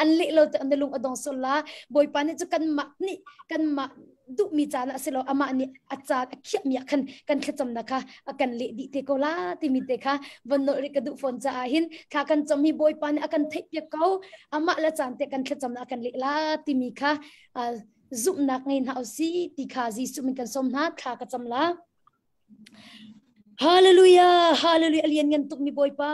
an leh lo tiah na lung a dong sual la. Bawipa nih cu kanmah nih kanmah duhmi caan ah si lo, amah nih a caan a khiahmi ah khan kan thlacamnak kha a kan leh dih te ko la timi te kha von nolh rih ka duh fawn caah hin thla kan cam hi Bawipa nih a kan theihpiak ko, amah le caan te kan thlacamnak a kan leh la timi kha zumhnak ngei hna usih ti kha Jesuh min kan sawm hna. Thla ka cam la. Hallelujah, hallelujah, alian ngan tuk mi Bawipa.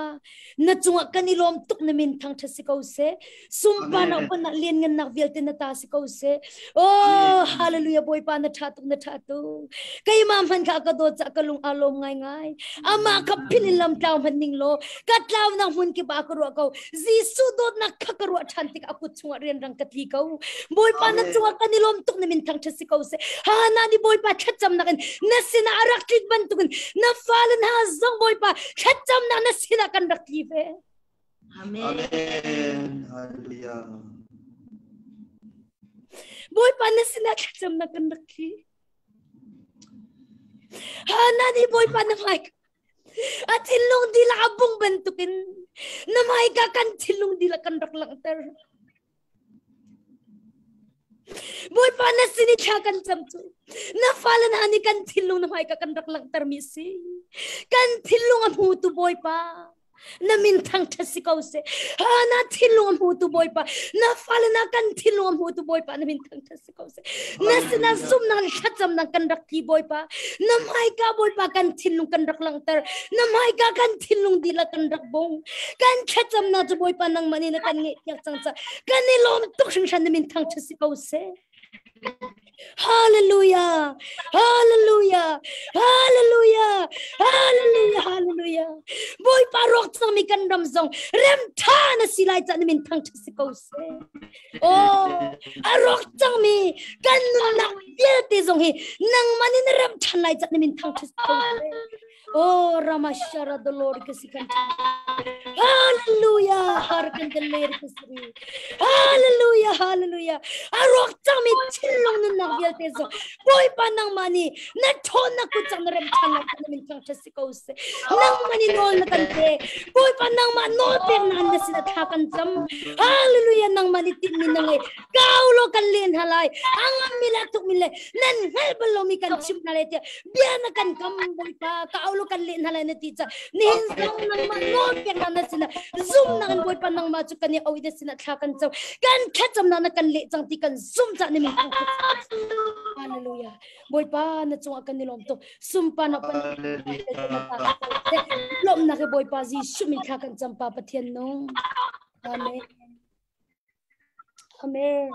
Na cungah kan i lawm tuk, na min thangthat si ko seh. Sumpa na upan nak lian ngan nak vialte na ta si ko seh. Oh, hallelujah, Bawipa na tha tuk, na tha tuk. Keimah hman kha ka dawt ca ka lung aa lawm ngai ngai. Amah ka phil in lam tlau hman ning law, ka tlau nak hmun kip ah ka ruah ko. Jesuh dawtnak kha ka ruah ṭhan tik a kut chungah rianrang ka tli ko. Bawipa na cungah kan i lawm tuk, na min thangṭhat si ko seh. Hana ni Bawipa thlacamnak in na sinah a rak tlik bantukin na fale hna zong Bawipa thlacamnak na sinah kan rak tli ve. Amen. Amen. Hallelujah. Bawipa na sinah thlacamnak kan rak tli. Hana ni Bawipa na hmai a thinlung dila a bung bantukin na hmaika kan thinlung dila kan rak langhter. Bawipa na sin i thla kan cam cu na fale hna nih kan thinlung na hmaika kan rak langhter mi si. Kan thinlung a hmutu Bawipa, na min thangṭhat si ko seh. Ha na thinlung a hmutu Bawipa, na fale na kan thinlung a hmutu Bawipa, na min thangṭhat si ko seh. Na sinah zumnak le thlacamnak kan rak ti Bawipa, na hmaika Bawipa kan thinlung kan rak langhter, na hmaika kan thinlung dihlak kan rak bong. Kan thlacamnak cu Bawipa nangmah nih na kan ngeihpiak cang ca kan i lawm tuk hringhran, na min thangṭhat si ko seh. Hallelujah! Hallelujah! Hallelujah! Hallelujah! Hallelujah! Bawipa rawk cangmi kan ram zong rem ṭha na si lai ca na min thangṭhat si ko seh. Oh, a rawk cangmi kan nunnak vialte zong hi nangmah nih na rem ṭhan lai ca na min thangṭhat si ko seh. Oh, Ramashara the Lord kasikan. Hallelujah. Harkan the Lord kasiri. Hallelujah. Hallelujah. A rawk cangmi thinlung nunnak vialte zong Bawipa nangmah nih na ṭhawnnak kut cang na rem ṭhan lai na min thangṭhat si ko seh. Nangmah nih nawl na kan pe. Bawipa nangmah nawl pek na na sin a thla kan cam. Hallelujah. Nangmah nih tinhmi na ngei. Kau lo kan len ha lai. Angam mi le tuk mi le nan hngal bal lomi kan chim hna lai tiah bia na kan kam. Bawipa ka au kan leh hna lai na ti ca nihin zong nangmah nawl pek na na sinah zum nak in Bawipa nangmah cu kan i oi na sinah thla kan co, kan thlacam na na kan leh cang ti kan zum ca ni min. Hallelujah. Bawipa na cungah kan i lawm tuk, sumpa na pan lawmnak he Bawipa Jesuh min thla kan cam, Pa Pathian nung. Amen. Amen.